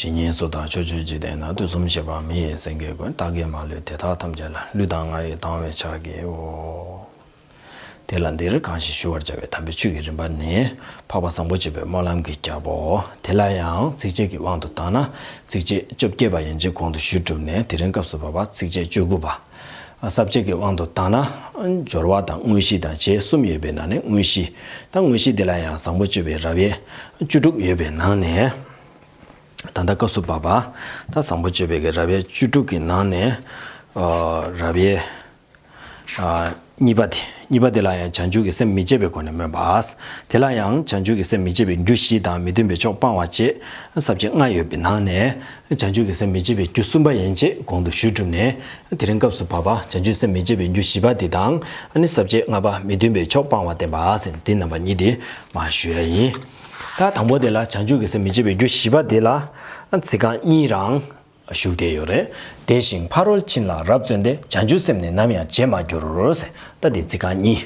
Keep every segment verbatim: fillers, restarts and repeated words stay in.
ཇི་སྙེད་སུ་དག་ཕྱོགས་བཅུའི་འཇིག་རྟེན་ན། དུས་གསུམ་གཤེགས་པ་མི་ཡི་སེང་གེ་ཀུན། བདག་གིས་མ་ལུས་དེ་དག་ཐམས་ཅད་ལ། ལུས་དང་ངག་ཡིད་དང་བས་ཕྱག་བགྱིའོ། དེ་ལ་འདིར་གང་ཞིག་ཞུ་བར་བྱ་བའི་དམ་པའི་ཆོས་ཀྱི་རིམ་པ་ནི། འཕགས་པ་བཟང་པོ་སྤྱོད་པའི་སྨོན་ལམ་གྱི་རྒྱལ་པོ། དེ་ལ་ཡང་ཚིགས་བཅད་ཀྱི་དབང་དུ་བཏང་ན། ཚིགས་བཅད་བཅོ་བརྒྱད་པ་ཡན་ཆད་གོང་དུ་ཞུས་གྲུབ་ནས། དེ་རིང་སྐབས་སུ་བབ་པ་ཚིགས་བཅད་བཅུ་དགུ་པ། ས་བཅད་ཀྱི་དབང་དུ་བཏང་ན། སྦྱོར་བ་དང་དངོས་གཞི་དང་བཅས་གསུམ་ཡོད་པའི་ནང་ནས་དངོས་གཞི། ད་དངོས་གཞི་འདི་ལ་ཡང་བཟང་པོ་སྤྱོད་པའི་རབ་དབྱེ་བཅུ་དྲུག་ཡོད་པའི་ནང་ནས། ད་ལྟ་སྐབས་སུ་བབ་པ། ད་བཟང་པོ་སྤྱོད་པའི་གི་རབ་དབྱེ་བཅུ་དྲུག་གི་ནང་ནས། ཨ་རབ་དབྱེ་ཨ་གཉིས་པ་དེ། གཉིས་པ་དེ་ལ་ཡང་བྱང་ཆུབ་ཀྱི་སེམས་མི་བརྗེད་པའི་སྒོ་ནས་སྨོན་པ། དེ་ལ་ཡང་བྱང་ཆུབ་ཀྱི་སེམས་མི་བརྗེད་པའི་རྒྱུ་བཞི་དང་མི་མཐུན་པའི་ཕྱོགས་སྤང་བ་བཅས་ས་བཅད་ལྔ་ཡོད་པའི་ནང་ནས། བྱང་ཆུབ་ཀྱི་སེམས་མི་བརྗེད་པའི་རྒྱུ་གསུམ་པ་ཡན་ཆད་གོང་དུ་ཞུས་གྲུབ་ནས། དེ་རིང་སྐབས་སུ་བབ་པ་བྱང་ཆུབ་སེམས་མི་བརྗེད་པའི་རྒྱུ་བཞི་པ་དེ་དང་། ཨ་ནི་ས་བཅད་ལྔ་པ་མི་མཐུན་པའི་ཕྱོགས་སྤང་བ་བསྟན་པ་ཟེར་དེ་རྣམ་པ་གཉིས་དེ་མར་ཞུ་ཡ་ཡིན། ད་དང་པོ་དེ་ལ་བྱང་ཆུབ་ཀྱི་སེམས་མི་བརྗེད་པའི་རྒྱུ་བཞི་པ་དེ་ལ་ཚིག་རྐང་གཉིས་རང་ཞུགས་བསྡད་ཡོད་རེད། བདེ་ཞིང་ཕ་རོལ་ཕྱིན་ལ་རབ་བརྩོན་ཏེ། བྱང་ཆུབ་སེམས་ནི་ནམ་ཡང་བརྗེད་མ་གྱུར་ཟེར། ད་དེ་ཚིག་རྐང་གཉིས།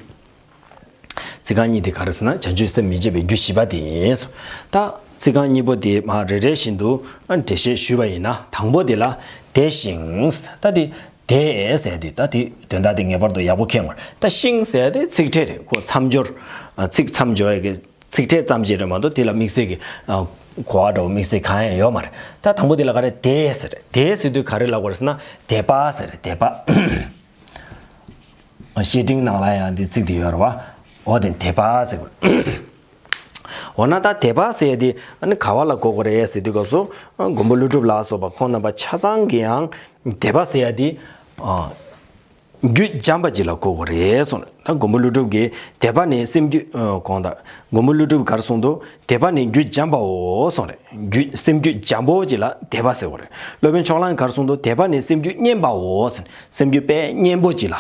ཚིག་རྐང་གཉིས་དེ་ག་རེ་ཟེར་ན་བྱང་ཆུབ་སེམས་མི་བརྗེད་པའི་རྒྱུ་བཞི་པ་དེ་ཡིན། ད་ཚིག་རྐང་གཉིས་པོ་དེ་མར་རེ་རེ་བཞིན་དུ་འགྲེལ་བཤད་ཞུས་པ་ཡིན་ན། དང་པོ་དེ་ལ་བདེ་ཞིང་། ད་དེ་བདེ་ཟེར་དེ། ད་དེ་དོན་དག་དེ་ངེས་པར་དུ་ཡག་པོ་མཁྱེན་དགོས། ད་ཞིང་ཟེར་དེ་ཚིག་ཕྲད་རེད། ཁོ་མཚམས་སྦྱོར། ཚིག་མཚམས་སྦྱོར་ཡ་གི་ཚིག་ཕྲད་ཙམ་ཅིག་རེད་མ་གཏོགས་དེ་ལ་དམིགས་བསལ་གྱི་གོ་བ་འདྲ་བོ་དམིགས་བསལ་གང་ཡང་ཡོད་མ་རེད། ད་དང་པོ་དེ་ལ་ག་རེ་བདེ་ཟེར། བདེ་ཟེར་དུས་ག་རེ་ལབ་དགོས་རེད་ཟེར་ན་དད་པ་ཟེར། དད་པ། བཤེས་སྤྲིང་ནང་ལ་ཡང་འདི་ཚིག་དེ་ཡོད་རེད་བ། འོ་དེ་དད་པ་ཟེར་དགོས། འོ་ན་ད་དད་པ་ཟེར་ཡ་དེ་ཨ་ནི་ག་བ་ལ་གོ་དགོས་རེད་ཟེར་དུས་སྐབས་སུ། མགོན་པོ་ཀླུ་སྒྲུབ་ལ་སོགས་པ་ཁོང་རྣམ་པ་ཆ་ཚང་གིས་ཡང་དད་པ་ཟེར་ཡ་དེ། རྒྱུད་འཇམ་པ་ཅིག་ལ་གོ་དགོས་རེད་གསུངས་རེད། ད་མགོན་པོ་ཀླུ་སྒྲུབ་ཀྱིས་དད་པ་ནི་སེམས་རྒྱུད། ཨ། གོང་དུ་མགོན་པོ་ཀླུ་སྒྲུབ་ག་རེ་གསུངས་འདུག་དད་པ་ནི་རྒྱུད་འཇམ་པའོ་གསུངས་རེད། རྒྱུད། སེམས་རྒྱུད་འཇམ་པོ་ཅིག་ལ་དད་པ་ཟེར་དགོས་རེད། སློབ་དཔོན་ཕྱོགས་གླང་གིས་ག་རེ་གསུངས་འདུག་དད་པ་ནི་སེམས་རྒྱུད་སྙན་པའོ་ཟེར། སེམས་རྒྱུད་དཔེ་སྙན་པོ་ཅིག་ལ།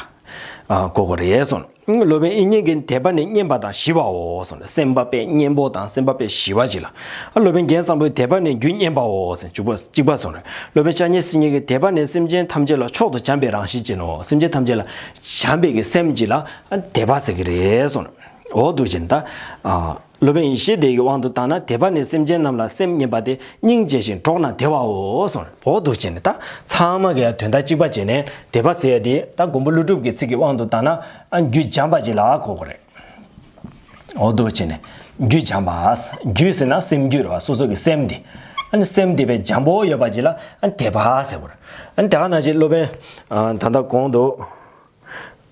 ཨ། གོ་དགོས་རེད་གསུངས། སློབ་དཔོན་དབྱིག་གཉེན་གྱིས་དད་པ་ནི་སྙན་པ་དང་ཞི་བའོ་གསུངས་རེད། སེམས་པ་དཔེ་སྙན་པོ་དང་སེམས་པ་དཔེ་ཞི་བ་ཅིག་ལ། ཨ། སློབ་དཔོན་རྒྱན་བཟང་པོས་དད་པ་ནི་རྒྱུད་སྙན་པའོ་ཟེར། གཅིག་པ་གཅིག་པ་གསུངས་རེད། སློབ་དཔོན་ཕྱག་ཉལ་སེང་གེ་གིས་དད་པ་ནི་སེམས་ཅན་ཐམས་ཅད་ལ་མཆོག་ཏུ་བྱམས་པའི་རང་བཞིན་ཅན་ནོ། སེམས་ཅན་ཐམས་ཅད་ལ་བྱམས་པའི་གི་སེམས་ཅིག་ལ་དད་པ་ཟེར་གི་རེད་གསུངས་རེད། འོ་འདུག་བྱས་ནས་ད། ཨ། སློབ་དཔོན་ཡེ་ཤེས་སྡེ་ཡི་དབང་དུ་བཏང་ན། དད་པ་ནི་སེམས་ཅན་རྣམས་ལ་སེམས་སྙན་པ་སྟེ། སྙིང་རྗེ་ཞིང་འགྲོགས་ན་བདེ་བའོ་གསུངས་རེད། འོ་འདུག་བྱས་ནས་ད་ཚང་མ་གི་དོན་དག་གཅིག་པ་བྱས་ནས་དད་པ་ཟེར་ཡ་དེ་ད་མགོན་པོ་ཀླུ་སྒྲུབ་ཀྱི་ཚིག་གི་དབང་དུ་བཏང་ན། ཨ། རྒྱུད་འཇམ་པ་ཅིག་ལ་གོ་དགོས་རེད། འོ་འདུག་བྱས་ནས་རྒྱུད་འཇམ་པ། རྒྱུད་ཟེར་ན་སེམས་རྒྱུད་རེད་བ། སོ་སོ་གི་སེམས་དེ། ཨ་ནི་སེམས་དེ་དཔེ་འཇམ་པོ་ཡོད་པ་ཅིག་ལ་ཨ་ནི་དད་པ་ཟེར་དགོས་རེད། ཨ་ནི་དེ་ག་ནང་བཞིན་སློབ་དཔོན། ཨ། ད་ལྟ་གོང་དུ།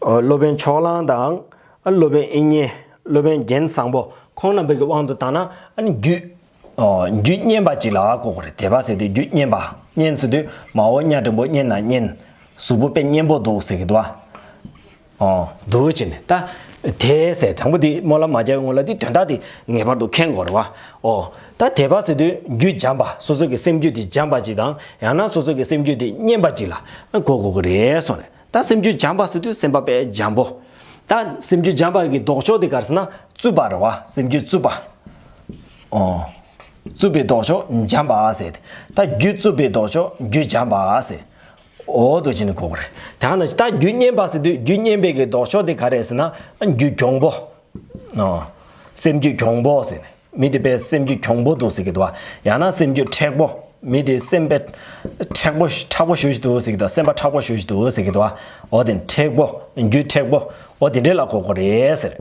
ཨ། སློབ་དཔོན་ཕྱོགས་གླང་དང་། ཨ། སློབ་དཔོན་དབྱིག་གཉེན། སློབ་དཔོན་རྒྱན་བཟང་པོ་ཁོང་རྣམ་པའི་གི་དབང་དུ་བཏང་ན་ཨ་ནི་རྒྱུད། ཨོ། རྒྱུད་སྙན་པ་ཅིག་ལ་གོ་དགོས་རེད། དད་པ་ཟེར་དུས་རྒྱུད་སྙན་པ། སྙན་ཟེར་དུས་མ་འོངས་གཉའ་སྒྲིན་པོ་སྙན་ན་སྙན། གཟུགས་པོ་དཔེ་སྙན་པོ་འདུག་ཟེར་གི་འདུག་ཨ། ཨོ། འདུག་བྱས་ནས་ད། དེ་ཟེར་དང་པོ་དེ་སྨོན་ལམ་མ་རྒྱག་སྔོན་ལ་དེ་དོན་དག་དེ་ངེས་པར་དུ་མཁྱེན་དགོས་རེད་བ། ཨོ། ད་དད་པ་ཟེར་དུས་རྒྱུད་འཇམ་པ། སོ་སོ་གི་སེམས་རྒྱུད་དེ་འཇམ་པ་ཅིག་དང་། ཡང་ན་སོ་སོ་གི་སེམས་རྒྱུད་དེ་སྙན་པ་ཅིག་ལ་གོ་དགོས་ཀྱི་རེད་གསུངས་རེད། ད་སེམས་རྒྱུད་འཇམ་པ་ཟེར་དུས་སེམས་པ་དཔེ་འཇམ་པོ། ད་སེམས་རྒྱུད་འཇམ་པ་གི་ལྡོག་ཕྱོགས་དེ་ག་རེ་ཟེར་ན་རྩུབ་པ་རེད་བ། སེམས་རྒྱུད་རྩུབ་པ། ཨོ། རྩུབ་པའི་ལྡོག་ཕྱོགས་འཇམ་པ་ཟེར་ཏེ། ད་རྒྱུད་རྩུབ་པའི་ལྡོག་ཕྱོགས་རྒྱུད་འཇམ་པ་ཟེར། འོ་འདུག་བྱས་ནས་གོ་དགོས་རེད། དེ་ག་ནང་བཞིན་ད་རྒྱུད་སྙན་པ་ཟེར་དུས་རྒྱུད་སྙན་པའི་གི་ལྡོག་ཕྱོགས་དེ་ག་རེ་ཟེར་ན་རྒྱུད་གྱོང་པོ། ཨོ། སེམས་རྒྱུད་གྱོང་པོ་ཟེར་ནས། མི་དེ་དཔེ་སེམས་རྒྱུད་གྱོང་པོ་འདུག་ཟེར་གི་འདུག་བ། ཡང་ན་སེམས་རྒྱུད་མཁྲེགས་པོ། མི་དེ་སེམས་དཔེ་མཁྲེགས་པོ་མཁྲེགས་པོ་ཞེ་པོ་ཅིག་འདུག་ཟེར་གི་འདུག་སེམས་པ་མཁྲེགས་པོ་ཞེ་པོ་ཅིག་འདུག་ཟེར་གི་འདུག་བ། འོ་དེ་མཁྲེགས་པོ། རྒྱུད་མཁྲེགས་པོ། འོ་དེ་འདྲས་ལ་གོ་དགོས་རེད་ཟེར།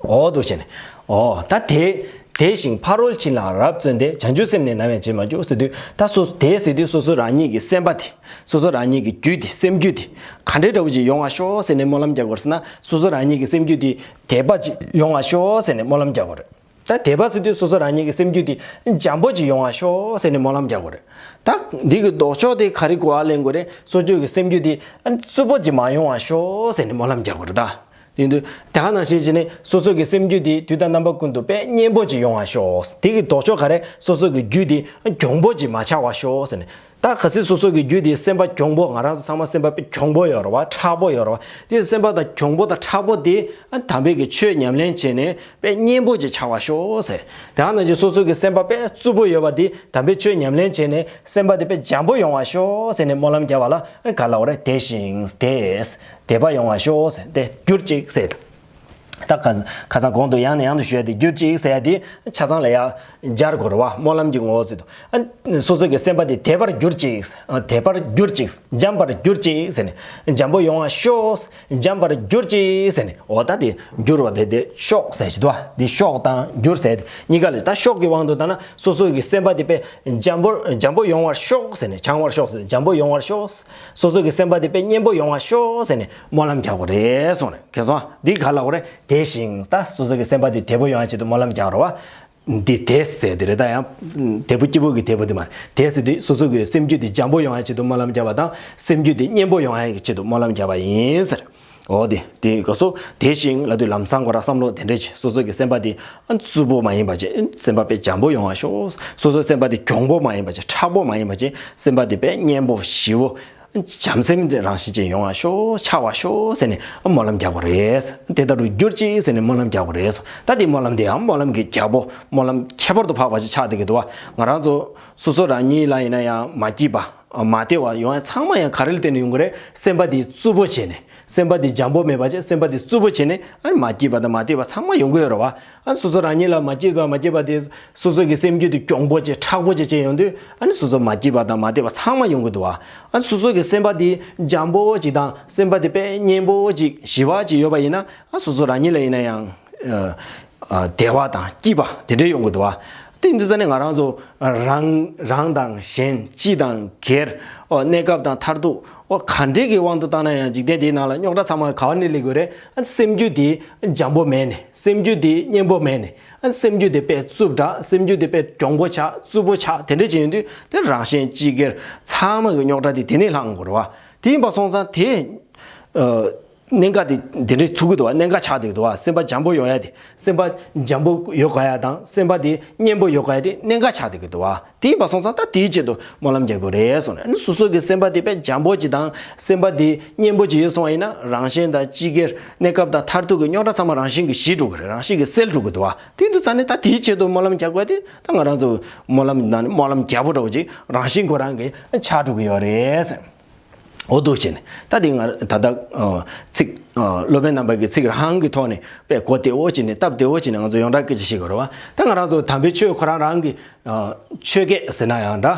འོ་འདུག་བྱས་ནས། འོ་ད་དེ། བདེ་ཞིང་ཕ་རོལ་ཕྱིན་ལ་རབ་བརྩོན་ཏེ། བྱང་ཆུབ་སེམས་ནི་ནམ་ཡང་བརྗེད་མ་གྱུར་ཟེར་དུས་ད་སོ་དེ་ཟེར་དུས་སོ་སོ་རང་ཉིད་ཀྱི་སེམས་པ་དེ། སོ་སོ་རང་ཉིད་ཀྱི་རྒྱུད་དེ། སེམས་རྒྱུད་དེ་ག་འདྲས་འདྲ་བོ་ཅིག་ཡོང་བ་ཤོག་ཟེར་ནས་སྨོན་ལམ་རྒྱག་དགོས་ཟེར་ན། སོ་སོ་རང་ཉིད་ཀྱི་སེམས་རྒྱུད་དེ་དད་པ་ཅིག་ཡོང་བ་ཤོག་ཟེར་ནས་སྨོན་ལམ་རྒྱག་དགོས་རེད། ད་དད་པ་ཟེར་དུས་སོ་སོ་རང་ཉིད་ཀྱི་སེམས་རྒྱུད་དེ་འཇམ་པོ་ཅིག་ཡོང་བ་ཤོག་ཟེར་ནས་སྨོན་ལམ་རྒྱག་དགོས་རེད། ད་འདི་གི་ལྡོག་ཕྱོགས་དེ་ག་རེ་གོ་བ་ལེན་དགོས་རེད། སོ་སོ་གི་སེམས་རྒྱུད་དེ་རྩུབ་པོ་ཅིག་མ་ཡོང་བ་ཤོག་ཟེར་ནས་སྨོན་ལམ་རྒྱག་དགོས་རེད་ད། དེ་དུས་དེ་ག་ནང་བཞིན་བྱས་ནས་སོ་སོ་གི་སེམས་རྒྱུད་དེ་དུས་དང་རྣམ་པ་ཀུན་ཏུ་དཔེ་སྙན་པོ་ཅིག་ཡོང་བ་ཤོག་དེ་གི་ལྡོག་ཕྱོགས་ག་རེ། སོ་སོ་གི་རྒྱུད་དེ་གྱོང་པོ་ཅིག་མ་ཆགས་པ་ཤོག་ཟེར་ནས། ད་གལ་སྲིད་སོ་སོ་གི་རྒྱུད་དེ་སེམས་པ་གྱོང་པོ། ང་རང་ཚོ་ཚང་མ་སེམས་པ་དཔེ་གྱོང་པོ་ཡོད་རེད་བ། མཁྲེགས་པོ་ཡོད་རེད་བ། དེ་སེམས་པ་དང་གྱོང་པོ་དང་མཁྲེགས་པོ་དེ་ཨ་དམ་པའི་གི་ཆོས་ཉམས་ལེན་བྱས་ནས་དཔེ་སྙན་པོ་ཅིག་ཆགས་པ་ཤོག་ཟེར། དེ་ག་ནང་བཞིན་སོ་སོ་གི་སེམས་པ་དཔེ་རྩུབ་པོ་ཡོད་པ་དེ་དམ་པའི་ཆོས་ཉམས་ལེན་བྱས་ནས་སེམས་པ་དེ་དཔེ་འཇམ་པོ་ཡོང་བ་ཤོག་ཟེར་ནས་སྨོན་ལམ་བརྒྱབ་པ་ལ་ག་ལབ་དགོས་རེད། བདེ་ཞིང་བདེ། བདེ་བ་ཡོང་བ་ཤོག་ཟེར། དེ་གྱུར་ཅིག་ཟེར། ད་ཁ་ཁ་སང་གོང་དུ་ཡང་ནས་ཡང་དུ་ཞུ་ཡ་དེ་གྱུར་ཅིག་ཟེར་ཡ་དེ་ཆ་ཚང་ལ་ཡ་སྦྱར་དགོས་རེད་བ། སྨོན་ལམ་གྱི་ངོ་བོ་ཚིག་ཏུ། ཨ་སོ་སོ་གི་སེམས་པ་དེ་དད་པར་གྱུར་ཅིག་ཨ་དད་པར་གྱུར་ཅིག་འཇམ་པར་གྱུར་ཅིག་ཟེར་ནས། འཇམ་པོ་ཡོང་བར་ཤོག་འཇམ་པར་གྱུར་ཅིག་ཟེར་ནས། འོ་ད་དེ་གྱུར་བ་དེ་དེ་ཤོག་ཟེར་ཞིག་འདུག་བ། དེ་ཤོག་དང་གྱུར་ཟེར་དེ་གཉིས་ཀ་ལ་ད་ཤོག་གི་དབང་དུ་བཏང་ན་སོ་སོ་གི་སེམས་པ་དེ་དཔེ་འཇམ་པོ་འཇམ་པོ་ཡོང་བར་ཤོག་ཟེར་ནས། བྱང་བར་ཤོག་ཟེར་ནས། འཇམ་པོ་ཡོང་བར་ཤོག་སོ་སོ་གི་སེམས་པ་དེ་དཔེ་སྙན་པོ་ཡོང་བར་ཤོག་ཟེར་ནས་སྨོན་ལམ་རྒྱག་དགོས་རེད་གསུངས་རེད། མཁྱེན་སོང་། འདི་ག་ལབ་དགོས་རེད། དེ་བཞིན་ད་སོ་སོ་གི་སེམས་པ་དེ་དད་པོ་ཡོང་ཡ་ཆེད་དུ་སྨོན་ལམ་རྒྱག་རོགས། འདི་དེ་ཟེར་དེ་རེད། ད་ཡང་དེ་པོ་སྐྱིད་པོ་གི་དེ་པོ་དེ་མ་རེད། དེ་ཟེར་དུས་སོ་སོ་གི་སེམས་རྒྱུད་དེ་འཇམ་པོ་ཡོང་ཡ་ཆེད་དུ་སྨོན་ལམ་རྒྱག་པ་དང་། སེམས་རྒྱུད་དེ་སྙན་པོ་ཡོང་ཡ་གི་ཆེད་དུ་སྨོན་ལམ་རྒྱག་པ་ཡིན་ཟེར། འོ་དེ་དེ་ག་སོ་དེ་བཞིན་ལབ་དུས་ལམ་སང་ཁོ་རང་བསམ་བློ་དེ་འདྲས་བྱེད། སོ་སོ་གི་སེམས་པ་དེ་ཨ་རྩུབ་པོ་མ་ཡིན་པ་བྱེད། སེམས་པ་དཔེ་འཇམ་པོ་ཡོང་བ་ཤོག་སོ་སོའི་སེམས་པ་དེ་གྱོང་པོ་མ་ཡིན་པ་བྱེད། མཁྲེགས་པོ་མ་ཡིན་པ་བྱེད། སེམས་པ་དེ་དཔེ་སྙན་པོ་ཞི་བོ་བྱམས་སེམས་ཀྱི་རང་བཞིན་ཅན་ཡོང་བ་ཤོག་འཆར་བ་ཤོག་ཟེར་ནས་སྨོན་ལམ་རྒྱག་པ་རེད། དེ་ལྟར་དུ་གྱུར་ཅིག་ཟེར་ནས་སྨོན་ལམ་རྒྱག་པ་རེད། ད་དེ་སྨོན་ལམ་དེ་ཡང་སྨོན་ལམ་གྱི་རྒྱལ་པོ། སྨོན་ལམ་ཁྱད་པར་དུ་འཕགས་པ་ཞིག་ཆགས་བསྡད་ཀྱི་འདུག་བ། ང་རང་ཚོ་སོ་སོ་རང་ཉིད་ལ་ཡིན་ན་ཡང་མ་སྐྱིད་པ་མ་བདེ་བ་ཡོང་ཡ་ཚང་མ་ཡང་ག་རེ་ལ་བརྟེན་ནས་ཡོང་གི་རེད། སེམས་པ་དེ་རྩུབ་པོ་བྱས་ནས། སེམས་པ་དེ་འཇམ་པོ་མེད་པ་བྱས། སེམས་པ་དེ་རྩུབ་པོ་བྱས་ནས་ཨ་ནི་མ་སྐྱིད་པ་དང་མ་བདེ་བ་ཚང་མ་ཡོང་གི་ཡོད་རེད་བ། ཨ་སོ་སོ་རང་ཉིད་ལ་མ་སྐྱིད་པ་མ་སྐྱིད་པ་དེ་སོ་སོ་གི་སེམས་རྒྱུད་དེ་གྱོང་པོ་བྱས། མཁྲེགས་པོ་བྱས་བྱས་ཡོང་དུས་ཨ་ནི་སོ་སོ་མ་སྐྱིད་པ་དང་མ་བདེ་བ་ཚང་མ་ཡོང་གི་འདུག་བ། ཨ་སོ་སོ་གི་སེམས་པ་དེ་འཇམ་པོ་ཅིག་དང་སེམས་པ་དེ་དཔེ་སྙན་པོ་ཅིག་ཞི་བ་ཅིག་ཡོད་པ་ཡིན་ན། ཨ་སོ་སོ་རང་ཉིད་ལ་ཡིན་ན་ཡང་ཨ་ཨ་བདེ་བ་དང་སྐྱིད་པ་དེ་འདྲས་ཡོང་གི་འདུག་བ། དེ་འདུག་ས་ནས་ང་རང་ཚོ་རང་རང་དང་གཞན་སྤྱི་དང་སྒེར། ཨོ་གནས་སྐབས་དང་མཐར་ཐུག་ཨོ་ག་འདྲས་ཀྱི་དབང་དུ་བཏང་ན་ཡང་འཇིག་རྟེན་འདིའི་ནང་ལ་རྙོག་དྲ་ཚང་མ་ག་བ་ནས་སླེབས་དགོས་རེད། ཨ་སེམས་རྒྱུད་དེ་འཇམ་པོ་མེད་ནས། སེམས་རྒྱུད་དེ་སྙན་པོ་མེད་ནས། ཨ་སེམས་རྒྱུད་དེ་དཔེ་རྩུབ་དྲགས། སེམས་རྒྱུད་དེ་དཔེ་གྱོང་པོ་ཆགས། རྩུབ་པོ་ཆགས། དེ་འདྲས་བྱས་ཡོང་དུས་དེ་རང་གཞན་སྤྱི་སྒེར་ཚང་མ་གི་རྙོག་དྲ་དེ་དེ་ནས་ལངས་དགོས་རེད་བ། དེ་ཡིན་པ་སོང་ཙང་དེ་ཨ་གནད་འགག་དེ་དེ་འདྲས་ཐུག་གི་འདུག་བ། གནད་འགག་ཆགས་བསྡད་ཀྱི་འདུག་བ། སེམས་པ་འཇམ་པོ་ཡོང་ཡ་དེ། སེམས་པ་འཇམ་པོ་ཡོད་དགོས་ཡ་དང་སེམས་པ་དེ་སྙན་པོ་ཡོད་དགོས་ཡ་དེ་གནད་འགག་ཆགས་བསྡད་ཀྱི་འདུག་བ། དེ་ཡིན་པ་སོང་ཙང་ད་དེའི་ཆེད་དུ་སྨོན་ལམ་རྒྱག་དགོས་རེད་གསུངས་ནས། ཨ་ནི་སོ་སོ་གི་སེམས་པ་དེ་དཔེ་འཇམ་པོ་ཅིག་དང་སེམས་པ་དེ་སྙན་པོ་ཅིག་ཡོད་སོང་བ་ཡིན་ན། རང་གཞན་དང་སྤྱི་སྒེར་གནས་སྐབས་དང་མཐར་ཐུག་གི་རྙོག་དྲ་ཚང་མ་རང་བཞིན་གྱིས་ཞི་འགྲོ་གི་རེད། རང་བཞིན་གྱིས་སེལ་འགྲོ་གི་འདུག་བ། དེ་འདུག་ས་ནས་ད་དེའི་ཆེད་དུ་སྨོན་ལམ་རྒྱག་དགོས་ཡ་དེ་ད་ང་རང་ཚོ་སྨོན་ལམ་ནང་ནས་སྨོན་ལམ་རྒྱག་པོ་འདྲ་བོ་ཅིག་རང་བཞིན་ཁོ་རང་གིས་ཆགས་འགྲོ་གི་ཡོད་རེད། འོ་འདུག་བྱས་ནས་ད་དེ་ང་ད་ལྟ་ཨ་ཚིག་ཨ་སློབ་དཔོན་རྣམ་པ་གི་ཚིག་རང་གི་ཐོག་ནས་དཔེ་གོ་བདེ་བོ་བྱས་ནས་སྟབས་བདེ་བོ་བྱས་ནས་ང་ཚོ་ཡོངས་གྲགས་སྐད་ཆ་བཤད་དགོས་རེད་བ། ད་ང་རང་ཚོ་དམ་པའི་ཆོས་ཁོ་རང་རང་གི་ཨ་ཆོས་སྐད་ཟེར་ན་ཡང་འདྲ།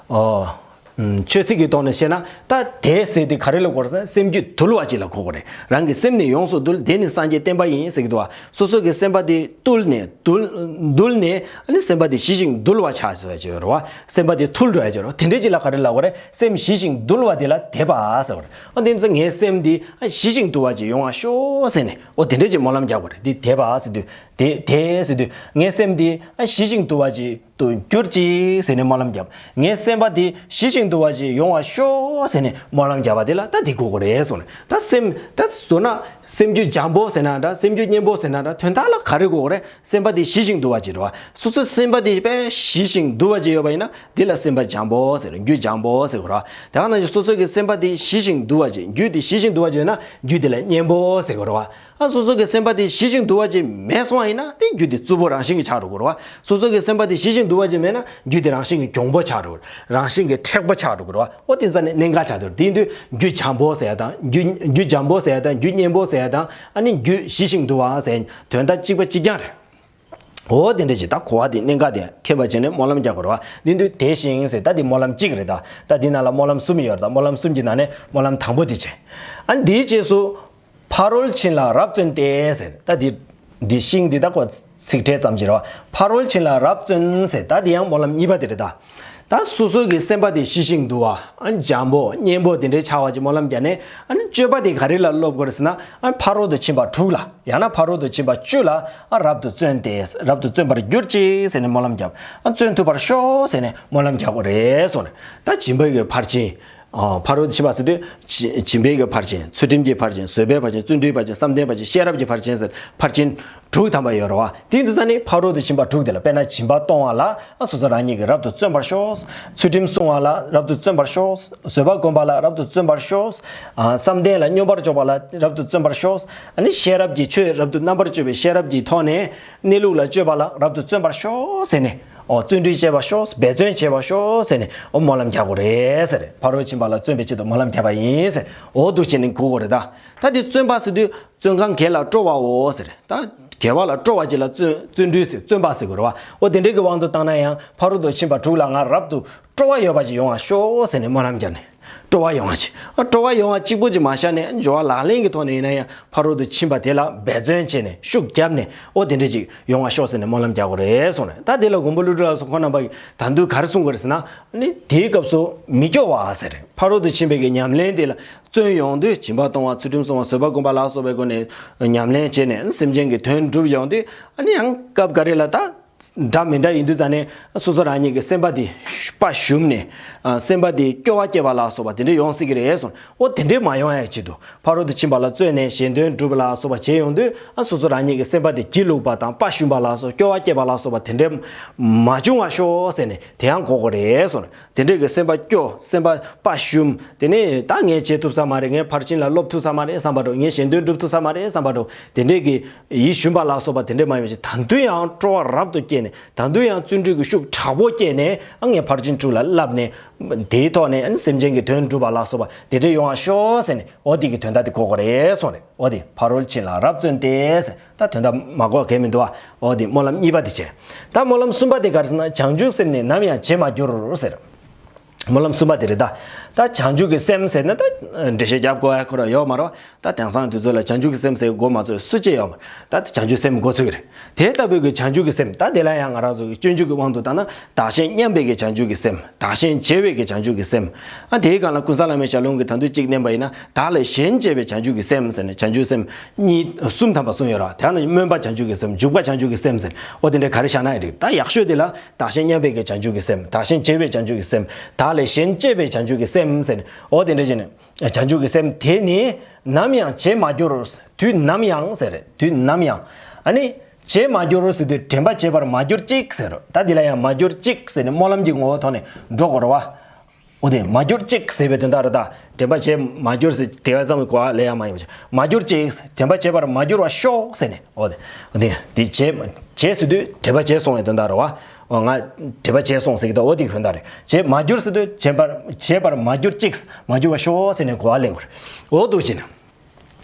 ཨོ་ཨུམ་ཆོས་ཚིག་གི་ཐོག་ནས་བཤད་ན། ད་དེ་ཟེར་དེ་ག་རེ་ལ་གོ་རེད་ཟེར་ན། སེམས་རྒྱུད་དུལ་བ་ཅིག་ལ་གོ་དགོས་རེད། རང་གི་སེམས་ནི་ཡོངས་སུ་དུལ། དེ་ནི་སངས་རྒྱས་བསྟན་པ་ཡིན་ཟེར་གི་འདུག་བ། སོ་སོ་གི་སེམས་པ་དེ་བཏུལ་ནས་དུལ་དུལ་ནས་ཨ་ནི་སེམས་པ་དེ་ཞི་ཞིང་དུལ་བ་ཆགས་ཟེར་བ་ཅིག་ཡོད་རེད་བ། སེམས་པ་དེ་ཐུལ་འགྲོ་ཡ་ཅིག་ཡོད་རེད་བ། དེ་འདྲས་ཅིག་ལ་ག་རེ་ལབ་དགོས་རེད། སེམས་ཞི་ཞིང་དུལ་བ་དེ་ལ་དད་པ་ཟེར་བ་རེད། ཨ་དེ་ཚོ་ངའི་སེམས་འདི་ཨ་ཞི་ཞིང་དུལ་བ་ཅིག་ཡོང་བ་ཤོག་ཟེར་ནས་ཨོ་དེ་འདྲས་ཅིག་སྨོན་ལམ་རྒྱག་དགོས་རེད། འདི་དད་པ་ཟེར་དུས་དེ་དེ་ཟེར་དུས་ངའི་སེམས་འདི་ཨ་ཞི་ཞིང་དུལ་བ་ཅིག་ཏུ་གྱུར་ཅིག་ཟེར་ནས་སྨོན་ལམ་བརྒྱབ། ངའི་སེམས་པ་འདི་ཞི་ཞིང་དུལ་བ་ཅིག་ཡོང་བ་ཤོག་ཟེར་ནས་སྨོན་ལམ་བརྒྱབ་པ་དེ་ལ་ད་འདི་གོ་དགོས་རེད་གསུངས་ནས། ད་སེམས་ད་མདོར་ན་སེམས་རྒྱུད་འཇམ་པོ་ཟེར་ན་འདྲ། སེམས་རྒྱུད་སྙན་པོ་ཟེར་ན་འདྲ། དོན་དག་ལ་ག་རེ་གོ་དགོས་རེད། སེམས་པ་དེ་ཞི་ཞིང་དུལ་བ་ཅིག་རེད་བ། སོ་སོའི་སེམས་པ་དེ་དཔེ་ཞི་ཞིང་དུལ་བ་ཅིག་ཡོད་པ་ཡིན་ན་དེ་ལ་སེམས་པ་འཇམ་པོ་ཟེར། རྒྱུད་འཇམ་པོ་ཟེར་དགོས་རེད་བ། དེ་ག་ནང་བཞིན་སོ་སོ་གི་སེམས་པ་དེ་ཞི་ཞིང་དུལ་བ་ཅིག་རྒྱུད་དེ་ཞི་ཞིང་དུལ་བ་ཅིག་ཡོད་ན་རྒྱུད་དེ་ལ་སྙན་པོ་ཟེར་དགོས་རེད་བ། ཨ་སོ་སོ་གི་སེམས་པ་དེ་ཞི་ཞིང་དུལ་བ་ཅིག་མེད་སོང་བ་ཡིན་ན་དེ་རྒྱུད་དེ་རྩུབ་པོ་རང་བཞིན་གྱིས་ཆགས་འགྲོ་གི་རེད་བ། སོ་སོ་གི་སེམས་པ་དེ་ཞི་ཞིང་དུལ་བ་ཅིག་མེད་ན་རྒྱུད་དེ་རང་བཞིན་གྱིས་གྱོང་པོ་ཆགས་འགྲོ་གི་རེད། རང་བཞིན་གྱིས་མཁྲེགས་པོ་ཆགས་འགྲོ་གི་རེད་བ། ཨོ་དེ་ཚ་ནས་གནད་འགག་ཆགས་འགྲོ་གི་རེད། དེ་ཡིན་དུས་རྒྱུད་འཇམ་པོ་ཟེར་ཡ་དང་རྒྱུད་རྒྱུད་འཇམ་པོ་ཟེར་ཡ་དང་རྒྱུད་སྙན་པོ་ཟེར་ཡ་དང་ཨ་ནི་རྒྱུད་ཞི་ཞིང་དུལ་བ་ཟེར་དོན་དག་གཅིག་པ་གཅིག་རྐྱང་རེད། འོ་དེ་འདྲ་ཞིག་ད་གོ་བ་དེ་གནད་འགག་དེ་མཁྱེན་པ་བྱས་ནས་སྨོན་ལམ་རྒྱག་དགོས་རེད་བ། དེ་ཡིན་དུས་དེ་བཞིན་ཟེར་ད་དེ་སྨོན་ལམ་གཅིག་རེད་ད། ད་དེ་ནང་ལ་སྨོན་ལམ་གསུམ་ཡོད་རེད་ད། སྨོན་ལམ་གསུམ་གྱི་ནང་ནས་སྨོན་ལམ་དང་པོ་དེ་བྱས། ཨ་ནི་དེའི་རྗེས་སུ། ཕ་རོལ་ཕྱིན་ལ་རབ་བརྩོན་ཏེ་ཟེར། ད་འདི་འདི་ཤིང་འདི་ད་ཁོ་ཚིག་ཕྲད་ཙམ་ཅིག་རེད་བ། ཕ་རོལ་ཕྱིན་ལ་རབ་བརྩོན་ཟེར། ད་འདི་ཡང་སྨོན་ལམ་གཉིས་པ་དེ་རེད་ད། ད་སོ་སོ་གི་སེམས་པ་དེ་ཞི་ཞིང་དུལ་བ། ཨ་འཇམ་པོ་སྙན་པོ་དེ་འདྲའི་ཆགས་པ་ཅིག་སྨོན་ལམ་རྒྱག་ནས། ཨ་ནི་སྤྱོད་པ་དེ་ག་རེ་ལ་སློབ་དགོས་རེད་ཟེར་ན། ཨ་ཕ་རོལ་ཏུ་ཕྱིན་པ་དྲུག་ལ་ཡང་ན་ཕ་རོལ་ཏུ་ཕྱིན་པ་བཅུ་ལ་ཨ་རབ་ཏུ་བརྩོན་ཏེ། རབ་ཏུ་བརྩོན་པར་གྱུར་ཅིག་ཟེར་ནས་སྨོན་ལམ་བརྒྱབ། ཨ་བརྩོན་ཐུབ་པར་ཤོག་ཟེར་ནས་སྨོན་ལམ་རྒྱག་དགོས་རེད་གསུངས་ནས། ད་སྦྱིན་པའི་གི་ཕར་ཕྱིན། ཨ་ཕ་རོལ་ཏུ་ཕྱིན་པ་ཟེར་དུས་སྦྱིན་སྦྱིན་པའི་གི་ཕར་ཕྱིན། ཚུལ་ཁྲིམས་ཀྱི་ཕར་ཕྱིན། བཟོད་པའི་ཕར་ཕྱིན། བརྩོན་འགྲུས་ཕར་ཕྱིན། བསམ་གཏན་ཕར་ཕྱིན། ཤེས་རབ་ཀྱི་ཕར་ཕྱིན་ཟེར་ཕར་ཕྱིན་དྲུག་ཐམ་པ་ཡོད་རེད་བ། དེ་ཡིན་དུས་ཙ་ནི་ཕ་རོལ་ཏུ་ཕྱིན་པ་དྲུག་དེ་ལ་དཔེར་ན་སྦྱིན་པ་གཏོང་བ་ལ་ཨ་སོ་སོ་རང་ཉིད་ཀྱིས་རབ་ཏུ་བརྩོན་པར་ཤོག། ཚུལ་ཁྲིམས་སྲུང་བ་ལ་རབ་ཏུ་བརྩོན་པར་ཤོག། བཟོད་པ་སྒོམ་པ་ལ་རབ་ཏུ་བརྩོན་པར་ཤོག། ཨ་བསམ་གཏན་ལ་སྙོམས་པར་འཇོག་པ་ལ་རབ་ཏུ་བརྩོན་པར་ཤོག། ཨ་ནི་ཤེས་རབ་ཀྱི་ཆོས་རབ་ཏུ་རྣམ་པར་དཔྱོད་པའི་ཤེས་རབ་ཀྱི་ཐོག་ནས་གནས་ལུགས་ལ་དཔྱོད་པ་ལ་རབ་ཏུ་བརྩོན་པར་ཤོག་ཟེར་ནས། ཨོ་བརྩོན་འགྲུས་བྱས་པ་ཤོག་འབད་བརྩོན་བྱས་པ་ཤོག་ཟེར་ནས་ཨོ་སྨོན་ལམ་རྒྱག་དགོས་རེད་ཟེར། ཕ་རོལ་ཕྱིན་པ་ལ་བརྩོན་པའི་ཆེད་དུ་སྨོན་ལམ་བརྒྱབ་པ་ཡིན་ཟེར། ཨོ་འདུག་བྱས་ནས་གོ་དགོས་རེད་ད། ད་དེ་བརྩོན་པ་ཟེར་དུས་བརྩོན་གང་དགེ་ལ་སྤྲོ་བའོ་ཟེར། ད་དགེ་བ་ལ་སྤྲོ་བ་ཅིག་ལ་བརྩོན་བརྩོན་འགྲུས་ཟེར་བརྩོན་པ་ཟེར་དགོས་རེད་བ། ཨོ་དེ་འདྲའི་གི་དབང་དུ་བཏང་ན་ཡང་ཕ་རོལ་ཏུ་ཕྱིན་པ་དྲུག་ལ་ང་རབ་ཏུ་སྤྲོ་བ་ཡོད་པ་ཞིག་ཡོང་བ་ཤོག་ཟེར་ནས་སྨོན་ལམ་བརྒྱབ་ནས། སྤྲོ་བ་ཡོང་བ་ཅིག་ཨ་སྤྲོ་བ་ཡོང་བ་གཅིག་པུ་ཅིག་མ་བཞག་ནས་སྦྱོར་བ་ལག་ལེན་གྱི་ཐོག་ནས་ཡིན་ན་ཡང་ཕ་རོལ་ཏུ་ཕྱིན་པ་དེ་ལ་འབད་བརྩོན་བྱས་ནས་ཤུགས་བརྒྱབ་ནས་ཨོ་དེ་འདྲ་ཅིག་ཡོང་བ་ཤོག་ཟེར་ནས་སྨོན་ལམ་རྒྱག་དགོས་རེད་གསུངས་ནས། ད་དེ་ལ་མགོན་པོ་ཀླུ་སྒྲུབ་ལ་སོགས་ཁོང་རྣམ་པ་གིས་ད་དུང་ག་རེ་གསུང་དགོས་རེད་ཟེར་ན། ནི་དེའི་སྐབས་སུ་མི་སྐྱོ་བ་ཟེར། ཕ་རོལ་ཏུ་ཕྱིན་པའི་གི་ཉམས་ལེན་དེ་ལ་བརྩོན་ཡོང་དུས་སྦྱིན་པ་གཏོང་བ་ཚུལ་ཁྲིམས་སྲུང་བ་བཟོད་པ་སྒོམ་པ་ལ་སོགས་པའི་སྒོ་ནས་ཉམས་ལེན་བྱས་ནས་སེམས་ཅན་གྱི་དོན་སྒྲུབ་ཡོང་དུས་ཨ་ནི་ཡང་སྐབས་འགའ་རེ་ལ་ད། འདྲ་མི་འདྲ་ཡིན་དུས་ཙང་ནས་སོ་སོ་རང་ཉིད་ཀྱི་སེམས་པ་དེ་དཔའ་ཞུམ་ནས་ཨ་སེམས་པ་དེ་སྐྱོ་བ་སྐྱེས་པ་ལ་སོགས་པ་དེ་འདྲ་ཡོང་སྲིད་ཀྱི་རེད་གསུངས། ཨོ་དེ་འདྲས་མ་ཡོང་ཡ་ཆེད་དུ་ཕ་རོལ་ཏུ་ཕྱིན་པ་ལ་བརྩོན་ནས་གཞན་དོན་སྒྲུབ་པ་ལ་སོགས་པ་བྱས་ཡོང་དུས་ཨ་སོ་སོ་རང་ཉིད་ཀྱི་སེམས་པ་དེ་སྒྱིད་ལུག་པ་དང་དཔའ་ཞུམ་པ་ལ་སོགས་སྐྱོ་བ་སྐྱེས་པ་ལ་སོགས་པ་དེ་འདྲས་མ་བྱུང་བ་ཤོག་ཟེར་ནས་དེ་ཡང་གོ་དགོས་རེད་གསུངས། དེ་འདྲས་ཀྱི་སེམས་པ་སྐྱོ་སེམས་པ་དཔའ་ཞུམ་དེ་ནས་ད་ངས་བྱེད་ཐུབ་ས་མ་རེད། ངས་ཕར་ཕྱིན་ལ་སློབ་ཐུབ་ས་མ་རེད་བསམ་པ་འདྲ། ངས་གཞན་དོན་སྒྲུབ་ཐུབ་ས་མ་རེད་བསམ་པ་འདྲ། དེ་འདྲས་ཀྱི་ཡིད་ཞུམ་པ་ལ་སོགས་པ་དེ་འདྲས་མ་ཡོང་ཞིང་ད་དུང་ཡང་སྤྲོ་བ་རབ་ཏུ་སྐྱེས་ནས། ད་དུང་ཡང་བརྩོན་འགྲུས་ཀྱི་ཤུགས་དྲག་པོ་བསྐྱེད་ནས་ཨ་ངས་ཕར་ཕྱིན་དྲུག་ལ་བསླབས་ནས་དེའི་ཐོག་ནས་ཨ་སེམས་ཅན་གྱི་དོན་སྒྲུབ་པ་ལ་སོགས་པ་དེ་འདྲས་ཡོང་བ་ཤོག་ཟེར་ནས་ཨོ་དེ་གི་དོན་དག་དེ་གོ་དགོས་རེད་གསུངས་རེད། ཨོ་དེ་ཕ་རོལ་ཕྱིན་ལ་རབ་བརྩོན་ཏེ་ཟེར། ད་དོན་དག་མ་གོ་གལ་མི་འདུག་ཨ། ཨོ་དེ་སྨོན་ལམ་གཉིས་པ་དེ་བྱས། ད་སྨོན་ལམ་གསུམ་པ་དེ་ག་རེ་ཟེར་ན་བྱང་ཆུབ་སེམས་ནི་ནམ་ཡང་བརྗེད་མ་གྱུར་ཟེར། སྨོན་ལམ་གསུམ་པ་དེ་རེད་ད། ད་བྱང་ཆུབ་ཀྱི་སེམས་ཟེར་ན་ད་འགྲེལ་བཤད་རྒྱབ་དགོས་ཡ་ཁོ་རང་ཡོད་མ་རེད། ད་དེང་སང་དུས་ཚོད་ལ་བྱང་ཆུབ་ཀྱི་སེམས་ཟེར་གོ་མ་ཚོད་སུ་གཅིག་ཡོད་མ་རེད། ད་བྱང་ཆུབ་སེམས་འགོ་ཚུགས་ཀྱི་རེད། དེ་ལྟ་བུའི་གི་བྱང་ཆུབ་ཀྱི་སེམས་ད་དེ་ལ་ཡང་ང་རང་ཚོ་གི་སྤྱོད་འཇུག་གི་དབང་དུ་བཏང་ན་བདག་གཞན་མཉམ་པའི་གི་བྱང་ཆུབ་ཀྱི་སེམས། བདག་གཞན་བརྗེ་བའི་གི་བྱང་ཆུབ་ཀྱི་སེམས། ཨ་དེའི་སྒང་ལ་ཀུན་བཟང་བླ་མའི་ཞལ་ལུང་གི་ད་དུང་གཅིག་བསྟན་པ་ཡིན་ན་བདག་ལས་གཞན་གཅེས་པའི་བྱང་ཆུབ་ཀྱི་སེམས་ཟེར་ནས་བྱང་ཆུབ་སེམས་གཉིས་གསུམ་ཐམ་པ་གསུངས་ཡོད་རེད། དེ་ནི་སྨོན་པ་བྱང་ཆུབ་ཀྱི་སེམས། འཇུག་པ་བྱང་ཆུབ་ཀྱི་སེམས་ཟེར་ནས་ཨོ་དེ་འདྲ་ག་རེ་བཞག་ན་ཡང་འགྲིག་ད་ཡག་ཤོས་དེ་ལ་བདག་གཞན་མཉམ་པའི་གི་བྱང་ཆུབ་ཀྱི་སེམས། བདག་གཞན་བརྗེ་བའི་བྱང་ཆུབ་ཀྱི་སེམས། བདག་ལས་གཞན་གཅེས་པའི་བྱང་ཆུབ་ཀྱི་སེམས་ཟེར་ནས་ཨོ་དེ་འདྲ་བྱས་ནས། བྱང་ཆུབ་ཀྱི་སེམས་དེ་ནི་ནམ་ཡང་བརྗེད་མ་གྱུར། དུས་ནམ་ཡང་ཟེར། དུས་ནམ་ཡང་། ཨ་ནི་བརྗེད་མ་གྱུར་ཟེར་དུས་དྲན་པ་བརྗེད་པར་མ་གྱུར་ཅིག་ཟེར། ད་འདི་ལ་ཡང་མ་གྱུར་ཅིག་ཟེར་ནས་སྨོན་ལམ་གྱི་ངོ་བོ་ཐོག་ནས་འགྲོ་དགོས་རེད་བ། འོ་དེ་མ་གྱུར་ཅིག་ཟེར་བའི་དོན་དག་རེད་ད། དྲན་པ་བརྗེད་མ་གྱུར་ཟེར་དེ་ག་ཙམ་གྱི་གོ་བ་ལེན་ཡ་མ་ཡིན་པ་ཅིག་མ་གྱུར་ཅིག་དྲན་པ་བརྗེད་པར་མ་གྱུར་བར་ཤོག་ཟེར་ནས། འོ་དེ་འོ་དེ་དེ་བརྗེད་བརྗེད་ཟེར་དུས་དྲན་པ་བརྗེད་སོང་བའི་དོན་དག་རེད་བ། འོ་ང་དྲན་པ་བརྗེད་སོང་ཟེར་གྱི་འདུག་འོ་དེ་དོན་དག་རེད། བརྗེད་མ་གྱུར་ཟེར་དུས་བརྗེད་པར་བརྗེད་པར་མ་གྱུར་ཅིག་མ་གྱུར་བར་ཤོག་ཟེར་ནས་གོ་བ་ལེན་དགོས་རེད། འོ་འདུག་བྱས་ནས།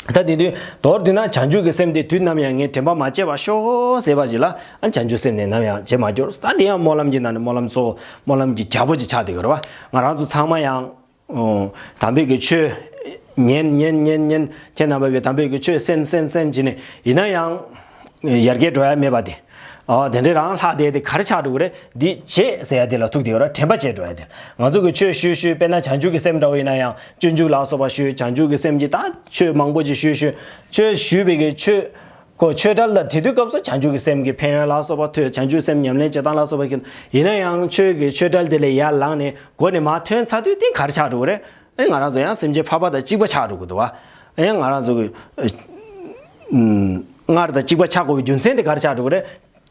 ད་དེ་དུས་མདོར་བསྡུས་ན་བྱང་ཆུབ་ཀྱི་སེམས་དེ་དུས་ནམ་ཡང་ངས་དྲན་པ་མ་བརྗེད་པར་ཤོག་ཟེར་བ་ཞིག་ལ་ཨ་བྱང་ཆུབ་སེམས་ནི་ནམ་ཡང་བརྗེད་མ་གྱུར། ད་དེ་ཡང་སྨོན་ལམ་གྱི་ནང་ནས་སྨོན་ལམ་གཙོ་བོ་སྨོན་ལམ་གྱི་རྒྱལ་པོ་ཅིག་ཆགས་བསྡད་ཡོད་རེད་བ། ང་རང་ཚོ་ཚང་མ་ཡང་ཨོ་དམ་པའི་གི་ཆོས་ཉན་ཉན་ཉན་ཉན་ཁྱེད་རྣམ་པ་གི་དམ་པའི་གི་ཆོས་གསན་གསན་གསན་བྱས་ནས་ཡིན་ན་ཡང་ཡར་རྒྱས་འགྲོ་ཡ་མེད་པ་དེ། ཨོ་དེ་འདྲའི་རང་ལྷག་བསྡད་དེ་ག་རེ་ཆགས་འགྲོ་གི་རེད། འདི་བརྗེད་ཟེར་ཡ་དེ་ལ་ཐུག་བསྡད་ཡོད་རེད། དྲན་པ་བརྗེད་འགྲོ་ཡ་དེ། ང་ཚོ་གི་ཆོས་ཞུས་ཞུས་དཔེར་ན་བྱང་ཆུབ་ཀྱི་སེམས་འདྲ་བོ་ཡིན་ན་ཡང་སྤྱོད་འཇུག་ལ་སོགས་པ་ཞུས་བྱང་ཆུབ་ཀྱི་སེམས་ཀྱི་ད་ཆོས་མང་པོ་ཅིག་ཞུས་ཞུས་ཆོས་ཞུས་པའི་གི་ཆོས་ཁོ་ཆོས་གྲལ་ལ་དེ་དུས་སྐབས་སུ་བྱང་ཆུབ་ཀྱི་སེམས་ཀྱི་ཕན་ཡོན་ལ་སོགས་པ་ཐོས། བྱང་ཆུབ་སེམས་ཉམས་ལེན་བྱེད་སྟངས་ལ་སོགས་པ་ཁྱེད་ཡིན་ན་ཡང་ཆོས་ཀྱི་ཆོས་གྲལ་དེ་ལས་ཡར་ལངས་ནས་སྒོ་ནས་མར་ཐོན་ཚར་དུས་དེ་ག་རེ་ཆགས་འགྲོ་གི་རེད། ཨེ་ང་རང་ཚོ་ཡང་སེམས་ཅན་ཕལ་པ་དང་གཅིག་པ་ཆགས་འགྲོ་གི་འདུག་བ། ཨེ་ང་རང་ཚོ་གི་ཨ་ཨུམ་སྔར་དང་གཅིག་པ་ཆགས་དགོས་པའི་རྒྱུ་མཚན་དེ་ག་རེ་ཆགས་འགྲོ་གི་རེད།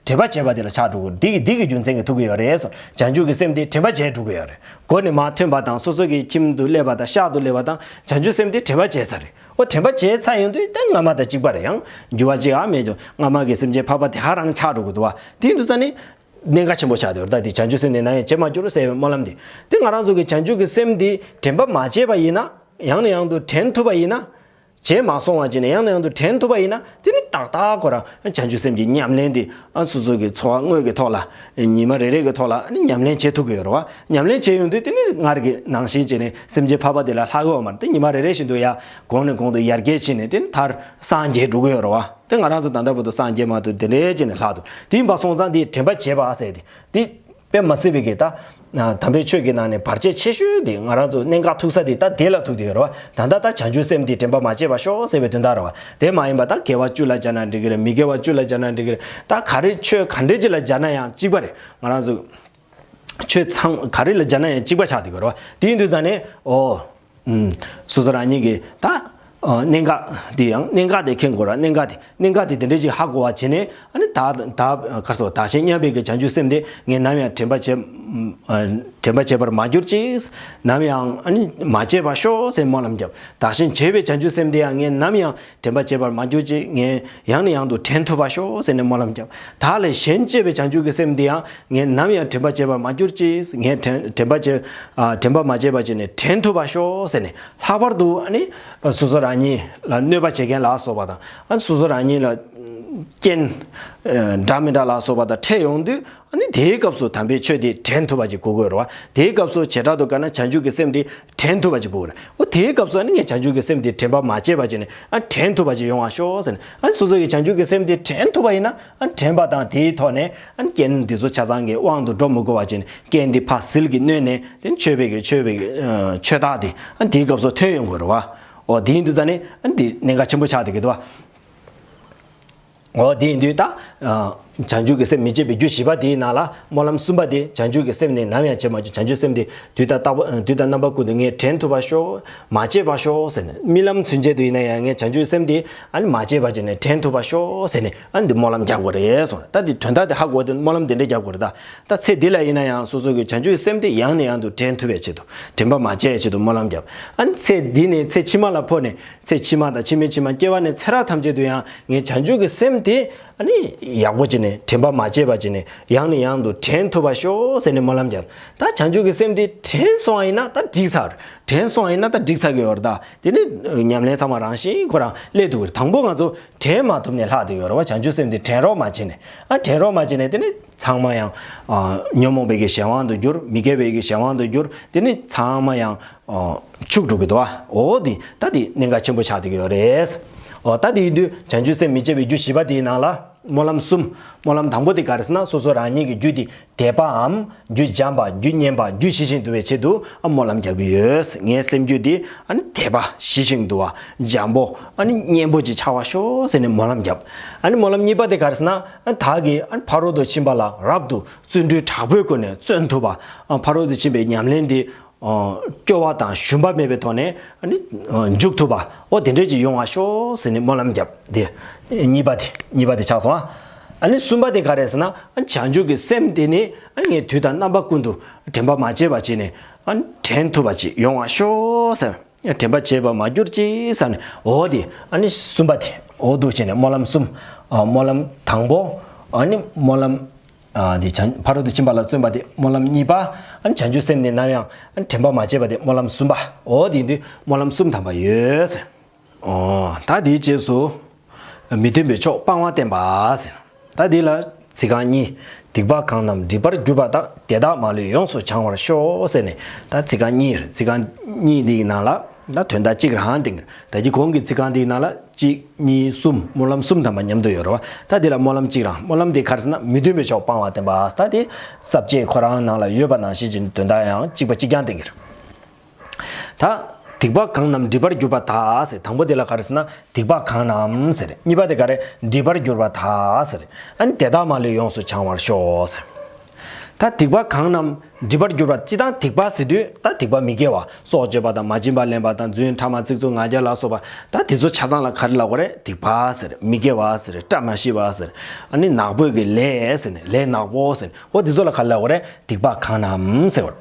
དྲན་པ་བརྗེད་པ་དེ་ལ་ཆགས་འགྲོ་གི་རེད། འདི་གི་འདི་གི་རྒྱུ་མཚན་གྱིས་ཐུག་གི་ཡོད་རེད་གསུངས། བྱང་ཆུབ་ཀྱི་སེམས་དེ་དྲན་པ་བརྗེད་འགྲོ་གི་ཡོད་རེད། སྒོ་ནས་མར་ཐོན་པ་དང་སོ་སོ་གི་ཁྱིམ་དུ་སླེབས་པ་དང་ཤག་ཏུ་སླེབས་པ་དང་བྱང་ཆུབ་སེམས་དེ་དྲན་པ་བརྗེད་ཚར་རེད། ཨོ་དྲན་པ་བརྗེད་ཚར་ཡོང་དུས་ད་སྔ་མ་དང་གཅིག་པ་རེད། ཡང་འགྱུར་བ་གཅིག་ཨ་མེད་ཀྱང་སྔ་མ་གི་སེམས་ཅན་ཕལ་པ་དེ་ཧ་རང་ཆགས་འགྲོ་གི་འདུག་བ། དེ་ཡིན་དུས་ཙ་ནི། གནད་འགག་ཆེན་པོ་ཆགས་བསྡད་ཡོད་རེད། ད་དེ་བྱང་ཆུབ་སེམས་ནི་ནམ་ཡང་བརྗེད་མ་གྱུར་ཟེར་བའི་སྨོན་ལམ་འདི། དེ་ང་རང་ཚོ་གི་བྱང་ཆུབ་ཀྱི་སེམས་འདི་དྲན་པ་མ་བརྗེད་པ་ཡིན་ན། ཡང་ནས་ཡང་དུ་དྲན་ཐུབ་པ་ཡིན་ན། བརྗེད་མ་སོང་བ་བྱས་ནས་ཡང་ནས་ཡང་དུ་དྲན་ཐུབ་པ་ཡིན་ན། དེ་ནི་ཏག་ཏག་ཁོ་རང་བྱང་ཆུབ་སེམས་ཀྱི་ཉམས་ལེན་འདི་ཨ་སོ་སོ་གི་འཚོ་བ་དངོས་ཀྱི་ཐོག་ལ། ཉི་མ་རེ་རེ་གི་ཐོག་ལ་ནི་ཉམས་ལེན་བྱེད་ཐུབ་ཀྱི་ཡོད་རེད་བ། ཉམས་ལེན་བྱེད་ཡོང་དུས་དེ་ནི་སྔར་གྱི་ནང་བཞིན་བྱས་ནས་སེམས་ཅན་ཕལ་པ་དེ་ལ་ལྷག་གི་ཡོད་མ་རེད། དེ་ཉི་མ་རེ་རེ་བཞིན་དུ་ཡ་གོང་ནས་གོང་དུ་ཡར་རྒྱས་ཕྱིན་ནས་དེ་ནི་མཐར་སངས་རྒྱས་འགྲོ་གི་ཡོད་རེད་བ། དེ་ང་རང་ཚོ་ད་ལྟ་བར་དུ་སངས་རྒྱས་མ་ཐུབ་དེ་འདྲའི་བྱས་ནས་ལྷག་འདུག་དེ་ཡིན་པ་སོང་ཙང་དེ་དྲན་པ་བརྗེད་པ་ཟེར་དེ། དེ་དཔེ་མ་སྲིད་པའི་གི་ད། དམ་པའི་ཆོས་ཀྱི་ནང་ནས་བར་ཆད་ཆེ་ཤོས་དེ་ང་རང་ཚོ་གནད་འགག་ཐུག་ས་དེ་ད་དེ་ལ་ཐུག་དེ་ཡོད་རེད་བ། ད་ལྟ་ད་བྱང་ཆུབ་སེམས་དེ་དྲན་པ་མ་བརྗེད་པར་ཤོག་ཟེར་བའི་དོན་དག་རེད་བ། དེ་མ་ཡིན་པ་ད་དགེ་བ་བཅུ་ལ་སྦྱར་ན་འགྲིག་གི་རེད། མི་དགེ་བ་བཅུ་ལ་སྦྱར་ན་འགྲིག་གི་རེད། ད་ག་རེ་ཆོས་ག་འདྲས་ཅིག་ལ་སྦྱར་ན་ཡང་གཅིག་པ་རེད། ང་རང་ཚོ་ཆོས་ཚང་ག་རེ་ལ་སྦྱར་ན་ཡང་གཅིག་པ་ཆགས་དེ་ཡོད་རེད་བ། དེ་ཡིན་དུས་ཙང་ནས་ཨོ། ཨུམ། སོ་སོ་རང་ཉིད་ཀྱིས་ད་ གནད་འགག་དེ་ཡང་གནད་འགག་དེ་མཁྱེན་དགོས་ར། གནད་འགག་དེ་གནད་འགག་དེ་དེ་འདྲ་ཞིག་ཧ་གོ་བ་བྱས་ནས། ཨ་ནི་ད་ད་ག་རེ་ཟེར། བདག་གཞན་མཉམ་པའི་གི་བྱང་ཆུབ་སེམས་དེ་ངས་ནམ་ཡང་དྲན་པ་བྱེད་དྲན་པ་བྱེད་པར་མ་གྱུར་ཅིག། ནམ་ཡང་ཨ་ནི་མ་བྱེད་པར་ཤོག་ཟེར་སྨོན་ལམ་བརྒྱབ། བདག་གཞན་བྱེད་པའི་བྱང་ཆུབ་སེམས་དེ་ཡང་ངས་ནམ་ཡང་དྲན་པ་བྱེད་པར་མ་གྱུར་ཅིག། ངས་ཡང་ནས་ཡང་དུ་དྲན་ཐུབ་པར་ཤོག་ཟེར་ནས་སྨོན་ལམ་བརྒྱབ། བདག་ལས་གཞན་གཅེས་པའི་བྱང་ཆུབ་ཀྱི་སེམས་དེ་ཡང་ངས་ནམ་ཡང་དྲན་པ་བྱེད་པར་མ་གྱུར་ཅིག། ངས་དྲན་དྲན་པ་བྱེད་ཨ་དྲན་པ་མ་བྱས་པ་བྱས་ནས་དྲན་ཐུབ་པར་ཤོག་ཟེར་ནས། ལྷག་པར་དུ་ཨ་ནི་སོ་སོ་རང་ཉིད་ལ་གནོད་པ་བྱེད་མཁན་ལ་སོགས་པ་དང་། ཨ་ནི་སོ་སོ་རང་ཉིད་ལ་རྐྱེན་འདྲ་མི་འདྲ་ལ་སོགས་པ་དང་འཕྲད་ཡོང་དུས། ཨ་ནི་དེའི་སྐབས་སུ་དམ་པའི་ཆོས་དེ་དྲན་ཐུབ་པ་ཅིག་དགོས་ཀྱི་ཡོད་རེད་བ། དེའི་སྐབས་སུ་བྱེ་བྲག་ཏུ་བཀར་ན་བྱང་ཆུབ་ཀྱི་སེམས་དེ་དྲན་ཐུབ་པ་ཅིག་དགོས་ཀྱི་རེད། འོ་དེའི་སྐབས་སུ་ཨ་ནི་ངས་བྱང་ཆུབ་ཀྱི་སེམས་དེ་དྲན་པ་མ་བརྗེད་པ་བྱས་ནས། ཨ་དྲན་ཐུབ་པ་ཅིག་ཡོང་བ་ཤོག་ཟེར་ནས། ཨ་སོ་སོ་གི་བྱང་ཆུབ་ཀྱི་སེམས་དེ་དྲན་ཐུབ་པ་ཡིན་ན། ཨ་དྲན་པ་དང་དེའི་ཐོག་ནས་ཨ་རྐྱེན་འདི་ཚོ་ཆ་ཚང་གི་དབང་དུ་འགྲོ་མི་དགོས་པ་བྱས་ནས། རྐྱེན་འདི་ཕར་ཟིལ་གྱིས་གནོན་ནས། དེ་ཆོས་པའི་གི་ཆོས་པའི་གི་ཆོས་བདག་དེ་ཨ་དེའི་སྐབས་སུ་ཐོན་ཡོང་དགོས་རེད་བ། འོ་དེ་ཡིན་དུས་ཙ་ནས་ཨ་འདི་གནད་འགག་ཆེན་པོ་ཆགས་བསྡད་ཀྱི་འདུག་བ། འོ་དེ་ཡིན་དུས་ད། བྱང་ཆུབ་ཀྱི་སེམས་མི་བརྗེད་པའི་རྒྱུ་བཞི་པ་དེའི་ནང་ལ་སྨོན་ལམ་གསུམ་པ་དེ། བྱང་ཆུབ་ཀྱི་སེམས་ནི་ནམ་ཡང་བརྗེད་མ་གྱུར། བྱང་ཆུབ་སེམས་དེ་དུས་དང་རྟག་པ་དུས་དང་རྣམ་པ་ཀུན་ཏུ་ངས་དྲན་ཐུབ་པར་ཤོག། མ་བརྗེད་པར་ཤོག་ཟེར་ནས། རྨི་ལམ་ཚུན་ཆད་དུ་ཡིན་ན་ཡང་ངས་བྱང་ཆུབ་སེམས་དེ་ཨ་ནི་མ་བརྗེད་པ་བྱས་ནས་དྲན་ཐུབ་པར་ཤོག་ཟེར་ནས། ཨ་ནི་འདི་སྨོན་ལམ་རྒྱག་དགོས་རེད་གསུངས། ད་འདི་དོན་དག་དེ་ཧ་གོ་དེ་སྨོན་ལམ་དེ་འདྲ་རྒྱག་དགོས་རེད་ད། ད་ཚེ་འདི་ལ་ཡིན་ན་ཡང་སོ་སོ་གི་བྱང་ཆུབ་ཀྱི་སེམས་དེ་ཡང་ནས་ཡང་དུ་དྲན་ཐུབ་པའི་ཆེད་དུ། དྲན་པ་མ་བརྗེད་ཡའི་ཆེད་དུ་སྨོན་ལམ་བརྒྱབ། ཨ་ནི་ཚེ་འདི་ནས་ཚེ་ཕྱི་མ་ལ་འཕོ་ནས། ཚེ་ཕྱི་མ་དང་ཕྱི་མའི་ཕྱི་མ། སྐྱེ་བ་ནས་ཚེ་རབས་ཐམས་ཅད་དུ་ཡང་ངས་བྱང་ཆུབ་ཀྱི་སེམས་དེ་ཨ་ནི་ཡག་པོ་བྱས་ནས། དྲན་པ་མ་བརྗེད་པ་བྱས་ནས། ཡང་ནས་ཡང་དུ་དྲན་ཐུབ་པར་ཤོག་ཟེར་ནས་སྨོན་ལམ་བརྒྱབ། ད་བྱང་ཆུབ་ཀྱི་སེམས་དེ་དྲན་སོང་བ་ཡིན་ན་ད་འགྲིག་ཚར། དྲན་སོང་བ་ཡིན་ན་ད་འགྲིག་ཚར་གྱི་ཡོད་རེད་ད། དེ་ནི་ཉམས་ལེན་ཚང་མ་རང་བཞིན་ཁོ་རང་སླེབས་ཐུབ་ཀྱི་རེད། དང་པོ་ང་ཚོ་དྲན་མ་ཐུབ་ནས་ལྷག་བསྡད་ཡོད་རེད་བ། བྱང་ཆུབ་སེམས་དེ་དྲན་རོགས་མ་བྱས་ནས། ཨ་དྲན་རོགས་མ་བྱས་ནས། དེ་ནི་ཚང་མ་ཡང་ཨ་ཉོན་མོངས་པའི་གི་གཞན་དབང་དུ་གྱུར། མི་དགེ་བའི་གི་གཞན་དབང་དུ་གྱུར། དེ་ནི་ཚང་མ་ཡང་ཨ་འཆུག་འགྲོ་གི་འདུག་བ། འོ་དེ་ད་དེ་གནད་འགག་ཆེན་པོ་ཆགས་བསྡད་ཀྱི་ཡོད་རེད། འོ་ད་དེ་ཡིན་དུས་བྱང་ཆུབ་སེམས་མི་བརྗེད་པའི་རྒྱུ་བཞི་པ་དེའི་ནང་ལ་སྨོན་ལམ་གསུམ། སྨོན་ལམ་དང་པོ་དེ་ག་རེ་ཟེར་ན། སོ་སོ་རང་ཉིད་ཀྱི་རྒྱུད་དེ་དད་པའམ་རྒྱུད་འཇམ་པ། རྒྱུད་སྙན་པ། རྒྱུད་ཞི་ཞིང་དུལ་བའི་ཆེད་དུ་ཨ་སྨོན་ལམ་རྒྱག་གི་ཡོད། ངའི་སེམས་རྒྱུད་དེ་ཨ་ནི་དད་པ་ཞི་ཞིང་དུལ་བ། འཇམ་པོ། ཨ་ནི་སྙན་པོ་ཅིག་ཆགས་པར་ཤོག་ཟེར་ནས་སྨོན་ལམ་བརྒྱབ། ཨ་ནི་སྨོན་ལམ་གཉིས་པ་དེ་ག་རེ་ཟེར་ན། ཨ་བདག་གིས་ཨ་ནི་ཕ་རོལ་ཏུ་ཕྱིན་པ་ལ་རབ་ཏུ་བརྩོན་འགྲུས་དྲག་པོའི་སྒོ་ནས་བརྩོན་ཐུབ་པ། ཨ་ཕ་རོལ་ཏུ་ཕྱིན་པའི་ཉམས་ལེན་དེ་ཨ་སྐྱོ་བ་དང་ཞུམ་པ་མེད་པའི་ཐོག་ནས་ཨ་ནི་ཨ་འཇུག་ཐུབ་པ། འོ་དེ་འདྲས་ཅིག་ཡོང་བར་ཤོག་ཟེར་ནས་སྨོན་ལམ་བརྒྱབ། དེ་གཉིས་པ་དེ་གཉིས་པ་དེ་ཆགས་སོང་ཨ། ཨ་ནི་གསུམ་པ་དེ་ག་རེ་ཟེར་ན། ཨ་བྱང་ཆུབ་ཀྱི་སེམས་དེ་ནི་ཨ་ངས་དུས་དང་རྣམ་པ་ཀུན་ཏུ་དྲན་པ་མ་བརྗེད་པ་བྱས་ནས་ཨ་དྲན་ཐུབ་པ་ཅིག་ཡོང་བར་ཤོག་ཟེར། དྲན་པ་བརྗེད་པར་མ་གྱུར་ཅིག་ཟེར་ནས། འོ་དེ་ཨ་ནི་གསུམ་པ་དེ། འོ་འདུག་བྱས་ནས་སྨོན་ལམ་གསུམ། ཨ་སྨོན་ལམ་དང་པོ། ཨ་ནི་སྨོན་ལམ་ཨ་དེ་བྱང་ཕ་རོལ་ཏུ་ཕྱིན་པ་ལ་བརྩོན་པ་དེ་སྨོན་ལམ་གཉིས་པ། ཨ་ནི་བྱང་ཆུབ་སེམས་ནི་ནམ་ཡང་ཨ་དྲན་པ་མ་བརྗེད་པ་དེ་སྨོན་ལམ་གསུམ་པ། འོ་དེ་ཡིན་དུས་སྨོན་ལམ་གསུམ་ཐམ་པ་ཡོད་ཟེར། ཨོ། ད་དེའི་རྗེས་སུ། མི་མཐུན་པའི་ཕྱོགས་སྤང་བ་བསྟེན་པ་ཟེར། ད་འདི་ལ་ཚིག་རྐང་གཉིས། སྡིག་པ་གང་རྣམས་སྒྲིབ་པར་གྱུར་པ་དག། དེ་དག་མ་ལུས་ཡོངས་སུ་བྱང་བར་ཤོག་ཟེར་ནས། ད་ཚིག་རྐང་གཉིས་རེད། ཚིག་རྐང་གཉིས་འདིའི་ནང་ལ་ད་དོན་དག་གཅིག་རང་དེ། ད་གི་གོང་གི་ཚིག་རྐང་འདིའི་ནང་ལ་གཅིག་གཉིས་གསུམ། སྨོན་ལམ་གསུམ་ཐམ་པ་མཉམ་དུ་ཡོད་རེད་བ། ད་འདི་ལ་སྨོན་ལམ་གཅིག་རང་། སྨོན་ལམ་འདི་ག་རེ་ཟེར་ན། མི་མཐུན་པའི་ཕྱོགས་སྤང་བ་བསྟེན་པ། ད་དེ་ས་བཅད་ཁོ་རང་ནང་ལ་ཡོད་པ་ནང་བཞིན་གྱི་དོན་དག་ཡང་གཅིག་པ་གཅིག་རྐྱང་དེ་གི་རེད། ད། སྡིག་པ་གང་རྣམས་སྒྲིབ་པར་གྱུར་པ་དག་ཟེར། དང་པོ་དེ་ལ་ག་རེ་ཟེར་ན། སྡིག་པ་གང་རྣམས་ཟེར། གཉིས་པ་དེ་ག་རེ། སྒྲིབ་པར་གྱུར་པ་དག་ཟེར། ཨ་ནི་དེ་དག་མ་ལུས་ཡོངས་སུ་བྱང་བར་ཤོག་ཟེར། ད་སྡིག་པ་གང་རྣམས་སྒྲིབ་པར་གྱུར་པ། སྤྱིར་བཏང་སྡིག་པ་ཟེར་དུས་ད་སྡིག་པ་མི་དགེ་བ། སྲོག་གཅོད་པ་དང་། མ་བྱིན་པ་ལེན་པ་དང་། རྫུན། ཕྲ་མ། ཚིག་རྩུབ། ང་རྒྱལ་ལ་སོགས་པ། ད་དེ་ཚོ་ཆ་ཚང་ལ་ག་རེ་ལབ་དགོས་རེད། སྡིག་པ་ཟེར། མི་དགེ་བ་ཟེར། བཀྲ་མ་ཤིས་པ་ཟེར། ཨ་ནི་ནག་པོའི་གི་ལས་ཟེར་ནས། ལས་ནག་པོ་ཟེར། འོ་དེ་ཚོ་ལ་ག་རེ་ལབ་དགོས་རེད། སྡིག་པ་གང་རྣམས་ཟེར་བ།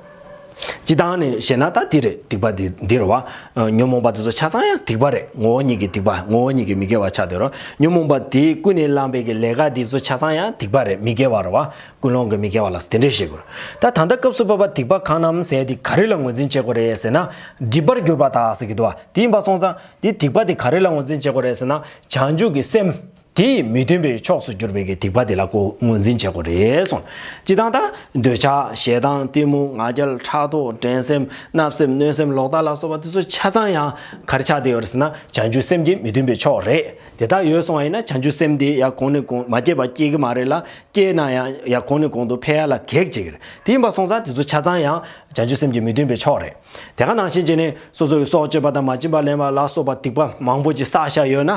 སྤྱིར་བཏང་ནས་བཤད་ན་ད་འདི་རེད། སྡིག་པ་འདི་འདི་རེད་བ། ཨ་ཉོན་མོངས་པ་འདི་ཚོ་ཆ་ཚང་ཡང་སྡིག་པ་རེད། ངོ་བོ་ཉིད་ཀྱི་སྡིག་པ། ངོ་བོ་ཉིད་ཀྱི་མི་དགེ་བ་ཆགས་བསྡད་རོ། ཉོན་མོངས་པ་དེས་ཀུན་ནས་བསླངས་པའི་གི་ལས་ཀ་འདི་ཚོ་ཆ་ཚང་ཡང་སྡིག་པ་རེད། མི་དགེ་བ་རེད་བ། ཀུན་སློང་གི་མི་དགེ་བ་ལ་དེ་འདྲས་བཤད་དགོས་རེད། ད་ད་ལྟ་སྐབས་སུ་བབ་པ་སྡིག་པ་གང་རྣམས་ཟེར་དེ་ག་རེ་ལ་ངོས་འཛིན་བྱེད་དགོས་རེད་ཟེར་ན། སྒྲིབ་པར་གྱུར་པ་དག་ཟེར་གྱི་འདུག་བ། དེ་ཡིན་པ་སོང་ཙང་དེ་སྡིག་པ་དེ་ག་རེ་ལ་ངོས་འཛིན་བྱེད་དགོས་རེད་ཟེར་ན། བྱང་ཆུབ་ཀྱི་སེམས། དེ་ཡི་མི་མཐུན་པའི་ཕྱོགས་སུ་གྱུར་པའི་གི་སྡིག་པ་དེ་ལ་ཁོ་ངོས་འཛིན་བྱེད་དགོས་རེད་གསུངས། སྤྱིར་བཏང་ད་འདོད་ཆགས། ཞེ་སྡང་། གཏི་མུག་ང་རྒྱལ། ཕྲག་དོག་འགྲན་སེམས། བརྣབ་སེམས། གནོད་སེམས། ལོག་ལྟ་ལ་སོགས་པ་དེ་ཚོ་ཆ་ཚང་ཡང་ག་རེ་ཆགས་བསྡད་ཡོད་རེད་ཟེར་ན། བྱང་ཆུབ་སེམས་ཀྱི་མི་མཐུན་པའི་ཕྱོགས་རེད། དེ་དག་ཡོད་སོང་བ་ཡིན་ན་བྱང་ཆུབ་སེམས་དེ་ཡང་གོང་ནས་གོང་མ་སྐྱེས་པ་སྐྱེ་གི་མ་རེད་ལ། སྐྱེས་ན་ཡང་ཡང་གོང་ནས་གོང་དུ་འཕེལ་ཡ་ལ་གེགས་བྱེད་ཀྱི་རེད། དེ་ཡིན་པ་སོང་ཙང་དེ་ཚོ་ཆ་ཚང་ཡང་བྱང་ཆུབ་སེམས་ཀྱི་མི་མཐུན་པའི་ཕྱོགས་རེད། དེ་ག་ནང་བཞིན་བྱས་ནས་སོ་སོ་ཡི་སྲོག་གཅོད་པ་དང་། མ་བྱིན་པ་ལེན་པ་ལ་སོགས་པ་སྡིག་པ་མང་པོ་ཅིག་བསགས་བཞག་ཡོད་ན།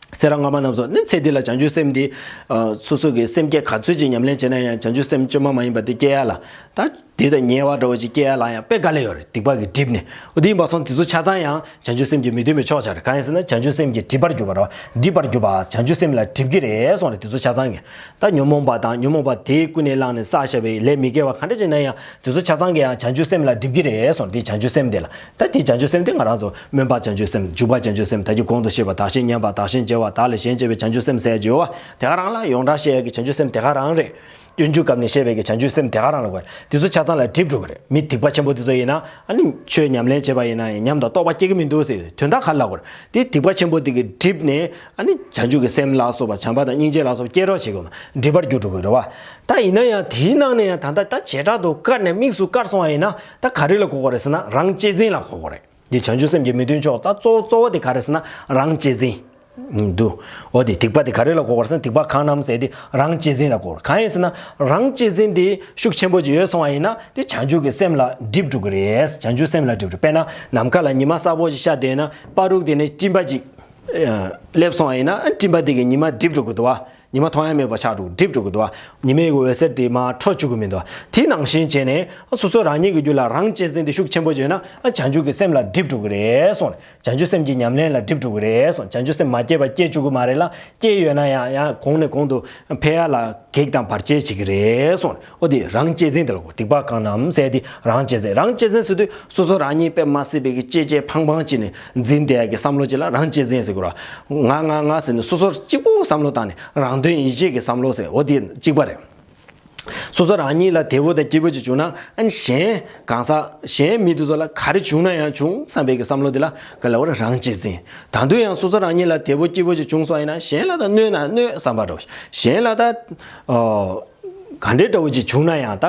ཚེ་རབས་སྔ་མ་རྣམས་སུ་ནི་ཚེ་འདི་ལ་བྱང་ཆུབ་སེམས་འདི། ཨ་སོ་སོ་གི་སེམས་བསྐྱེད་ག་ཚོད་ཅིག་ཉམས་ལེན་བྱས་ན་ཡང་བྱང་ཆུབ་སེམས་བཅོས་མ་མ་ཡིན་པ་དེ་སྐྱེ་ཡ་ལ། ད་ དེ་དང་ཉེ་བ་འདྲ་བོ་ཅིག་སྐྱེ་ཡ་ལ་ཡང་དཔེ་དཀའ་ལས་ཡོད་རེད། སྡིག་པ་གིས་བསྒྲིབས་ནས། འོ་དེ་ཡིན་པ་སོང་དེ་ཚོ་ཆ་ཚང་ཡང་བྱང་ཆུབ་སེམས་ཀྱི་མི་མཐུན་པའི་ཕྱོགས་ཆགས་རེད། གང་ཡིན་ཟེར་ན་བྱང་ཆུབ་སེམས་ཀྱིས་སྒྲིབ་པར་གྱུར་པ་རེད་བ། སྒྲིབ་པར་གྱུར་པ་བྱང་ཆུབ་སེམས་ལ་སྒྲིབ་ཀྱི་རེད་གསུངས་རེད། དེ་ཚོ་ཆ་ཚང་གིས། ད་ཉོན་མོངས་པ་དང་ཉོན་མོངས་པ་དེས་ཀུན་ནས་བསླངས་ནས་བསགས་བཞག་པའི་ལས་མི་དགེ་བ་ག་འདྲ་ཅིག་ན་ཡང་དེ་ཚོ་ཆ་ཚང་གིས་ཡང་བྱང་ཆུབ་སེམས་ལ་སྒྲིབ་ཀྱི་རེད་གསུངས། དེ་བྱང་ཆུབ་སེམས་དེ་ལ། ད་དེ་བྱང་ཆུབ་སེམས་དེ་ང་རང་ཚོ་སྨོན་པ་བྱང་ཆུབ་སེམས། འཇུག་པ་བྱང་ཆུབ་སེམས། ད་གིན་གོང་དུ་བཤད་པ་བདག་གཞན་མཉམ་པ། བདག་གཞན་བརྗེ་བ། བདག་ལས་གཞན་གཅེས་པའི་བྱང་ཆུབ་སེམས་ཟེར་ཡ་ཅིག་ཡོད་བ། དེ་ག་རང་ལ་ཡོངས་གྲགས་བཤད་ཡ་གི་བྱང་ཆུབ་སེམས་དེ་ག་རང་རེད། སྤྱོད་འཇུག་སྐབས་ནས་བཤད་པའི་གི་བྱང་ཆུབ་སེམས་དེ་ག་རང་ལ་གོ། དེ་ཚོ་ཆ་ཚང་ལ་སྒྲིབ་འགྲོ་གི་རེད། མི་སྡིག་པ་ཆེན་པོ་དེ་ཚོ་ཡིན་ན་ཨ་ནི་ཆོས་ཉམས་ལེན་བྱེད་པ་ཡིན་ན་ཡང་ཉམས་དང་རྟོགས་པ་སྐྱེ་གི་མི་འདུག་ཟེར། དོན་དག་ག་རེ་ལབ་དགོས་རེད། དེ་སྡིག་པ་ཆེན་པོ་དེ་གིས་བསྒྲིབས་ནས་ཨ་ནི་བྱང་ཆུབ་ཀྱི་སེམས་ལ་སོགས་པ། བྱམས་པ་དང་སྙིང་རྗེ་ལ་སོགས་པ་སྐྱེ་རོགས་བྱེད་དགོས་ན་སྒྲིབ་པར་འགྱུར་འགྲོ་གི་རེད་བ། ད་ཡིན་ན་ཡང་དེའི་ནང་ནས་ཡང་ད་ལྟ་ད་བྱེ་བྲག་ཏུ་བཀར་ནས་དམིགས་སུ་བཀར་སོང་བ་ཡིན་ན་ད་ག་རེ་ལ་གོ་དགོས་རེད་ཟེར་ན་རང་གཅེས་འཛིན་ལ་གོ་དགོས་རེད། འདི་བྱང་ཆུབ་སེམས་ཀྱི་མི་མཐུན་ཕྱོགས་ད་གཙོ་བོ་གཙོ་བོ་དེ་ག་རེ་ཟེར་ན་རང་གཅེས་འཛིན་འདུག་འོ་དེ་སྡིག་པ་དེ་ག་རེ་ལ་གོ་དགོས་ཟེར་ན་སྡིག་པ་གང་རྣམས་ཟེར་དེ་རང་གཅེས་འཛིན་ལ་གོ་དགོས། གང་ཡིན་ཟེར་ན་རང་གཅེས་འཛིན་དེ་ཤུགས་ཆེན་པོ་ཅིག་ཡོད་སོང་བ་ཡིན་ན་དེ་བྱང་ཆུབ་ཀྱི་སེམས་ལ་སྒྲིབ་འགྲོ་གི་རེད། བྱང་ཆུབ་སེམས་ལ་སྒྲིབ་འགྲོ། དཔེར་ན་ནམ་མཁའ་ལ་ཉི་མ་གསལ་པོ་ཞིག་ཤར་བསྡད་ན་པ་རུག་དེ་ནས་སྤྲིན་པ་ཅིག་སླེབས་སོང་བ་ཡིན་ན་སྤྲིན་པ་དེ་གིས་ཉི་མ་སྒྲིབ་འགྲོ་གི་འདུག་བ། ཉི་མ་མཐོང་ཡ་མེད་པ་ཆགས་འགྲོ་གི་སྒྲིབ་འགྲོ་གི་འདུག་བ། ཉི་མའི་འོད་ཟེར་དེ་མར་འཕྲོ་བཅུག་གི་མི་འདུག་བ། དེ་ནང་བཞིན་བྱས་ནས་སོ་སོ་རང་ཉིད་ཀྱི་རྒྱུད་ལ་རང་གཅེས་འཛིན་དེ་ཤུགས་ཆེན་པོ་བྱས་ན་བྱང་ཆུབ་ཀྱི་སེམས་ལ་སྒྲིབ་འགྲོ་གི་རེད་གསུངས། བྱང་ཆུབ་སེམས་ཀྱི་ཉམས་ལེན་ལ་སྒྲིབ་འགྲོ་གི་རེད་གསུངས། བྱང་ཆུབ་སེམས་མ་སྐྱེས་པ་སྐྱེ་བཅུག་གི་མ་རེད་ལ། སྐྱེས་ཡོད་ན་ཡང་ཡང་གོང་ནས་གོང་དུ་འཕེལ་ཡ་ལ་གེགས་དང་བར་ཆད་བྱེད་ཀྱི་རེད་གསུངས། འོ་དེ་རང་གཅེས་འཛིན་དེ་ལ་གོ། སྡིག་པ་གང་རྣམས་ཟེར་དེ་རང་གཅེས་འཛིན། རང་གཅེས་འཛིན་ཟེར་དུས་སོ་སོ་རང་ཉིད་དཔེ་མ་སྲིད་པའི་གི་གཅེས་གཅེས་ཕངས་ཕངས་བྱས་ནས་འཛིན་བསྡད་ཡ་གི་བསམ་བློ་ཅིག་ལ་རང་གཅེས་འཛིན་ཟེར་དགོས་ར། ང་ང་ང་ཟེར་ནས་སོ་སོར་གཅིག་པུ་བསམ་བློ་བཏང་ནས་རང་དོན་ཡིད་བྱེད་ཀྱི་བསམ་བློ་ཟེར། འོ་དེ་གཅིག་པ་རེད། སོ་སོ་རང་ཉིད་ལ་བདེ་པོ་དང་སྐྱིད་པོ་ཅིག་བྱུང་ན་ཨ་ནི་གཞན་གང་ཟག་གཞན་མི་དེ་ཚོ་ལ་ག་རེ་བྱུང་ན་ཡང་བྱུང་བསམ་པའི་གི་བསམ་བློ་དེ་ལ་ག་ལབ་དགོས་རེད། རང་གཅེས་འཛིན། ད་དུང་ཡང་སོ་སོ་རང་ཉིད་ལ་བདེ་པོ་སྐྱིད་པོ་ཅིག་བྱུང་སོང་ཡིན་ན་གཞན་ལ་ད་གནོད་ན་གནོད་བསམ་པ་འདྲ་བོ་ཞིག་གཞན་ལ་ད་ཨོ། ག་འདྲའི་འདྲ་བོ་ཅིག་བྱུང་ན་ཡང་ད་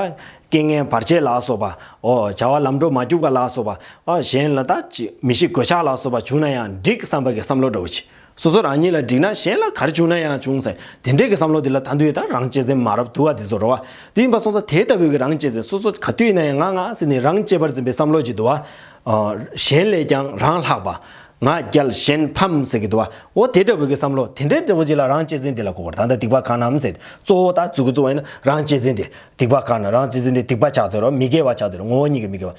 རྐྱེན་ངན་བར་ཆད་ལ་སོགས་པ། ཨོ་བྱ་བ་ལམ་འགྲོ་མ་འགྲུབ་པ་ལ་སོགས་པ། ཨོ་གཞན་ལ་ད་ཅི་མི་ཤེས་གོད་ཆག་ལ་སོགས་པ་བྱུང་ན་ཡང་འགྲིག་བསམ་པ་གི་བསམ་བློ་འདྲ་བོ་ཅིག་སོ་སོ་རང་ཉིད་ལ་འགྲིག་ན་གཞན་ལ་ག་རེ་བྱུང་ན་ཡང་བྱུང་ཟེར་དེ་འདྲའི་གི་བསམ་བློ་དེ་ལ་ད་དུང་ཡང་ད་རང་གཅེས་འཛིན་མ་རབས་འདུག་བ། དེ་ཚོ་རེད་བ། དེ་ཡིན་པ་སོང་ཙང་དེ་ལྟ་བུའི་གི་རང་གཅེས་འཛིན་སོ་སོ་ག་དུས་ཡིན་ན་ཡང་ང་ང་ཟེར་ནས་རང་གཅེས་པར་འཛིན་པའི་བསམ་བློ་ཅིག་འདུག་བ། ཨོ་གཞན་ལས་ཀྱང་རང་ལྷག་པ། ང་རྒྱལ་གཞན་ཕམ་ཟེར་གི་འདུག་བ། འོ་དེ་འདྲ་བོའི་གི་བསམ་བློ་དེ་འདྲའི་འདྲ་བོ་ཅིག་ལ་རང་གཅེས་འཛིན་དེ་ལ་གོ་དགོས་རེད། ད་ལྟ་སྡིག་པ་གང་རྣམས་ཟེར་གཙོ་བོ་ད་མཛུབ་གུ་བཙུགས་པ་ཡིན་ན་རང་གཅེས་འཛིན་དེ། སྡིག་པ་གང་རྣམས། རང་གཅེས་འཛིན་དེ་སྡིག་པ་ཆགས་ཚོད་རོ། མི་དགེ་བ་ཆགས་ཚོད་རོ། ངོ་བོ་ཉིད་ཀྱི་མི་དགེ་བ།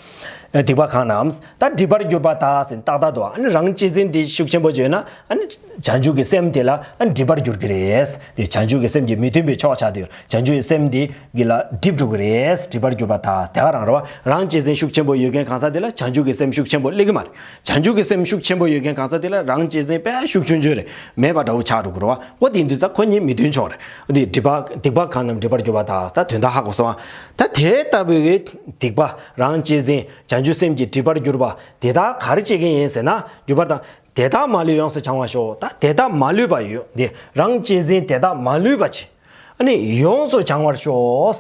ཨ་སྡིག་པ་གང་རྣམས། ད་སྒྲིབ་པར་གྱུར་པ་དག་ཟེར་ཏག་ཏག་འདུག་ཨ་ནི་རང་གཅེས་འཛིན་དེ་ཤུགས་ཆེན་པོ་བྱས་ན་ཨ་ནི་བྱང་ཆུབ་ཀྱི་སེམས་དེ་ལ་ཨ་ནི་སྒྲིབ་པར་གྱུར་གྱི་རེད། དེ་བྱང་ཆུབ་ཀྱི་སེམས་ཀྱི་མི་མཐུན་པའི་ཕྱོགས་ཆགས་དེ་བྱང་ཆུབ་ཀྱི་སེམས་དེ་གི་ལ་སྒྲིབ་འགྲོ་གི་རེད། སྒྲིབ་པར་གྱུར་པ་དག་དེ་ག་རང་རེད་བ། རང་གཅེས་འཛིན་ཤུགས་ཆེན་པོ་ཡོད་མཁན་གང་ཟག་དེ་ལ་བྱང་ཆུབ་ཀྱི་སེམས་ཤུགས་ཆེན་པོ་སླེབས་ཀྱི་མ་རེད། བྱང་ཆུབ་ཀྱི་སེམས་ཤུགས་ཆེན་པོ་ཡོད་མཁན་གང་ཟག་དེ་ལ་རང་གཅེས་འཛིན་དཔེ་ཤུགས་ཆུང་ཆུང་རེད། མེད་པ་འདྲ་བོ་ཆགས་འགྲོ་གི་རེད་བ། འོ་དེ་ཡིན་དུས་ཙང་ཁོ་གཉིས་མི་མཐུན་ཕྱོགས་རེད། འོ་དེ་སྒྲིབ་པ་སྡིག་པ་གང་རྣམས་སྒྲིབ་པར་གྱུར་པ་དག་ད་དོན་དག་ཧ་གོ་སོང་ཨ། ད་དེ་ལྟ་བུའི་གི་སྡིག་པ་རང་གཅེས་འཛིན་བྱང་ཆུབ་སེམས་ཀྱི་སྒྲིབ་པར་གྱུར་པ་དེ་དག་ག་རེ་བྱེད་ཀྱི་ཡིན་ཟེར་ན་འགྱུར་བ་དང་དེ་དག་མ་ལུས་ཡོངས་སུ་བྱང་བར་ཤོག་ད་དེ་དག་མ་ལུས་པ་ཡོད་འདི་རང་གཅེས་འཛིན་དེ་དག་མ་ལུས་པ་ཅིག་ཨ་ནི་ཡོངས་སུ་བྱང་བར་ཤོག་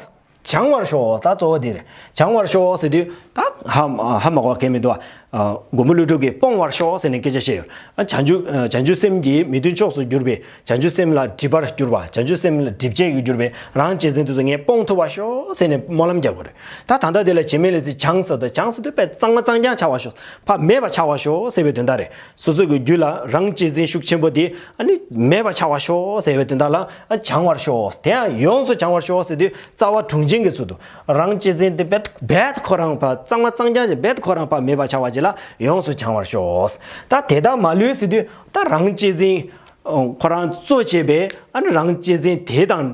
བྱང་བར་ཤོག་ད་གཙོ་བོ་འདི་རེད། བྱང་བར་ཤོག་ཟེར་དུས་ད་ཧ་ཧ་མ་གོ་མཁན་མི་འདུག་ཨ། མགོན་པོ་ཀླུ་སྒྲུབ་ཀྱིས་སྤོང་བར་ཤོག་ཟེར་ནས་སྐད་ཆ་བཤད་ཡོད། ཨ་བྱང་ཆུབ་བྱང་ཆུབ་སེམས་ཀྱི་མི་མཐུན་ཕྱོགས་སུ་གྱུར་པའི་བྱང་ཆུབ་སེམས་ལ་སྒྲིབ་པར་གྱུར་པ་བྱང་ཆུབ་སེམས་ལ་སྒྲིབ་བྱེད་ཀྱི་གྱུར་པའི་རང་གཅེས་འཛིན་དེ་ཚོ་ངས་སྤོང་ཐུབ་པར་ཤོག་ཟེར་ནས་སྨོན་ལམ་རྒྱག་དགོས་རེད། ད་ད་ལྟ་དེ་ལ་བྱེད་མེད་ལས་ཚིག་བྱང་ཟེར་དུས་བྱང་ཟེར་དུས་དཔེ་གཙང་མ་གཙང་རྐྱང་ཆགས་པར་ཤོག་ཕར་མེད་པ་ཆགས་པར་ཤོག་ཟེར་བའི་དོན་དག་རེད། སོ་སོ་གི་རྒྱུད་ལ་རང་གཅེས་འཛིན་ཤུགས་ཆེན་པོ་དེ་ཨ་ནི་མེད་པ་ཆགས་པར་ཤོག་ཟེར་བའི་དོན་དག་ལ་ཨ་བྱང་བར་ཤོག་དེ་ཡང་ཡོངས་སུ་བྱང་བར་ཤོག་ཟེར་དུས་རྩ་བ་དྲུང་ཆེན་གྱི་ཚུལ་དུ་རང་གཅེས་འཛིན་དེ་རྦད་རྦད་ཁོ་རང་ཕར་གཙང་མ་གཙང་རྐྱང་ཅིག་རྦད་ཁོ་རང་ཕར་མེད་པ་ཆགས་པ་ཅིག་ལ་ཡོངས་སུ་བྱང་བར་ཤོག་ད་དེ་དག་མ་ལུས་ཟེར་དུས་ད་རང་གཅེས་འཛིན་ཁོ་རང་གཙོ་བྱས་པའི་ཨ་ནི་རང་གཅེས་འཛིན་དེ་དང་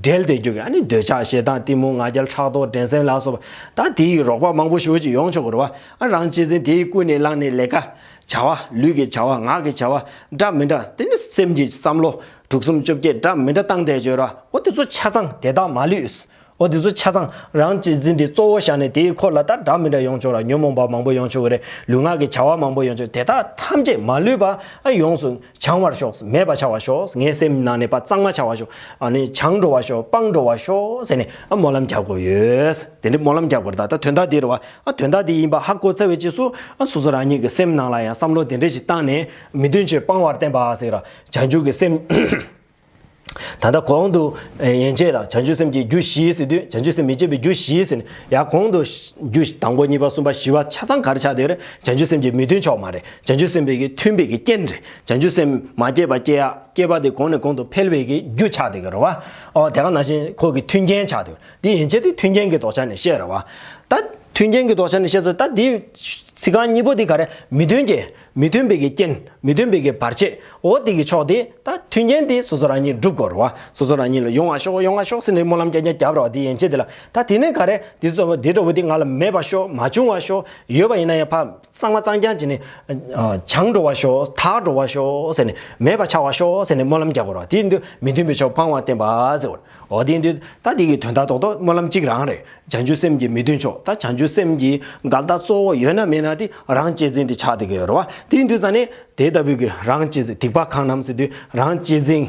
འབྲེལ་ཏེ་འཇུག་གི་ཨ་ནི་འདོད་ཆགས་ཞེ་སྡང་གཏི་མུག་ང་རྒྱལ་ཕྲག་དོག་འགྲན་སེམས་ལ་སོགས་པ་ད་དེའི་རོགས་པ་མང་པོ་ཞེ་པོ་ཅིག་ཡོང་ཆོག་གི་རེད་བ། ཨ་རང་གཅེས་འཛིན་དེའི་ཀུན་ནས་བསླངས་ནས་ལས་ཀ་བྱ་བ་ལུས་ཀྱི་བྱ་བ་ངག་གི་བྱ་བ་འདྲ་མི་འདྲ་དེ་ནི་སེམས་ཀྱི་བསམ་བློ་དྲུག་གསུམ་བཅོ་བརྒྱད་འདྲ་མི་འདྲ་བཏང་བསྡད་བརྗོད་ར་འོ་དེ་ཚོ་ཆ་ཚང་དེ་དག་མ་ལུས། འོ་དེ་ཚོ་ཆ་ཚང་རང་གཅེས་འཛིན་དེ་གཙོ་བོ་བཞག་ནས་དེའི་འཁོར་ལ་ད་འདྲ་མི་འདྲ་ཡོང་ཆོག་ར་ཉོན་མོངས་པ་མང་པོ་ཡོང་ཆོག་གི་རེད། ལུས་ངག་གི་བྱ་བ་མང་པོ་ཡོང་ཆོག་དེ་དག་ཐམས་ཅད་མ་ལུས་པ་ཨ་ཡོངས་སུ་བྱང་བར་ཤོག་མེད་པ་ཆགས་པར་ཤོག་ངའི་སེམས་ནང་ནས་ཕར་གཙང་མ་ཆགས་པར་ཤོག་ཨ་ནི་བྱང་འགྲོ་བར་ཤོག་སྤང་འགྲོ་བར་ཤོག་ཟེར་ནས་ཨ་སྨོན་ལམ་རྒྱག་དགོས་ཡོད། དེ་འདྲའི་སྨོན་ལམ་རྒྱག་དགོས་རེད། ད་ད་དོན་དག་འདི་རེད་བ། ཨ་དོན་དག་འདི་ཡིན་པ་ཧ་གོ་ཚར་བའི་རྗེས་སུ་ཨ་སོ་སོ་རང་ཉིད་ཀྱི་སེམས་ནང་ལ་ཡང་བསམ་བློ་དེ་འདྲ་ཞིག་བཏང་ནས་མི་མཐུན་ཕྱོགས་སྤང་བར་བསྟན་པ་ཟེར་ར་བྱང་ཆུབ་ཀྱི་སེམས། ད་ལྟ་གོང་དུ་ཡན་ཆད་ལ་བྱང་ཆུབ་སེམས་ཀྱི་རྒྱུ་བཞི་ཟེར་དུས་བྱང་ཆུབ་སེམས་མི་བསྐྱེད་པའི་རྒྱུ་བཞི་ཟེར་ནས་ཡང་གོང་དུ་རྒྱུ་དང་པོ་གཉིས་པ་གསུམ་པ་བཞི་པ་ཆ་ཚང་ག་རེ་ཆགས་བསྡད་ཡོད་རེད། བྱང་ཆུབ་སེམས་ཀྱི་མི་མཐུན་ཕྱོགས་མ་རེད། བྱང་ཆུབ་སེམས་དཔའི་གི་མཐུན་པའི་གི་རྐྱེན་རེད། བྱང་ཆུབ་སེམས་མ་སྐྱེས་པ་སྐྱེ་ཡ་སྐྱེས་པ་དེ་གོང་ནས་གོང་དུ་འཕེལ་བའི་གི་རྒྱུ་ཆགས་བསྡད་ཀྱི་རེད་བ། ཨོ་དེ་ག་ནང་བཞིན་ཁོ་གི་མཐུན་རྐྱེན་ཆགས་བསྡད་ཀྱི་རེད། དེ་ཡན་ཆད་དེ་མཐུན་རྐྱེན་གྱི་ལྡོག་ཆ་ནས་བཤད་རེད་བ། ད་མཐུན་རྐྱེན་གྱི་ལྡོག་ཆ་ནས་བཤད་ཚོད་ད་དེ་ཚིག་རྐང་གཉིས་པོ་དེ་ག་རེ་མི་མཐུན་རྐྱེན། མི་མཐུན་པའི་གི་རྐྱེན། མི་མཐུན་པའི་གི་བར་ཆད། འོ་དེ་གི་ཕྱོགས་དེ་ད་མཐུན་རྐྱེན་དེ་སོ་སོ་རང་ཉིད་སྒྲུབ་དགོས་རེད་བ། སོ་སོ་རང་ཉིད་ལ་ཡོང་བ་ཤོག་ཡོང་བ་ཤོག་ཟེར་ནས་སྨོན་ལམ་རྐྱང་རྐྱང་རྒྱབ་རོགས་དེ་ཡན་ཆད་དེ་ལ་ད་དེ་ནས་ག་རེ་དེ་ཚོ་དེ་འདྲ་བོ་དེ་ང་ལ་མེད་པ་ཤོག་མ་བྱུང་བ་ཤོག་ཡོད་པ་ཡིན་ན་ཡང་ཕ་གཙང་མ་གཙང་རྐྱང་བྱས་ནས་ཨ་བྱང་འགྲོ་བ་ཤོག་དག་འགྲོ་བ་ཤོག་ཟེར་ནས་མེད་པ་ཆགས་པ་ཤོག་ཟེར་ནས་སྨོན་ལམ་རྒྱག་དགོས་རེད་བ། དེ་ཡིན་དུས་མི་མཐུན་པའི་ཕྱོགས་སྤང་བ་བསྟེན་པ་ཟེར་བ་རེད། འོ་དེ་ཡིན་དུས་ད་དེ་གི་དོན་དག་རྡོག་རྡོག་སྨོན་ལམ་གཅིག་རང་རེད། བྱང་ཆུབ་སེམས་ཀྱི་མི་མཐུན་ཕྱོགས། ད་བྱང་ཆུབ་སེམས་ཀྱི་འགལ་ཟླ་གཙོ་བོ་ཡོད་ན་མེད་ན་དེ་རང་གཅེས་འཛིན་དེ་ཆགས་བསྡད་ཀྱི་ཡོད་རེད་བ། དེ་ཡིན་དུས་ཙང་ནས་དེ་ལྟ་བུའི་གི་རང་གཅེས་འཛིན་སྡིག་པ་གང་རྣམས་ཟེར་དུས་རང་གཅེས་འཛིན།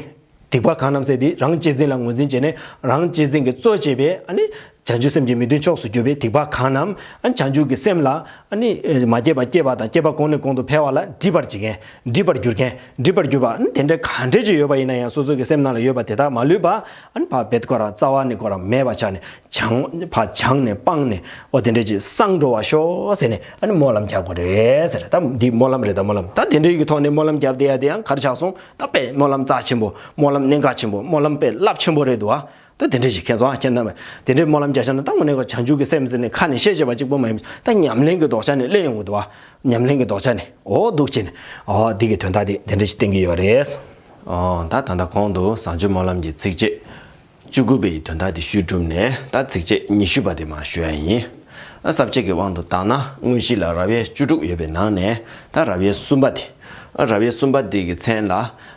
སྡིག་པ་གང་རྣམས་ཟེར་དེ་རང་གཅེས་འཛིན་ལ་ངོས་འཛིན་བྱས་ནས་རང་གཅེས་འཛིན་གྱི་གཙོ་བྱས་པའི་ཨ་ནི་བྱང་ཆུབ་སེམས་ཀྱི་མི་མཐུན་ཕྱོགས་སུ་གྱུར་པའི་སྡིག་པ་གང་རྣམས་ཨ་ནི་བྱང་ཆུབ་ཀྱི་སེམས་ལ་ཨ་ནི་མ་སྐྱེས་པ་སྐྱེས་པ་དང་སྐྱེས་པ་གོང་ནས་གོང་དུ་འཕེལ་བ་ལ་སྒྲིབ་པར་བྱེད་མཁན། སྒྲིབ་པར་འགྱུར་མཁན། སྒྲིབ་པར་གྱུར་པ་ཨ་ནི་དེ་འདྲ་གང་འདྲ་ཅིག་ཡོད་པ་ཡིན་ན་ཡང་སོ་སོ་གི་སེམས་ནང་ལ་ཡོད་པ་དེ་དག་མ་ལུས་པ་ཨ་ནི་ཕར་རྦད་ཁོ་རང་རྩ་བ་ནས་ཁོ་རང་མེད་པ་ཆགས་ནས། བྱང་ཕར་བྱང་ནས་སྤངས་ནས་ཨོ་དེ་འདྲ་ཅིག་སངས་འགྲོ་བར་ཤོག་ཟེར་ནས་ཨ་ནི་སྨོན་ལམ་རྒྱག་དགོས་རེད་ཟེར། ད་འདི་སྨོན་ལམ་རེད། ད་སྨོན་ལམ་ད་དེ་འདྲའི་གི་ཐོག་ནས་སྨོན་ལམ་རྒྱབ་བསྡད་ཡ་དེ་ཡང་ག་རེ་ཆགས་སོང་། ད་དཔེ་སྨོན་ལམ་རྩ་ཆེན་པོ། སྨོན་ལམ་གནད་འགག་ཆེན་པོ། སྨོན་ལམ་དཔེ་རླབས་ཆེན་པོ་རེད་འདུག་ཨ། ད་དེ་འདྲ་ཞིག་ཁྱེད་ཚོ་ཨ་ཁྱེད་རྣམ་པས་དེ་འདྲའི་སྨོན་ལམ་རྒྱག་ཤག་ན་ད་དངོས་གནས་ཁོ་བྱང་ཆུབ་ཀྱི་སེམས་ཟེར་ནས་ཁ་ནས་བཤད་བྱས་པ་གཅིག་པོ་མ་ཡིན། ད་ཉམས་ལེན་གྱི་ལྡོག་ཆ་ནས་སླེབས་ཡོང་གི་འདུག་ཨ། ཉམས་ལེན་གྱི་ལྡོག་ཆ་ནས་ཨོ་འདུག་བྱས་ནས་ཨོ་འདི་གི་དོན་དག་དེ་དེ་འདྲ་ཞིག་བསྟན་གྱི་ཡོད་རེད། ཨོ་ད་ད་ལྟ་གོང་དུ་བྱང་ཆུབ་སྨོན་ལམ་གྱི་ཚིགས་བཅད་བཅུ་དགུ་པའི་དོན་དག་དེ་ཞུས་གྲུབ་ནས་ད་ཚིགས་བཅད་ཉི་ཤུ་པ་དེ་མར་ཞུ་ཡ་ཡིན། ཨ་ས་བཅད་ཀྱི་དབང་དུ་བཏང་ན་དངོས་གཞི་ལ་རབ་དབྱེ་བཅུ་དྲུག་ཡོད་པའི་ནང་ནས་ད་རབ་དབྱེ་གསུམ་པ་དེ། ཨ་རབ་དབྱེ་གསུམ་པ་དེ་གི་མཚན་ལ་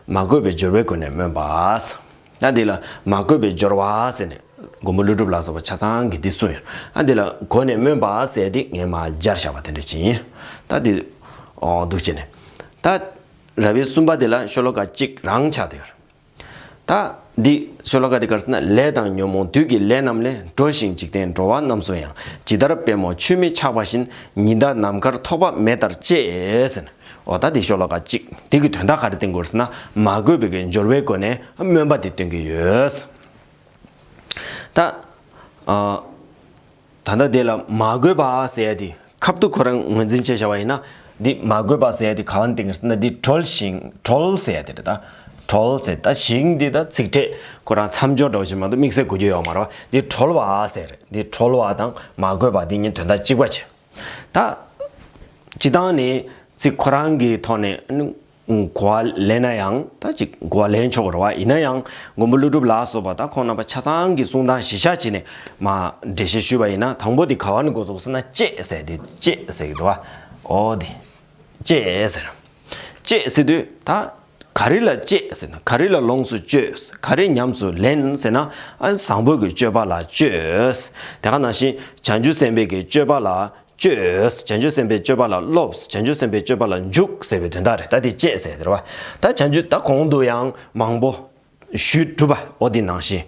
མ་གོས་པའི་སྦྱོར་བའི་སྒོ་ནས་སྨོན་པ། ད་འདི་ལ་མ་གོས་པའི་སྦྱོར་བ་ཟེར་ནས་མགོན་པོ་ཀླུ་སྒྲུབ་ལ་སོགས་པ་ཆ་ཚང་གིས་འདི་གསུངས་ཡོད། ཨ་འདི་ལ་སྒོ་ནས་སྨོན་པ་ཟེར་དེ་ངས་མར་སྦྱར་བཞག་པ་དེ་འདྲ་ཅིག་ཡིན། ད་འདི་ཨོ་འདུག་བྱས་ནས་ད་རབ་དབྱེ་གསུམ་པ་དེ་ལ་ཤོ་ལོ་ཀ་གཅིག་རང་ཆགས་བསྡད་ཡོད། ད་འདི་ཤོ་ལོ་ཀ་དེ་ག་རེ་ཟེར་ན། ལས་དང་ཉོན་མོངས་བདུད་ཀྱི་ལས་རྣམས་ལས། གྲོལ་ཞིང་འཇིག་རྟེན་འགྲོ་བ་རྣམས་སུ་ཡང་། ཇི་ལྟར་པད་མོ་ཆུས་མི་ཆགས་པ་བཞིན། ཉི་ཟླ་ནམ་མཁར་ཐོགས་པ་མེད་ལྟར་སྤྱད་ཟེར་ནས། འོ་ད་འདི་ཤོ་ལོ་ཀ་གཅིག་འདི་གི་དོན་དག་ག་རེ་བསྟན་དགོས་ཟེར་ན། མ་གོས་པའི་གི་སྦྱོར་བའི་སྒོ་ནས་སྨོན་པ་འདི་སྟོན་གྱི་ཡོད། ད་ཨ་ད་ལྟ་དེ་ལ་མ་གོས་པ་ཟེར་ཡ་དེ་ཁབ་ཏུ་ཁོ་རང་ངོས་འཛིན་བྱས་བཞག་པ་ཡིན་ན། འདི་མ་གོས་པ་ཟེར་ཡ་དེ་ག་བ་ནས་བསྟན་གྱི་ཟེར་ན། འདི་གྲོལ་ཞིང་། གྲོལ་ཟེར་ཡ་དེ་རེད། ད་གྲོལ་ཟེར་ད་ཞིང་འདི་ད་ཚིག་ཕྲད་ཁོ་རང་མཚམས་སྦྱོར་འདྲ་བོ་ཞིག་མ་གཏོགས་དམིགས་བསལ་གོ་རྒྱུ་ཡོད་མ་རེད་བ། འདི་གྲོལ་བ་ཟེར་རེད། འདི་གྲོལ་བ་དང་མ་གོས་པ་འདི་གཉིས་དོན་དག་གཅིག་པ་བྱས། ད་སྤྱི་བཏང་ནས་ཚིག་ཁོ་རང་གི་ཐོག་ནས་གོ་བ་ལེན་ན་ཡང་ད་ཅིག་གོ་བ་ལེན་ཆོག་རེད་བ། ཡིན་ན་ཡང་མགོན་པོ་ཀླུ་སྒྲུབ་ལ་སོགས་པ་ད་ཁོང་རྣམ་པ་ཆ་ཚང་གི་གསུང་སྟངས་གཞི་བཞག་བྱས་ནས་མར་འགྲེལ་བཤད་ཞུས་པ་ཡིན་ན། དང་པོ་དེ་ག་བ་ནས་འགོ་ཚུགས་ཟེར་ན། སྤྱད་ཟེར་དེ་སྤྱད་ཟེར་གྱི་འདུག་བ། འོ་དེ་སྤྱད་ཟེར། སྤྱད་ཟེར་དུས་ད་ག་རེ་ལ་སྤྱད་ཟེར་ན། ག་རེ་ལ་ལོངས་སུ་སྤྱོད། ག་རེ་ཉམས་སུ་ལེན་ཟེར་ན། ཨ་བཟང་པོ་གི་སྤྱོད་པ་ལ་སྤྱོད། དེ་ག་ནང་བཞིན་བྱང་ཆུབ་སེམས་དཔའི་གི་སྤྱོད་པ་ལ་སྤྱོད། བྱང་ཆུབ་སེམས་དཔའི་སྤྱོད་པ་ལ་སློབ། བྱང་ཆུབ་སེམས་དཔའི་སྤྱོད་པ་ལ་འཇུག་ཟེར་བའི་དོན་དག་རེད། ད་དེ་སྤྱད་ཟེར་དེ་རེད་བ། ད་བྱང་ཆུབ་ད་གོང་དུ་ཡང་མང་པོ་ཞུས་གྲུབ་པ་འོ་དེ་ནང་བཞིན།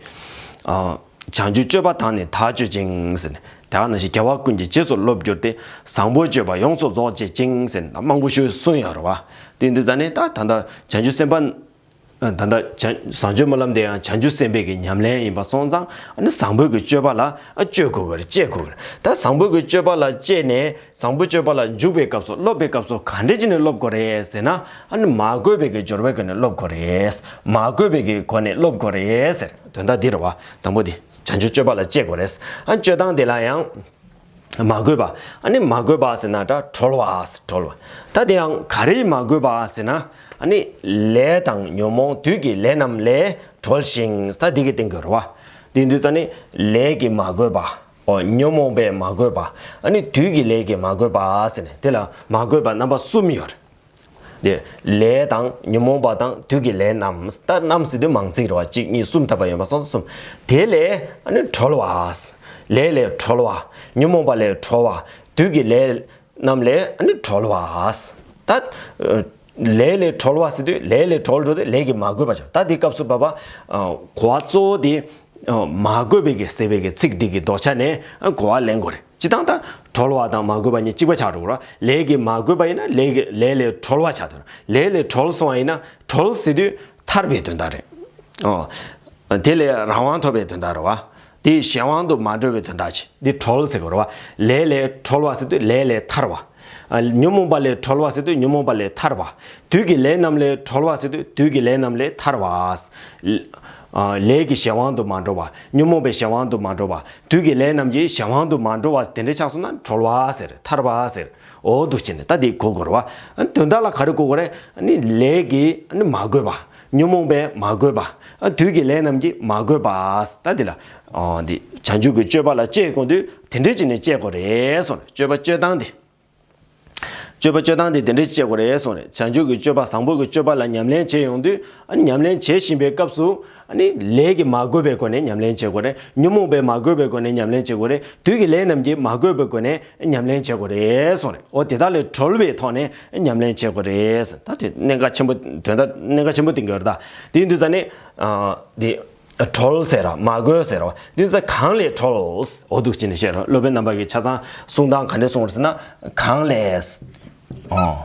ཨ་བྱང་ཆུབ་སྤྱོད་པ་དག་ནི་དག་སྤྱོད་ཅིང་ཟེར་ནས། དེ་ག་ནང་བཞིན་རྒྱལ་བ་ཀུན་གྱི་རྗེས་སུ་སློབ་གྱུར་ཏེ། བཟང་པོའི་སྤྱོད་པ་ཡོངས་སུ་རྫོགས་བྱེད་ཅིང་ཟེར་ནས་མང་པོ་ཞུས་གསུངས་ཡོད་རེད་བ། དེ་འདི་ཙ་ནས་ད་ད་ལྟ་བྱང་ཆུབ་སེམས་དཔའ། ད་ལྟ་བྱང་བཟང་སྤྱོད་སྨོན་ལམ་དེ་ཡང་བྱང་ཆུབ་སེམས་དཔའི་གི་ཉམས་ལེན་ཡིན་པ་སོང་ཙང་། ཨ་ནི་བཟང་པོའི་གི་སྤྱོད་པ་ལ་ཨ་སྤྱོད་དགོས་ཀྱི་རེད། སྤྱད་དགོས་ཀྱི་རེད། ད་བཟང་པོའི་གི་སྤྱོད་པ་ལ་སྤྱད་ནས་བཟང་པོའི་སྤྱོད་པ་ལ་འཇུག་པའི་སྐབས་སུ། སློབ་པའི་སྐབས་སུ་ག་འདྲ་བྱས་ནས་སློབ་དགོས་རེད་ཟེར་ན། ཨ་ནི་མ་གོས་པའི་གི་སྦྱོར་བའི་སྒོ་ནས་སློབ་དགོས་རེད། མ་གོས་པའི་གི་སྒོ་ནས་སློབ་དགོས་རེད་ཟེར། དོན་དག་འདི་རེད་བ། དང་པོ་འདི་བྱང་ཆུབ་སྤྱོད་པ་ལ་སྤྱད་དགོས་རེད། ཨ་སྤྱོད་སྟངས་དེ་ལ་ཡང་། མ་གོས་པ། ཨ་ནི་མ་གོས་པ་ཟེར་ན་ད་གྲོལ་བ། གྲོལ་བ། ད་དེ་ཡང་ག་རེས་མ་གོས་པ་ཟེར་ན། ཨ་ནི་ལས་དང་ཉོན་མོངས་བདུད་ཀྱི་ལས་རྣམས་ལས་གྲོལ་ཞིང་། ད་འདི་གི་སྟེང་གི་རེད་བ། དེ་འདུག་ཙ་ནི་ལས་ཀྱིས་མ་གོས་པ། ཨོ་ཉོན་མོངས་པས་མ་གོས་པ། ཨ་ནི་བདུད་ཀྱི་ལས་ཀྱིས་མ་གོས་པ་ཟེར་ནས་དེ་ལ་མ་གོས་པ་རྣམ་པ་གསུམ་ཡོད་རེད། དེ་ལས་དང་ཉོན་མོངས་པ་དང་བདུད་ཀྱི་ལས་རྣམས། ད་རྣམས་ཟེར་དུས་མང་ཚིག་རེད་བ། གཅིག་གཉིས་གསུམ་ཐ་པ་ཡོད་པ་སོང་ཙང་གསུམ། དེ་ལས་ཨ་ནི་གྲོལ་བ། ལས་ལས་གྲོལ་བ། ཉོན་མོངས་པ་ལས་གྲོལ་བ། བདུད་ཀྱི་ལས་རྣམས་ལས་ཨ་ནི་གྲོལ་བ། ད་ལས་ལས་གྲོལ་བ་ཟེར་དུས་ལས་ལས་གྲོལ་འགྲོ་དུས་ལས་ཀྱིས་མ་གོས་པ་བྱ། ད་འདི་སྐབས་སུ་བབ་པ་གོ་བ་གཙོ་བོ་དེ་མ་གོས་པའི་གི་ཟེར་བའི་གི་ཚིག་འདི་གི་ལྡོག་ཆ་ནས་གོ་བ་ལེན་དགོས་རེད། སྤྱིར་བཏང་ད་གྲོལ་བ་དང་མ་གོས་པ་གཉིས་གཅིག་པ་ཆགས་འགྲོ་གི་རེད། ལས་ཀྱིས་མ་གོས་པ་ཡིན་ན་ལས་ཀྱི་ལས་ལས་གྲོལ་བ་ཆགས་འགྲོ། ལས་ལས་གྲོལ་སོང་བ་ཡིན་ན་གྲོལ་ཟེར་དུས་ཐར་པའི་དོན་དག་རེད། ཨོ། དེ་ལས་རང་དབང་ཐོབ་པའི་དོན་དག་རེད་བ། དེ་གཞན་དབང་དུ་མ་འགྲོ་བའི་དོན་དག་ཅིག་འདི་གྲོལ་ཟེར་དགོས་རེད་བ། ལས་ལས་གྲོལ་བ་ཟེར་དུས་ལས་ལས་ཐར་བ། ཨ། ཉོན་མོངས་པ་ལས་གྲོལ་བ་ཟེར་དུས་ཉོན་མོངས་པ་ལས་ཐར་བ། བདུད་ཀྱི་ལས་རྣམས་ལས་གྲོལ་བ་ཟེར་དུས་བདུད་ཀྱི་ལས་རྣམས་ལས་ཐར་བ། ཨ། ལས་ཀྱི་གཞན་དབང་དུ་མ་འགྲོ་བ། ཉོན་མོངས་པའི་གཞན་དབང་དུ་མ་འགྲོ་བ། བདུད་ཀྱི་ལས་རྣམས་ཀྱི་གཞན་དབང་དུ་མ་འགྲོ་བ་དེ་འདྲ་ཆགས་སོང་ན་གྲོལ་བ་ཟེར། ཐར་བ་ཟེར། འོ་འདུག་བྱས་ནས་ད་འདི་གོ་དགོས་རེད་བ། དོན་དག་ལ་ག་རེ་གོ་དགོས་རེད། ཨ་ནི་ལས་ཀྱིས་ཨ་ནི་མ་གོས་པ། ཉོན་མོངས་པས་མ་གོས་པ། ཨ། བདུད་ཀྱི་ལས་རྣམས་ཀྱིས་མ་གོས་པ། ད་འདི་ལ། ཨ། འདི་བྱང་ཆུབ་ཀྱི་སྤྱོད་པ་ལ་སྤྱད་དགོས་དུས་དེ་འདྲས་བྱས་ནས་སྤྱད་དགོས་རེད་གསུངས་ནས། སྤྱོད་པ་སྤྱོད་སྟངས་དེ། སྤྱོད་པ་སྤྱོད་སྟངས་དེ་དེ་འདྲས་སྤྱད་དགོས་རེད་གསུངས་ནས། བྱང་ཆུབ་ཀྱི་སྤྱོད་པ་བཟང་པོ་གི་སྤྱོད་པ་ལ་ཉམས་ལེན་བྱེད་ཡོང་དུས། ཨ་ནི་ཉམས་ལེན་བྱེད་བཞིན་པའི་སྐབས་སུ། ཨ་ནི་ལས་ཀྱིས་མ་གོས་པའི་སྒོ་ནས་ཉམས་ལེན་བྱེད་དགོས་རེད། ཉོན་མོངས་པས་མ་གོས་པའི་སྒོ་ནས་ཉམས་ལེན་བྱེད་དགོས་རེད། བདུད་ཀྱི་ལས་རྣམས་ཀྱིས་མ་གོས་པའི་སྒོ་ནས་ཉམས་ལེན་བྱེད་དགོས་རེད་གསུངས་རེད། འོ་དེ་དག་ལས་གྲོལ་བའི་ཐོག་ནས་ཉམས་ལེན་བྱེད་དགོས་རེད་གསུངས། ད་དེ་གནད་འགག་ཆེན་པོ། དོན་དག་གནད་འགག་ཆེན་པོ་དེ་འགའ་རེད་ད། དེ་ཡིན་དུས་ཙ་ནས། ཨ། དེ་གྲོལ་ཟེར་ར་མ་གོས་ཟེར་ར་དེ་ཡིན་ཙ་གང་ལས་གྲོལ། འོ་འདུག་བྱས་ནས་བཤད་ར། སློབ་དཔོན་རྣམ་པ་གིས་ཆ་ཚང་གསུང་སྟངས་ག་འདྲས་གསུངས་རེད་ཟེར་ན། གང་ལས། ཨོ།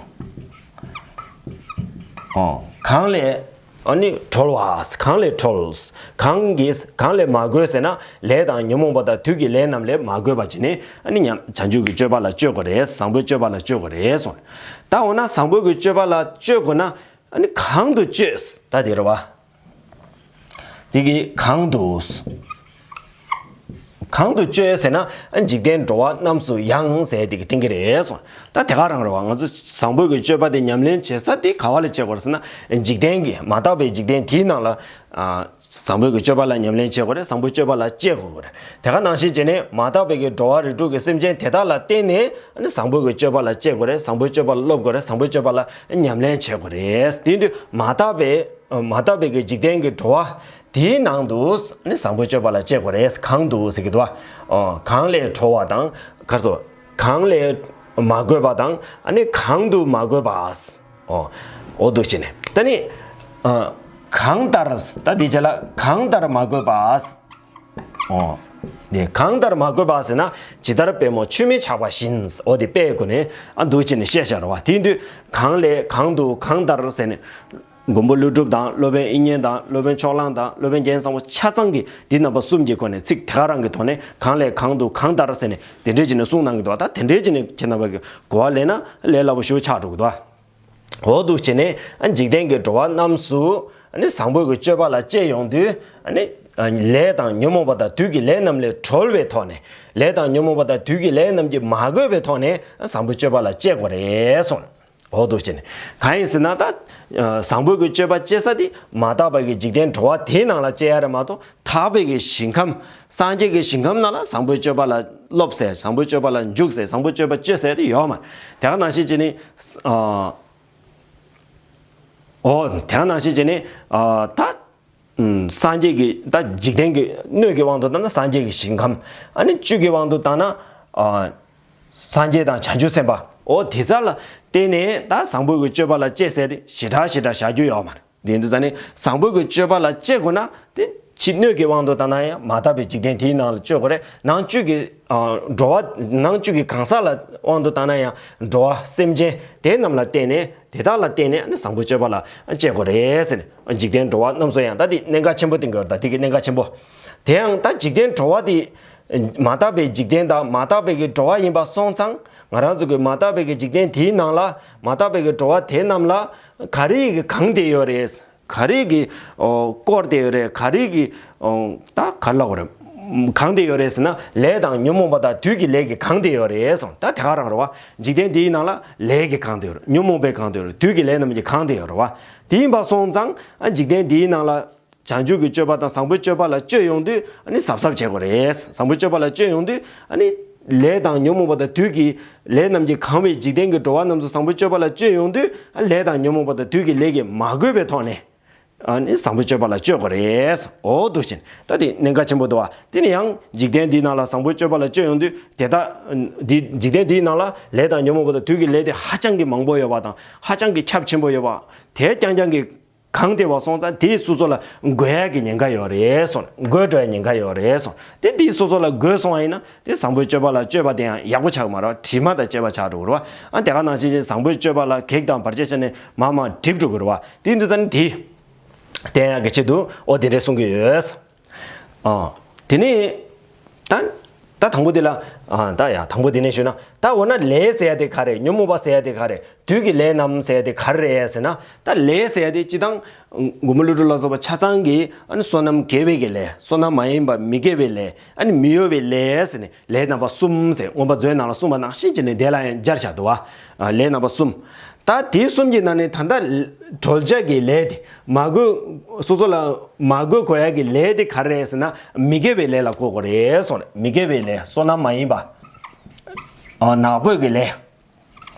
ཨོ། གང་ལས། ཨ་ནི་གྲོལ་བ། གང་ལས་གྲོལ། གང་གིས་གང་ལས་མ་གོས་ཟེར་ན། ལས་དང་ཉོན་མོངས་པ་དང་བདུད་ཀྱི་ལས་རྣམས་ལས་མ་གོས་པ་བྱས་ནས། ཨ་ནི་ཉམས། བྱང་ཆུབ་ཀྱི་སྤྱོད་པ་ལ་སྤྱོད་དགོས་རེད། བཟང་པོའི་སྤྱོད་པ་ལ་སྤྱོད་དགོས་རེད་གསུངས། ད་འོ་ན་བཟང་པོ་གི་སྤྱོད་པ་ལ་སྤྱོད་དགོས་ན། ཨ་ནི་གང་དུ་སྤྱོད། ད་དེ་རེད་བ། དེ་གི་གང་དུ། གང་དུ་སྤྱོད་ཟེར་ན། ཨ། འཇིག་རྟེན་འགྲོ་བ་རྣམས་སུ་ཡང་ཟེར་དེ་གི་སྟེང་གི་རེད་གསུངས། ད་དེ་ག་རང་རེད་བ། ང་ཚོ་བཟང་པོ་གི་སྤྱོད་པ་དེ་ཉམས་ལེན་བྱེད་ས་དེ་ག་བ་ལ་བྱེད་དགོས་རེད་ཟེར་ན། འཇིག་རྟེན་གྱི་མ་དག་པའི་འཇིག་རྟེན་དེའི་ནང་ལ། ཨ། བཟང་པོ་གི་སྤྱོད་པ་ལ་ཉམས་ལེན་བྱེད་དགོས་རེད། བཟང་པོའི་སྤྱོད་པ་ལ་སྤྱད་དགོས་རེད། དེ་ག་ནང་བཞིན་བྱས་ནས་མ་དག་པའི་གི་འགྲོ་བ་རིགས་དྲུག་གི་སེམས་ཅན་དེ་དག་ལ་བརྟེན་ནས། ཨ་ནི་བཟང་པོ་གི་སྤྱོད་པ་ལ་སྤྱད་དགོས་རེད། བཟང་པོའི་སྤྱོད་པ་ལ་སློབ་དགོས་རེད། བཟང་པོའི་སྤྱོད་པ་ལ་ཉམས་ལེན་བྱེད་དགོས་རེད། དེ་དུས་མ་དག་པའི། མ་དག་པའི་གི་འཇིག་རྟེན་གྱི་འགྲོ་བ་དེའི་ནང་དུ་ནི་བཟང་པོའི་སྤྱོད་པ་ལ་སྤྱད་དགོས་རེད། གང་དུ་ཟེར་གྱི་འདུག་བ། ཨོ། གང་ལས་གྲོལ་བ་དང་། ག་རེ་ཟེར། གང་ལས་མ་གོས་པ་དང་། ཨ་ནི་གང་དུ་མ་གོས་པ། ཨོ། འོ་འདུག་བྱས་ནས་ད་ནི། ཨ། གང་ལྟར། ད་དེ་རྗེས་ལ་གང་ལྟར་མ་གོས་པ། ཨོ། དེ་གང་ལྟར་མ་གོས་པ་ཟེར་ན། ཇི་ལྟར་པད་མོ་ཆུས་མི་ཆགས་པ་བཞིན། འོ་དེ་དཔེའི་སྒོ་ནས། ཨ། འདུག་བྱས་ནས་བཤད་བཞག་རེད་བ། དེ་ཡིན་དུས་གང་ལས་གང་དུ་གང་ལྟར་ཟེར་ནས། མགོན་པོ་ཀླུ་སྒྲུབ་དང་། སློབ་དཔོན་དབྱིག་གཉེན་དང་། སློབ་དཔོན་ཕྱོགས་གླང་དང་། སློབ་དཔོན་རྒྱན་བཟང་པོ་ཆ་ཚང་གིས་འདི་རྣམ་པ་གསུམ་གྱི་སྒོ་ནས་ཚིག་དེ་ག་རང་གི་ཐོག་ནས་གང་ལས་གང་དུ་གང་ལྟར་ཟེར་ནས་དེ་འདྲས་བྱས་ནས་གསུངས་གནང་གི་འདུག་ད་དེ་འདྲས་བྱས་ནས་ཁྱེད་རྣམ་པ་གིས་གོ་བ་ལེན་ན་ལས་སླ་པོ་ཞེ་པོ་ཆགས་འགྲོ་གི་འདུག་འོ་འདུག་བྱས་ནས། ཨ། འཇིག་རྟེན་གྱི་འགྲོ་བ་རྣམས་སུ། ཨ་ནི་བཟང་པོ་གི་སྤྱོད་པ་ལ་སྤྱད་ཡོང་དུས། ཨ་ནི། ཨ། ལས་དང་ཉོན་མོངས་པ་དང་བདུད་ཀྱི་ལས་རྣམས་ལས་གྲོལ་བའི་ཐོག་ནས། ལས་དང་ཉོན་མོངས་པ་དང་བདུད་ཀྱི་ལས་རྣམས་ཀྱིས་མ་གོས་པའི་ཐོག་ནས། ཨ། བཟང་པོའི་སྤྱོད་པ་ལ་སྤྱད་དགོས་རེད་གསུངས། འོ་འདུག་བྱས་ནས། གང་ཡིན་ཟེར་ན་ད། ཨ། བཟང་པོ་གི་སྤྱོད་པ་སྤྱད་ས་དེ་མ་དག་པ་གི་འཇིག་རྟེན་འགྲོ་བ་དེའི་ནང་ལ་སྤྱད་ཡ་རེད་མ་གཏོགས། དག་པའི་གི་ཞིང་ཁམས། སངས་རྒྱས་ཀྱི་ཞིང་ཁམས་ནང་ལ་བཟང་པོའི་སྤྱོད་པ་ལ་སློབས་ཟེར། བཟང་པོའི་སྤྱོད་པ་ལ་འཇུག་ཟེར། བཟང་པོའི་སྤྱོད་པ་སྤྱོད་ཟེར་དེ་ཡོད་མ་རེད། དེ་ག་ནང་བཞིན་བྱས་ནས། ཨ། འོ། དེ་ག་ནང་བཞིན་བྱས་ནས། ཨ། ད། ཨུམ། སངས་རྒྱས་ཀྱི། ད་འཇིག་རྟེན་གྱི་སྣོད་ཀྱི་དབང་དུ་བཏང་ན་སངས་རྒྱས་ཀྱི་ཞིང་ཁམས། ཨ་ནི་བཅུད་ཀྱི་དབང་དུ་བཏང་ན། ཨ། སངས་རྒྱས་དང་བྱང་ཆུབ་སེམས་དཔའ། འོ་དེ་ཚོ་ལ་བརྟེན་ནས་ད་བཟང་པོ་གི་སྤྱོད་པ་ལ་སྤྱད་ཟེར་དེ་ཞེ་དྲག་ཞེ་དྲག་བཞག་རྒྱུ་ཡོད་མ་རེད། དེ་འདུག་ཙང་ནི་བཟང་པོ་གི་སྤྱོད་པ་ལ་སྤྱད་དགོས་ན། དེ་ཕྱི་སྣོད་ཀྱི་དབང་དུ་བཏང་ན་ཡང་མ་དག་པའི་འཇིག་རྟེན་དེའི་ནང་ལ་སྤྱོད་དགོས་རེད། ནང་བཅུད་ཀྱི། ཨ། འགྲོ་བ། ནང་བཅུད་ཀྱི་གང་ཟག་ལ་དབང་དུ་བཏང་ན་ཡང་འགྲོ་བ་སེམས་ཅན་དེ་རྣམས་ལ་བརྟེན་ནས། དེ་དག་ལ་བརྟེན་ནས་ནི་བཟང་པོའི་སྤྱོད་པ་ལ་སྤྱད་དགོས་རེད་ཟེར་ནས། འཇིག་རྟེན་འགྲོ་བ་རྣམས་སུ་ཡང་། ད་དེ་གནད་འགག་ཆེན་པོ་དེ་འགའ་རེད། ད་དེ་གི་གནད་འགག་ཆེན་པོ། དེ་ཡང་ད་འཇིག་རྟེན་འགྲོ་བ་དེ། མ་དག་པའི་འཇིག་རྟེན་དང་མ་དག་པའི་གི་འགྲོ་བ་ཡིན་པ་སོང་ཙང་། ང་རང་ཚོ་གི་མ་དག་པའི་གི་འཇིག་རྟེན་དེའི་ནང་ལ། མ་དག་པའི་གི་འགྲོ་བ་དེ་རྣམས་ལ་ག་རེ་གིས་གང་བསྡད་ཡོད་རེད། ག་རེ་གིས། ཨོ། བསྐོར་བསྡད་ཡོད་རེད། ག་རེ་གིས། ཨོ། ད་ག་རེ་ལབ་དགོས་རེད། གང་བསྡད་ཡོད་རེད་ཟེར་ན། ལས་དང་ཉོན་མོངས་པ་དང་བདུད་ཀྱི་ལས་ཀྱིས་གང་བསྡད་ཡོད་རེད་གསུངས། ད་དེ་ག་རང་རེད་བ། འཇིག་རྟེན་འདིའི་ནང་ལ་ལས་ཀྱིས་གང་བསྡད་ཡོད་རེད། ཉོན་མོངས་པས་གང་བསྡད་ཡོད་རེད། བདུད་ཀྱི་ལས་རྣམས་ཀྱིས་གང་བསྡད་ཡོད་རེད་བ། དེ་ཡིན་པ་སོང་ཙང་། ཨ། འཇིག་རྟེན་འདིའི་ནང་ལ་བྱང་ཆུབ་ཀྱི་སྤྱོད་པ་དང་བཟང་པོའི་སྤྱོད་པ་ལ་སྤྱོད་ཡོང་དུས། ཨ་ནི་གཟབ་གཟབ་བྱེད་དགོས་རེད། བཟང་པོའི་སྤྱོད་པ་ལ་སྤྱོད་ཡོང་དུས། ཨ་ནི་ལས་དང་ཉོན་མོངས་པ་དང་བདུད་ཀྱི་ལས་རྣམས་ཀྱིས་གང་བའི་འཇིག་རྟེན་གྱི་འགྲོ་བ་རྣམས་སུ་བཟང་པོའི་སྤྱོད་པ་ལ་སྤྱོད་ཡོང་དུས། ཨ། ལས་དང་ཉོན་མོངས་པ་དང་བདུད་ཀྱི་ལས་ཀྱིས་མ་གོས་པའི་ཐོག་ནས། ཨ་ནི་བཟང་པོའི་སྤྱོད་པ་ལ་སྤྱོད་དགོས་རེད། འོ་འདུག་བཞིན། ད་དེ་གནད་འགག་ཆེན་པོ་འདུག་བ། དེ་ནི་ཡང་འཇིག་རྟེན་འདིའི་ནང་ལ་བཟང་པོའི་སྤྱོད་པ་ལ་སྤྱོད་ཡོང་དུས། དེ་དག་འདི་འཇིག་རྟེན་འདིའི་ནང་ལ་ལས་དང་ཉོན་མོངས་པ་དང་བདུད་ཀྱི་ལས་དེ་ཧ་ཅང་གི་མང་པོ་ཡོད་པ་དང་། ཧ་ཅང་གི་ཁྱབ་ཆེན་པོ་ཡོད་པ། དེ་རྐྱང་རྐྱང་གིས་གང་བསྡད་པ་སོང་ཙང་། དེས་སོ་སོ་ལ་འགོས་ཡག་གི་ཉེན་ཁ་ཡོད་རེད་གསུངས། འགོས་འགྲོ་ཡག་ཉེན་ཁ་ཡོད་རེད་གསུངས། དེ་དེས་སོ་སོ་ལ་འགོས་སོང་བ་ཡིན་ན། དེ་བཟང་པོའི་སྤྱོད་པ་ལ་སྤྱོད་པ་དེ་ཡང་ཡག་པོ་ཆགས་མ་རེད། དྲི་མ་དང་བཅས་པ་ཆགས་འགྲོ་གི་རེད་བ། ཨ། དེ་ག་ནང་བཞིན་བྱས་བཟང་པོའི་སྤྱོད་པ་ལ་གེགས་དང་བར་ཆད་བྱས་ནས་མར་མར་འགྲིབ་འགྲོ་གི་རེད་བ། དེ་འདི་ཙམ་ནི་དེ། བསྟན་ཡག་གི་ཆེད་དུ་ཨོ་དེ་འདྲས་གསུང་གི་ཡོད། ཨ། དེ་ནས་ད་ད་དང་པོ་དེ་ལ། ཨ། ད་ཡ་དང་པོ་དེ་ནས་ཞུས་ན། ད་འོ་ན་ལས་ཟེར་ཡ་དེ་ག་རེ། ཉོན་མོངས་པ་ཟེར་ཡ་དེ་ག་རེ། དུས་ཀྱི་ལས་རྣམས་ཟེར་ཡ་དེ་ག་རེ་རེད་ཟེར་ན། ད་ལས་ཟེར་ཡ་དེ་སྤྱིར་བཏང་མགོན་པོ་ཀླུ་སྒྲུབ་ལ་སོགས་པ་ཆ་ཚང་གིས་ཨ་ནི་བསོད་ནམས་དགེ་བའི་གི་ལས། བསོད་ནམས་མ་ཡིན་པ་མི་དགེ་བའི་ལས། ཨ་ནི་མི་གཡོ་བའི་ལས་ཟེར་ནས། ལས་རྣམ་པ་གསུམ་ཟེར་མངོན་པ་མཛོད་ནང་ལ་གསུངས་པ་ནང་བཞིན་བྱས་ནས་དེ་ལ་ཡང་སྦྱར་བཞག་འདུག་བ། ལས་རྣམ་པ་གསུམ། ད་དེ་གསུམ་གྱི་ནང་ནས་ད་ལྟ་གྲོལ་བྱ་གི་ལས་དེ། མ་གོས། སོ་སོ་ལ་མ་གོས་དགོས་ཡ་གི་ལས་དེ་ག་རེ་རེད་ཟེར་ན། མི་དགེ་བའི་ལས་ལ་གོ་དགོས་རེད་གསུངས་རེད། མི་དགེ་བའི་ལས། བསོད་ནམས་མ་ཡིན་པ། ཨ། ནག་པོའི་གི་ལས།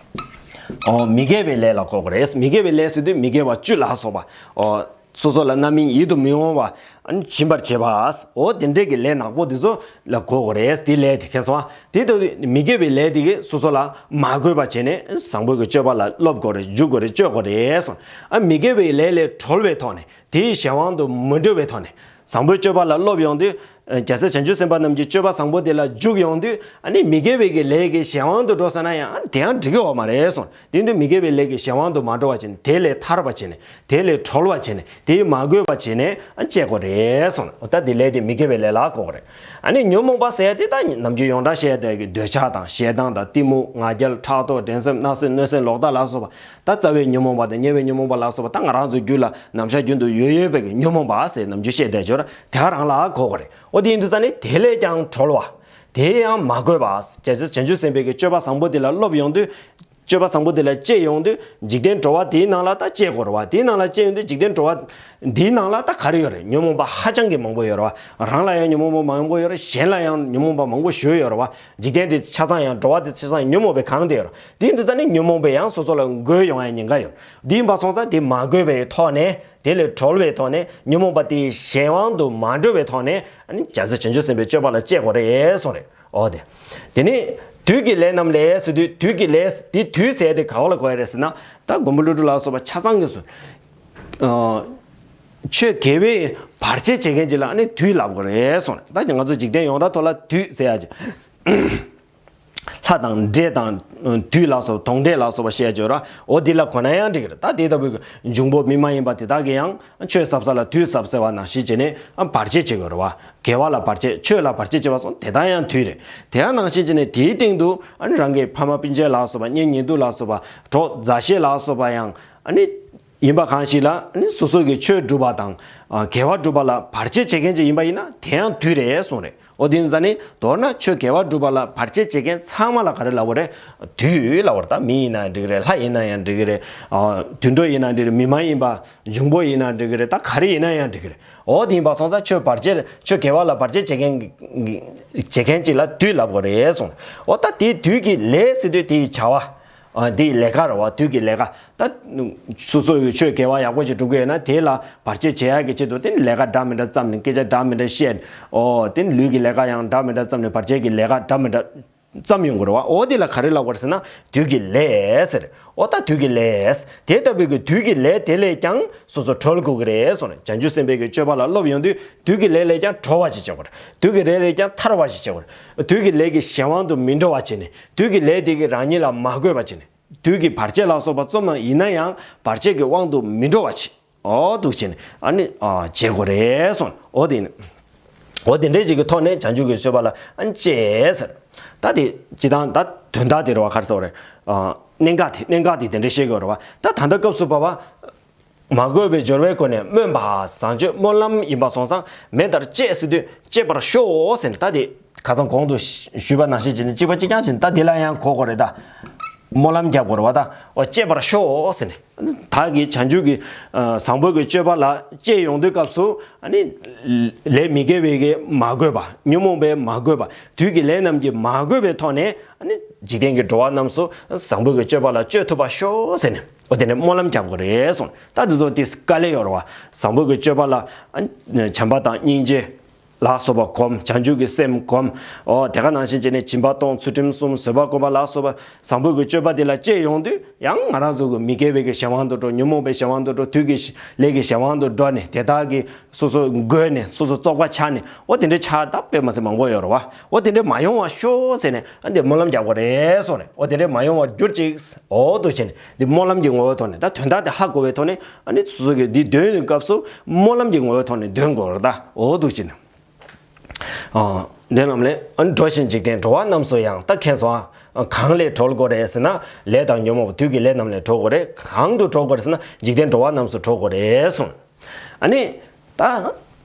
ཨོ། མི་དགེ་བའི་ལས་ལ་གོ་དགོས་རེད། མི་དགེ་བའི་ལས་ཟེར་དུས་མི་དགེ་བ་བཅུ་ལ་སོགས་པ། ཨོ། སོ་སོ་ལ་རྣམ་སྨིན་ཡིད་དུ་མི་འོང་བ། ཨ་ནི་སྦྱིན་པར་བྱེད་པ། ཨོ་དེ་འདྲས་ཀྱི་ལས་ནག་པོ་དེ་ཚོ་ལ་གོ་དགོས་རེད། དེ་ལས་དེ་ཁེ་སོང་། དེ་ལྟ་བུའི་མི་དགེ་བའི་ལས་དེ་གིས་སོ་སོ་ལ་མ་གོས་པ་བྱས་ནས་བཟང་པོའི་གི་སྤྱོད་པ་ལ་སློབ་དགོས་རེད། འཇུག་དགོས་རེད། སྤྱོད་དགོས་རེད་གསུངས། ཨ། མི་དགེ་བའི་ལས་ལས་གྲོལ་བའི་ཐོག་ནས། དེའི་གཞན་དབང་དུ་མི་འགྲོ་བའི་ཐོག་ནས། བཟང་པོའི་སྤྱོད་པ་ལ་སློབ་ཡོང་དུས། རྒྱལ་སྲས་བྱང་ཆུབ་སེམས་དཔའ་རྣམས་ཀྱི་སྤྱོད་པ་བཟང་པོ་དེ་ལ་འཇུག་ཡོང་དུས། ཨ་ནི་མི་དགེ་བའི་གི་ལས་ཀྱི་གཞན་དབང་དུ་འགྲོ་ས་ན་ཡང་། ཨ། དེ་ཡང་འགྲིག་གི་ཡོད་མ་རེད་གསུངས། དེ་དུས་མི་དགེ་བའི་ལས་ཀྱི་གཞན་དབང་དུ་མ་འགྲོ་བ་བྱས་ནས། དེ་ལས་ཐར་བ་བྱས་ནས། དེ་ལས་གྲོལ་བ་བྱས་ནས། དེས་མ་གོས་པ་བྱས་ནས། ཨ། སྤྱད་དགོས་རེད་གསུངས། ད་དེ་ལས་དེ་མི་དགེ་བའི་ལས་ལ་གོ་དགོས་རེད། ཨ་ནི་ཉོན་མོངས་པ་ཟེར་ཡ་དེ་ད་ནམ་རྒྱུན་ཡོངས་གྲགས་བཤད་ཡ་དེ་གི་འདོད་ཆགས་དང་ཞེ་སྡང་དང་གཏི་མུག་ང་རྒྱལ་ཕྲག་དོག་འགྲན་སེམས་བརྣབ་སེམས་གནོད་སེམས་ལོག་ལྟ་ལ་སོགས་པ། ད་རྩ་བའི་ཉོན་མོངས་པ་དང་ཉེ་བའི་ཉོན་མོངས་པ་ལ་སོགས་པ་ད་ང་རང་ཚོའི་རྒྱུད་ལ་ནམ་ཞག་རྒྱུན་དུ་ཡོད་ཡོད་པའི་གི་ཉོན་མོངས་པ་ཟེར་ནམ་རྒྱུན་བཤད་བསྡད་ཡོད་ར། དེ་ག་རང་ལ་གོ་དགོས་རེད། འོ་དེ་ཡིན་དུས་ཙ་ནི་དེ་ལས་ཀྱང་གྲོལ་བ། དེ་ཡང་མ་གོས་པ། བྱང་ཆུབ་སེམས་དཔའི་གི་སྤྱོད་པ་བཟང་པོ་དེ་ལ་སློབ་ཡོང་དུས། སྤྱོད་པ་བཟང་པོ་དེ་ལ་སྤྱད་ཡོང་དུས། འཇིག་རྟེན་འགྲོ་བ་དེའི་ནང་ལ་ད་སྤྱད་དགོས་རེད་བ། དེའི་ནང་ལ་སྤྱད་ཡོང་དུས་འཇིག་རྟེན་འགྲོ་བ་འདིའི་ནང་ལ་ད་ག་རེ་ཡོད་རེད། ཉོན་མོངས་པ་ཧ་ཅང་གི་མང་པོ་ཡོད་རེད་བ། རང་ལ་ཡང་ཉོན་མོངས་པ་མང་པོ་ཡོད་རེད། གཞན་ལ་ཡང་ཉོན་མོངས་པ་མང་པོ་ཞེ་ཡོད་རེད་བ། འཇིག་རྟེན་དེ་ཆ་ཚང་ཡང་། འགྲོ་བ་དེ་ཆ་ཚང་ཡང་ཉོན་མོངས་པས་གང་བསྡད་ཡོད་རེད། དེ་ཡིན་དུས་ཙ་ནི་ཉོན་མོངས་པས་ཡང་སོ་སོ་ལ་འགོས་ཡོང་ཡ་ཉེན་ཁ་ཡོད་རེད། དེ་ཡིན་པ་སོང་ཙང་དེ་མ་གོས་པའི་ཐོག་ནས། དེ་ལས་གྲོལ་བའི་ཐོག་ནས། ཉོན་མོངས་པ་དེའི་གཞན་དབང་དུ་མ་འགྲོ་བའི་ཐོག་ནས། ཨ་ནི་རྒྱལ་སྲས་བྱང་ཆུབ་སེམས་དཔའི་སྤྱོད་པ་ལ་སྤྱད་དགོས་རེད་གསུངས་རེད། འོ་དེ། དེ་ནས་དུས་ཀྱི་ལས་རྣམས་ལས་ཟེར་དུས། དུས་ཀྱི་ལས་དེ། དུས་ཟེར་དེ་ག་བ་ལ་གོ་ཡ་རེད་ཟེར་ན། ད་མགོན་པོ་ཀླུ་སྒྲུབ་ལ་སོགས་པ་ཆ་ཚང་གིས་གསུངས། ཨ། ཆོས་དགེ་བའི་བར་ཆད་བྱེད་མཁན་ཅིག་ལ་ཨ་ནི་དུས་ལབ་དགོས་རེད་གསུངས་རེད། ད་ང་ཚོ་འཇིག་རྟེན་ཡོངས་གྲགས་ཐོག་ལ་དུས་ཟེར་ཡ་ཅིག་ལྷ་དང་འདྲེ་དང་དུས་ལ་སོགས། གདོན་འདྲེ་ལ་སོགས་པ་བཤད་ཡ་ཅིག་ཡོད་ར། འོ་འདི་ལ་གོ་ན་ཡང་འགྲིག་གི་རེད། ད་དེ་ལྟ་བུའི་འབྱུང་པོ་མི་མ་ཡིན་པ་དེ་དག་གིས་ཡང་ཆོས་ཟབ་ས་ལ་དུས་ཟབ་ཟེར་བ་ནང་བཞིན་བྱས་ནས། ཨ། བར་ཆད་བྱེད་དགོས་རེད་བ། དགེ་བ་ལ་བར་ཆད། ཆོས་ལ་བར་ཆད་བྱེད་པ་སོགས་དེ་དག་ཡང་དུས་རེད། དེ་ཡང་ནང་བཞིན་བྱས་ནས་དེའི་སྟེང་དུ། ཨ་ནི་རང་གི་ཕ་མ་སྤུན་མཆེད་ལ་སོགས་པ། གཉེན་ཉེ་དུ་ལ་སོགས་པ། གྲོགས་མཛའ་བཤེས་ལ་སོགས་པ་ཡང་། ཨ་ནི་ཡིན་པ་གང་ཞིག་ལ། ཨ་ནི་སོ་སོ་གི་ཆོས་སྒྲུབ་པ་དང་། ཨ། དགེ་བ་སྒྲུབ་པ་ལ་བར་ཆད་བྱེད་མཁན་ཅིག་ཡིན་པ་ཡིན་ན། དེ་ཡང་དུས་རེད་གསུངས་རེད། འོ་དེ་ཡིན་ཙང་ནི་མདོར་ན་ཆོས་དགེ་བ་སྒྲུབ་པ་ལ་བར་ཆད་བྱེད་མཁན་ཚང་མ་ལ་ག་རེ་ལབ་དགོས་རེད། དུས་ལབ་དགོས་རེད། ད་མི་ཡིན་ན་ཡང་འགྲིག་གི་རེད། ལྷ་ཡིན་ན་ཡང་འགྲིག་གི་རེད། ཨ། དུད་འགྲོ་ཡིན་ན་འགྲིག་གི་རེད། མི་མ་ཡིན་པ་འབྱུང་པོ་ཡིན་ན་འགྲིག་གི་རེད། ད་ག་རེ་ཡིན་ན་ཡང་འགྲིག་གི་རེད། འོ་དེ་ཡིན་པ་སོང་ཙང་ཆོས་བར་ཆད། ཆོས་དགེ་བ་ལ་བར་ཆད་བྱེད་མཁན་གྱི། བྱེད་མཁན་ཅིག་ལ་དུས་ལབ་དགོས་རེད་གསུངས། འོ་ད་དེའི་དུས་ཀྱི་ལས་ཟེར་དུས་དེའི་བྱ་བ། ཨ། དེའི་ལས་ཀ་རེད་བ། དུས་ཀྱི་ལས་ཀ། ད་སོ་སོ་ཡི་ཆོས་དགེ་བ་ཡག་པོ་ཞིག་སྒྲུབ་ཀྱི་ཡོད་ན། དེ་ལ་བར་ཆད་བྱེད་ཡག་གི་ཆེད་དུ་དེ་ནི་ལས་ཀ་འདྲ་མི་འདྲ་བརྩམས་ནས། སྐད་ཆ་འདྲ་མི་འདྲ་བཤད། ཨོ། དེ་ནི་ལུས་ཀྱི་ལས་ཀ་ཡང་འདྲ་མི་འདྲ་བརྩམས་ནས། བར་ཆད་ཀྱི་ལས་ཀ་འདྲ་མི་འདྲ་བརྩམས་ཡོང་གི་རེད་བ། ཨོ་དེ་ལ་ག་རེ་ལབ་དགོས་རེད་ཟེར་ན། དུས་ཀྱི་ལས་ཟེར། ཨོ་ད་དུས་ཀྱི་ལས། དེ་ལྟ་བུའི་གི་དུས་ཀྱི་ལས་དེ་ལས་ཀྱང་སོ་སོ་གྲོལ་དགོས་ཀྱི་རེད་གསུངས་ནས། བྱང་ཆུབ་སེམས་དཔའི་གི་སྤྱོད་པ་ལ་སློབ་ཡོང་དུས། དུས་ཀྱི་ལས་ལས་ཀྱང་གྲོལ་བ་ཞིག་བྱེད་དགོས་རེད། དུས་ཀྱི་ལས་ལས་ཀྱང་ཐར་བ་ཞིག་བྱེད་དགོས་རེད། དུས་ཀྱི་ལས་ཀྱི་གཞན་དབང་དུ་མི་འགྲོ་བ་བྱས་ནས། དུས་ཀྱི་ལས་དེ་གིས་རང་ཉིད་ལ་མ་གོས་པ་བྱས་ནས། དུས་ཀྱི་བར་ཆད་ལ་སོགས་པ་རྩོམ་པ་ཡིན་ན་ཡང་། བར་ཆད་ཀྱི་དབང་དུ་མི་འགྲོ་བ་བྱེད། ཨོ་འདུག་བྱས་ནས། ཨ་ནི། ཨ། བྱེད་དགོས་རེད་གསུངས། ཨོ་དེ་ནི། ཨོ་དེ་འདྲའི་ཅིག་གི་ཐོག་ནས་བྱང་ཆུབ་ཀྱི་སྤྱོད་པ་ལ། ཨ། སྤྱད་ཟེར། ད་དེ་སྤྱིར་བཏང་ད་དོན་དག་དེ་རེད་བ། ག་རེ་ཟེར་བ་རེད། ཨ། གནད་འགག་དེ། གནད་འགག་དེ་དེ་འདྲའི་བཤད་དགོས་རེད་བ། ད་ད་ལྟ་སྐབས་སུ་བབ་པ། མ་གོས་པའི་སྦྱོར་བས་གོས་ནས་སྨོན་པ། བཟང་སྤྱོད་སྨོན་ལམ་ཡིན་པ་སོང་ཙང་། མེ་ལྟར་སྤྱད་ཟེར་དུས་སྤྱད་པར་ཤོག་ཟེར་ནས། ད་དེ་ཁ་སང་གོང་དུ་ཞུས་པ་ནང་བཞིན་བྱས་ནས་གཅིག་པ་གཅིག་རྐྱང་བྱས་ནས། ད་དེ་ལ་ཡང་གོ་དགོས་རེད་ད། སྨོན་ལམ་རྒྱབ་དགོས་རེད་བ་ད། འོ་སྤྱད་པར་ཤོག་ཟེར་ནས། བདག་གིས་བྱང་ཆུབ་ཀྱི། ཨ། བཟང་པོ་གི་སྤྱོད་པ་ལ་སྤྱད་ཡོང་དུས་སྐབས་སུ། ཨ་ནི་ལས་མི་དགེ་བའི་གི་མ་གོས་པ། ཉོན་མོངས་པས་མ་གོས་པ། དུས་ཀྱི་ལས་རྣམས་ཀྱིས་མ་གོས་པའི་ཐོག་ནས། ཨ་ནི་འཇིག་རྟེན་གྱི་འགྲོ་བ་རྣམས་སུ་བཟང་པོ་གི་སྤྱོད་པ་ལ་སྤྱོད་ཐུབ་པར་ཤོག་ཟེར་ནས། འོ་དེ་ནས་སྨོན་ལམ་རྒྱབ་དགོས་རེད་གསུངས། ད་དེ་ཚོ་དེ་དཀའ་ལས་ཡོད་རེད་བ། བཟང་པོ་གི་སྤྱོད་པ་ལ། ཨ། བྱམས་པ་དང་སྙིང་རྗེ། ལ་སོགས་པ་སྒོམ། བྱང་ཆུབ་ཀྱི་སེམས་སྒོམ། འོ་དེ་ག་ནང་བཞིན་བྱས་ནས་སྦྱིན་པ་གཏོང་། ཚུལ་ཁྲིམས་སྲུང་། བཟོད་པ་བསྒོམ་པ་ལ་སོགས་པ་བཟང་པོ་གི་སྤྱོད་པ་འདི་ལ་སྤྱད་ཡོང་དུས་ཡང་ང་རང་ཚོ་གི་མི་དགེ་བའི་གི་གཞན་དབང་དུ་འགྲོ། ཉོན་མོངས་པའི་གཞན་དབང་དུ་འགྲོ། བདུད་ཀྱི་ལས་ཀྱི་གཞན་དབང་དུ་འགྲོ་ནས་དེ་དག་གི་སོ་སོ་འགོས་ནས་སོ་སོ་བཙོག་པ་ཆགས་ནས། འོ་དེ་འདྲའི་ཆགས་སྡང་དཔེ་མ་སྲིད་མང་པོ་ཡོད་རེད་བ། འོ་དེ་འདྲའི་མ་ཡོང་བ་ཤོག་ཟེར་ནས་ཨ་འདི་སྨོན་ལམ་རྒྱག་དགོས་རེད་གསུངས་ནས། འོ་དེ་འདྲའི་མ་ཡོང་བར་གྱུར་ཅིག་འོ་འདུག་བྱས་ནས་འདི་སྨོན་ལམ་གྱི་ངོ་བོའི་ཐོག་ནས། ད་དོན་དག་དེ་ཧ་གོ་བའི་ཐོག་ནས་ཨ་ནི་སོ་སོ་གི་འདི་འདོན་སྐབས་སུ་སྨོན་ལམ་གྱི་ངོ་བོའི་ཐོག་ནས་འདོན་དགོས་རེད། ད་འོ་འདུག་བྱས་ནས། འདི་རྣམས་ལས་འགྲོ་ཞིང་འཇིག་རྟེན་འགྲོ་བ་རྣམས་སུ་ཡང་། ད་མཁྱེན་སོང་ཨ། གང་ལས་གྲོལ་དགོས་རེད་ཟེར་ན། ལས་དང་ཉོན་མོངས་པ་བདུད་ཀྱི་ལས་རྣམས་ལས་གྲོལ་དགོས་རེད། གང་དུ་གྲོལ་དགོས་རེད་ཟེར་ན་འཇིག་རྟེན་འགྲོ་བ་རྣམས་སུ་གྲོལ་དགོས་རེད་གསུངས། ཨ་ནི་ད་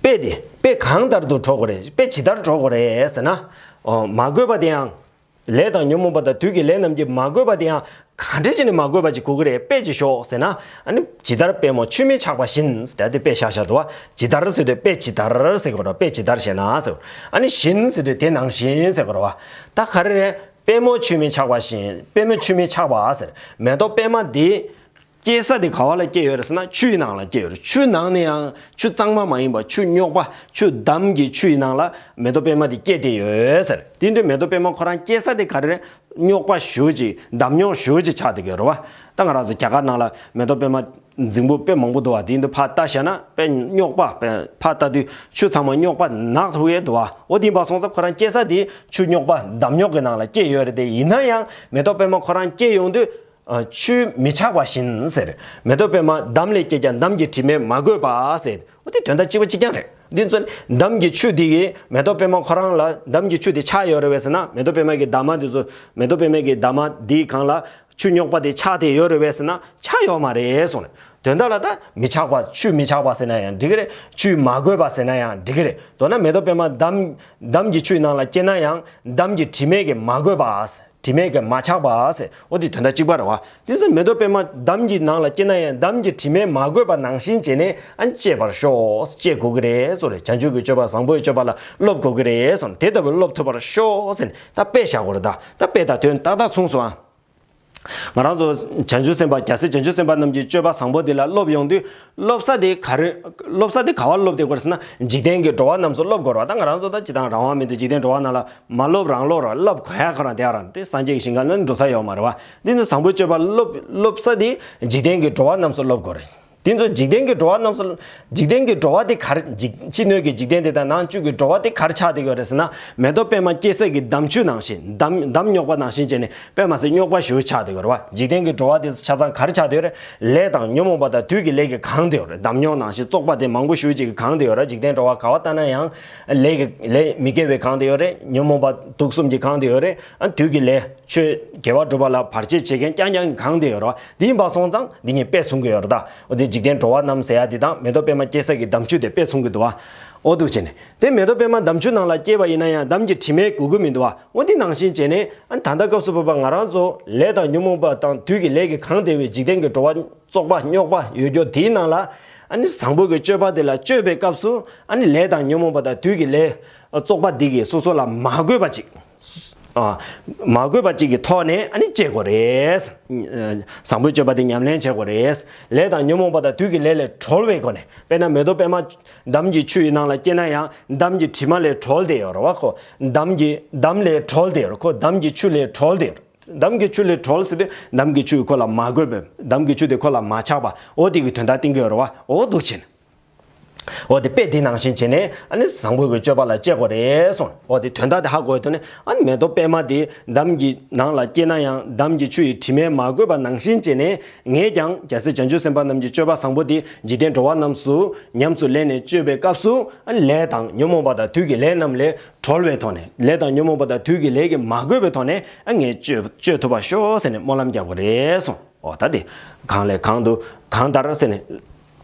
དཔེ་དེ་དཔེ་གང་ལྟར་དུ་གྲོལ་དགོས་རེད། དཔེ་ཇི་ལྟར་གྲོལ་དགོས་རེད་ཟེར་ན། མ་གོས་པ་དེ་ཡང་། ལས་དང་ཉོན་མོངས་པ་དང་བདུད་ཀྱི་ལས་རྣམས་ཀྱིས་མ་གོས་པ་དེ་ཡང་ག་འདྲ་བྱས་ནས་མ་གོས་པ་ཅིག་དགོས་ཀྱི་རེད། དཔེ་ཅིག་ཤོག་ཟེར་ན། ཨ་ནི་ཇི་ལྟར་པད་མོ་ཆུས་མི་ཆགས་པ་བཞིན། ད་དེ་དཔེ་བཞག་བཞག་འདུག་བ། ཇི་ལྟར་ཟེར་དུས་དཔེ་ཇི་ལྟར་ཟེར་དགོས་རེད། དཔེ་ཇི་ལྟར་ཞེ་ན་ཟེར། ཨ་ནི་བཞིན་ཟེར་དུས་དེ་ནང་བཞིན་ཟེར་དགོས་རེད་བ། ད་ག་རེ་རེད། པད་མོ་ཆུས་མི་ཆགས་པ་བཞིན། པད་མོ་ཆུས་མི་ཆགས་པ་ཟེར། མེ་ཏོག་པད་མ་འདི་སྐྱེ་ས་དེ་ག་བ་ལ་སྐྱེ་ཡོད་རེད་ཟེར་ན་ཆུའི་ནང་ལ་སྐྱེ་ཡོད་རེད། ཆུ་ནང་ནས་ཡང་ཆུ་གཙང་མ་མ་ཡིན་པ་ཆུ་རྙོག་པ་ཆུ་འདམ་གྱི་ཆུ་ཡི་ནང་ལ་མེ་ཏོག་པད་མ་དེ་སྐྱེ་བསྡད་ཡོད་ཟེར། དེ་དུས་མེ་ཏོག་པད་མ་ཁོ་རང་སྐྱེ་ས་དེ་ག་རེ་རེད། རྙོག་པ་ཞེ་པོ་ཅིག་འདམ་རྙོག་ཞེ་པོ་ཅིག་ཆགས་བསྡད་ཀྱི་ཡོད་རེད་བ། ད་ང་རང་ཚོ་རྒྱ་གར་ནང་ལ་མེ་ཏོག་པད་མ་རྫིང་བུ་དཔེ་མང་པོ་འདུག་བ། དེ་དུས་ཕར་ལྟ་བྱས་ན་དཔེ་རྙོག་པ་དཔེ་ཕར་ལྟ་དུས་ཆུ་ཚང་མ་རྙོག་པ་ནག་ཐུག་ཡས་འདུག་བ། འོ་དེ་ཡིན་པ་སོང་ཙང་ཁོ་རང་སྐྱེ་ས་དེ་ཆུ་རྙོག་པ་འདམ་རྙོག་གི་ནང་ལ་སྐྱེ་ཡོད་རེད། དེ་ཡིན་ན་ཡང་མེ་ཏོག་པད་མ་ཁོ་རང་སྐྱེ་ཡོང་དུས། ཨ། ཆུས་མི་ཆགས་པ་བཞིན་ཟེར། མེ་ཏོག་པད་མ་འདམ་ལས་སྐྱེས་ཀྱང་འདམ་གྱི་དྲི་མས་མ་གོས་པ་ཟེར། འོ་དེ་དོན་དག་གཅིག་པ་གཅིག་རྐྱང་རེད། འདི་ཚོ་ནི་འདམ་གྱི་ཆུ་དེ་གིས་མེ་ཏོག་པད་མ་ཁོ་རང་ལ་འདམ་གྱི་ཆུ་དེ་ཆགས་ཡོད་རེད་པས་ཟེར་ན། མེ་ཏོག་པད་མ་གི་འདབ་མ་དེ་ཚོ། མེ་ཏོག་པད་མ་གི་འདབ་མ་དེའི་སྒང་ལ་ཆུ་རྙོག་པ་དེ་ཆགས་བསྡད་ཡོད་རེད་པས་ཟེར་ན། ཆགས་ཡོད་མ་རེད་གསུངས་ནས། དོན་དག་ལ་ད་མི་ཆགས་པ། ཆུས་མི་ཆགས་པ་ཟེར་ན་ཡང་འགྲིག་གི་རེད། ཆུས་མ་གོས་པ་ཟེར་ན་ཡང་འགྲིག་གི་རེད། མདོར་ན་མེ་ཏོག་པད་མ་འདམ་འདམ་གྱི་ཆུའི་ནང་ལ་སྐྱེས་ན་ཡང་འདམ་གྱི་དྲི་མས་ཀྱིས་མ་གོས་པ། དྲི་མས་ཀྱིས་མ་ཆགས་པ་ཟེར། འོ་དེ་དོན་དག་གཅིག་པ་རེད་བ། དེ་ཚོ་མེ་ཏོག་པད་མ་འདམ་གྱི་ནང་ལ་སྐྱེས་ན་ཡང་འདམ་གྱི་དྲི་མས་མ་གོས་པ་ནང་བཞིན་བྱས་ནས་ཨ་ནི་སྤྱད་པར་ཤོག་སྤྱད་དགོས་ཀྱི་རེད་གསུངས་རེད། བྱང་ཆུབ་ཀྱི་སྤྱོད་པ་བཟང་པོའི་སྤྱོད་པ་ལ་སློབ་དགོས་ཀྱི་རེད་གསུངས། དེ་ལྟ་བུ་སློབ་ཐུབ་པར་ཤོག་ཟེར་ནས་ད་དཔེ་བཞག་དགོས་རེད། ད་ད་དཔེ་དང་དོན་ཏག་ཏག་མཚུངས་སོང་ཨ། ང་རང་ཚོ་བྱང་ཆུབ་སེམས་དཔའ། རྒྱལ་སྲས་བྱང་ཆུབ་སེམས་དཔའ་རྣམས་ཀྱི་སྤྱོད་པ་བཟང་པོ་འདི་ལ་སློབ་ཡོང་དུས། སློབ་ས་དེ་ག་རེ། སློབ་ས་དེ་ག་བར་སློབ་བསྡད་དགོས་རེད་ཟེར་ན། འཇིག་རྟེན་གྱི་འགྲོ་བ་རྣམས་སུ་སློབ་དགོས་རེད་བ། ད་ང་རང་ཚོ་ད་ཇི་ལྟར་རང་དབང་མེད་དུ་འཇིག་རྟེན་འགྲོ་བ་རྣམས་ལ་མ་སློབ་རང་སློབ་ར། སློབ་གོ་ཡ་ཁོ་རང་དེ་རང་དེ་སངས་རྒྱས་ཀྱི་ཞིང་ཁམས་ལ་འགྲོ་ས་ཡོད་མ་རེད་བ། འདི་ནི་བཟང་པོའི་སྤྱོད་པ་སློབ་སློབ་ས་དེ་འཇིག་རྟེན་གྱི་འགྲོ་བ་རྣམས་སུ་སློབ་དགོས་རེད། དེ་ཚོ་འཇིག་རྟེན་གྱི་འགྲོ་བ་རྣམས་སུ། འཇིག་རྟེན་གྱི་འགྲོ་བ་དེ་ག་རེ། འཇིག་ཕྱི་སྣོད་ཀྱི་འཇིག་རྟེན་དེ་དང་ནང་བཅུད་ཀྱི་འགྲོ་བ་དེ་ག་རེ་ཆགས་བསྡད་ཡོད་རེད་ཟེར་ན། མེ་ཏོག་པད་མ་སྐྱེ་ས་གི་འདམ་ཆུ་ནང་བཞིན། འདམ་འདམ་རྙོག་པ་ནང་བཞིན་བྱས་ནས་དཔེ་མ་སྲིད་རྙོག་པ་ཞེ་པོ་ཆགས་བསྡད་ཡོད་རེད་བ། འཇིག་རྟེན་གྱི་འགྲོ་བ་དེ་ཚོ་ཆ་ཚང་ག་རེ་ཆགས་བསྡད་ཡོད་རེད། ལས་དང་ཉོན་མོངས་པ་དང་བདུད་ཀྱི་ལས་ཀྱིས་གང་བསྡད་ཡོད་རེད། འདམ་རྙོག་ནང་བཞིན་བཙོག་པ་དེ་མང་པོ་ཞེ་པོ་ཅིག་གིས་གང་བསྡད་ཡོད་རེད། འཇིག་རྟེན་འགྲོ་བ་ག་བ་ལྟ་ན་ཡང་། ལས་ཀྱི་ལས་མི་དགེ་བས་གང་བསྡད་ཡོད་རེད། ཉོན་མོངས་པ་དུག་གསུམ་གྱིས་གང་བསྡད་ཡོད་རེད། ཨ། བདུད་ཀྱི་ལས། ཆོས་དགེ་བ་སྒྲུབ་པ་ལ་བར་ཆད་བྱེད་མཁན་རྐྱང་རྐྱང་གིས་གང་བསྡད་ཡོད་རེད་བ། དེ་ཡིན་པ་སོང་ཙང་འདི་གཉིས་དཔེ་མཚུངས་ཀྱི་ཡོད་རེད་ད། འོ་དེ་འཇིག་རྟེན་འགྲོ་བ་རྣམས་ཟེར་ཡ་དེ་དང་མེ་ཏོག་པད་མ་སྐྱེ་ས་གི་འདམ་ཆུ་དེ་དཔེ་མཚུངས་ཀྱི་འདུག་བ། འོ་འདུག་བྱས་ནས་དེ་མེ་ཏོག་པད་མ་འདམ་ཆུ་ནང་ལ་སྐྱེས་པ་ཡིན་ན་ཡང་འདམ་གྱི་དྲི་མས་གོས་ཀྱི་མི་འདུག་བ། འོ་དེ་ནང་བཞིན་བྱས་ནས་ཨ་ནི་ད་ལྟ་སྐབས་སུ་བབ་པ་ང་རང་ཚོ་ལས་དང་ཉོན་མོངས་པ་དང་བདུད་ཀྱི་ལས་ཀྱིས་གང་བསྡད་པའི་འཇིག་རྟེན་གྱི་འགྲོ་བ་བཙོག་པ་རྙོག་པ་ཡོད་རྒྱུ་དེའི་ནང་ལ། ཨ་ནི་བཟང་པོ་གི་སྤྱོད་པ་དེ་ལ་སྤྱོད་པའི་སྐབས་སུ་ཨ་ནི་ལས་དང་ཉོན་མོངས་པ་དང་བདུད་ཀྱི་ལས་བཙོག་པ་འདི་གིས་སོ་སོ་ལ་མ་གོས་པ་ཅིག་ཨ། མ་གོས་པ་ཅིག་གི་ཐོག་ནས་ཨ་ནི་སྤྱད་དགོས་རེད། བཟང་པོའི་སྤྱོད་པ་དེ་ཉམས་ལེན་བྱེད་དགོས་རེད། ལས་དང་ཉོན་མོངས་པ་དང་བདུད་ཀྱི་ལས་ལས་གྲོལ་བའི་སྒོ་ནས། དཔེར་ན་མེ་ཏོག་པད་མ་འདམ་གྱི་ཆུ་ཡི་ནང་ལ་སྐྱེས་ན་ཡང་འདམ་གྱི་དྲི་མ་ལས་གྲོལ་བསྡད་ཡོད་རེད་བ་ཁོ། འདམ་གྱི་འདམ་ལས་གྲོལ་བསྡད་ཡོད་རེད་ཁོ། འདམ་གྱི་ཆུ་ལས་གྲོལ་བསྡད་ཡོད་རེད། འདམ་གྱི་ཆུ་ལས་གྲོལ་ཟེར་དུས་འདམ་གྱི་ཆུ་ཁོ་ལ་མ་གོས་པས། འདམ་གྱི་ཆུ་དེ་ཁོ་ལ་མ་ཆགས་པ། འོ་དེ་གི་དོན་དག་བསྟན་གྱི་ཡོད་རེད་བ། འོ་འདུག་བྱས་ནས། འོ་དེ་དཔེ་དེ་ནང་བཞིན་བྱས་ནས་ཨ་ནི་བཟང་པོ་གི་སྤྱོད་པ་ལ་སྤྱད་དགོས་རེད་གསུངས། འོ་དེ་དོན་དག་དེ་ཧ་གོ་བའི་ཐོག་ནས་ཨ་ནི་མེ་ཏོག་པད་མ་དེ་འདམ་གྱི་ནང་ལ་སྐྱེས་ན་ཡང་འདམ་གྱི་ཆུ་ཡི་དྲི་མས་མ་གོས་པ་ནང་བཞིན་བྱས་ནས་ངས་ཀྱང་རྒྱལ་སྲས་བྱང་ཆུབ་སེམས་དཔའ་རྣམས་ཀྱི་སྤྱོད་པ་བཟང་པོ་དེ་འཇིག་རྟེན་འགྲོ་བ་རྣམས་སུ་ཉམས་སུ་ལེན་ནས་སྤྱོད་པའི་སྐབས་སུ་ཨ་ནི་ལས་དང་ཉོན་མོངས་པ་དང་བདུད་ཀྱི་ལས་རྣམས་ལས་གྲོལ་བའི་ཐོག་ནས། ལས་དང་ཉོན་མོངས་པ་དང་བདུད་ཀྱི་ལས་ཀྱིས་མ་གོས་པའི་ཐོག་ནས་ཨ་ངས་སྤྱོད་སྤྱོད་ཐུབ་པར་ཤོག་ཟེར་ནས་སྨོན་ལམ་རྒྱག་དགོས་རེད་གསུངས། འོ་ད་དེ་གང་ལས་གང་དུ་གང་ལྟར་ཟེར་ནས་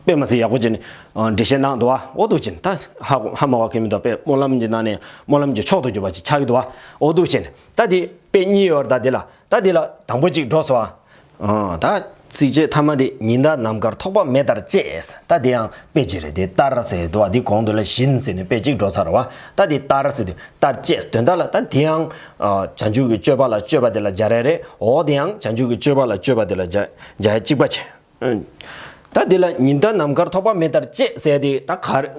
དཔེ་མ་སྲིད་ཡག་པོ་བྱས་ནས་འགྲེལ་བཤད་གནང་འདུག་ཨ། འོ་འདུག་བྱས་ནས་ད་ཧ་གོ་ཧ་མ་གོ་མཁན་མི་འདུག་དཔེ་སྨོན་ལམ་གྱི་ནང་ནས་སྨོན་ལམ་གྱི་མཆོག་ཏུ་གྱུར་པ་ཅིག་ཆགས་ཀྱི་འདུག་ཨ། འོ་འདུག་བྱས་ནས་ད་དེ་དཔེ་གཉིས་ཡོད་རེད། ད་དེ་ལ་ད་དེ་ལ་དང་པོ་གཅིག་འགྲོ་སོང་ཨ། ཨ་ད་ཚིགས་བཅད་ཐ་མ་དེ། ཉི་ཟླ་ནམ་མཁར་ཐོགས་པ་མེ་ལྟར་སྤྱད། ད་དེ་ཡང་དཔེ་གཅིག་རེད། དེ་ལྟར་ཟེར་འདུག་ཨ། དེ་གོང་དུ་ལ་བཞིན་ཟེར་ནས་དཔེ་གཅིག་འགྲོ་ཚར་བ། ད་དེ་ལྟར་ཟེར་དུས་ལྟར་སྤྱད། དོན་དག་ལ་ད་དེ་ཡང་བྱང་ཆུབ་ཀྱི་སྤྱོད་པ་ལ་སྤྱོད་པ་དེ་ལ་སྦྱར་ཡ་རེད། འོ་དེ་ཡང་བྱང་ཆུབ་ཀྱི་སྤྱོད་པ་ལ་སྤྱོད་པ་དེ་ལ་སྦྱར་སྦྱར་ཡ་གཅིག་པ་བྱས། ད་འདི་ལ་ཉི་ཟླ་ནམ་མཁར་ཐོགས་པ་མེད་ལྟར་སྤྱད་ཟེར་དེ་ད་ག་རེ་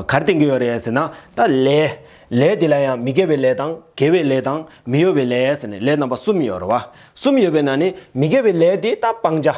ག་རེ་བསྟན་གྱི་ཡོད་རེད་ཟེར་ན། ད་ལས་ལས་འདི་ལ་ཡང་མི་དགེ་བའི་ལས་དང་དགེ་བའི་ལས་དང་མི་གཡོ་བའི་ལས་ཟེར་ནས་ལས་རྣམ་པ་གསུམ་ཡོད་རེད་བ། གསུམ་ཡོད་པའི་ནང་ནས་མི་དགེ་བའི་ལས་དེ་ད་སྤང་བྱ།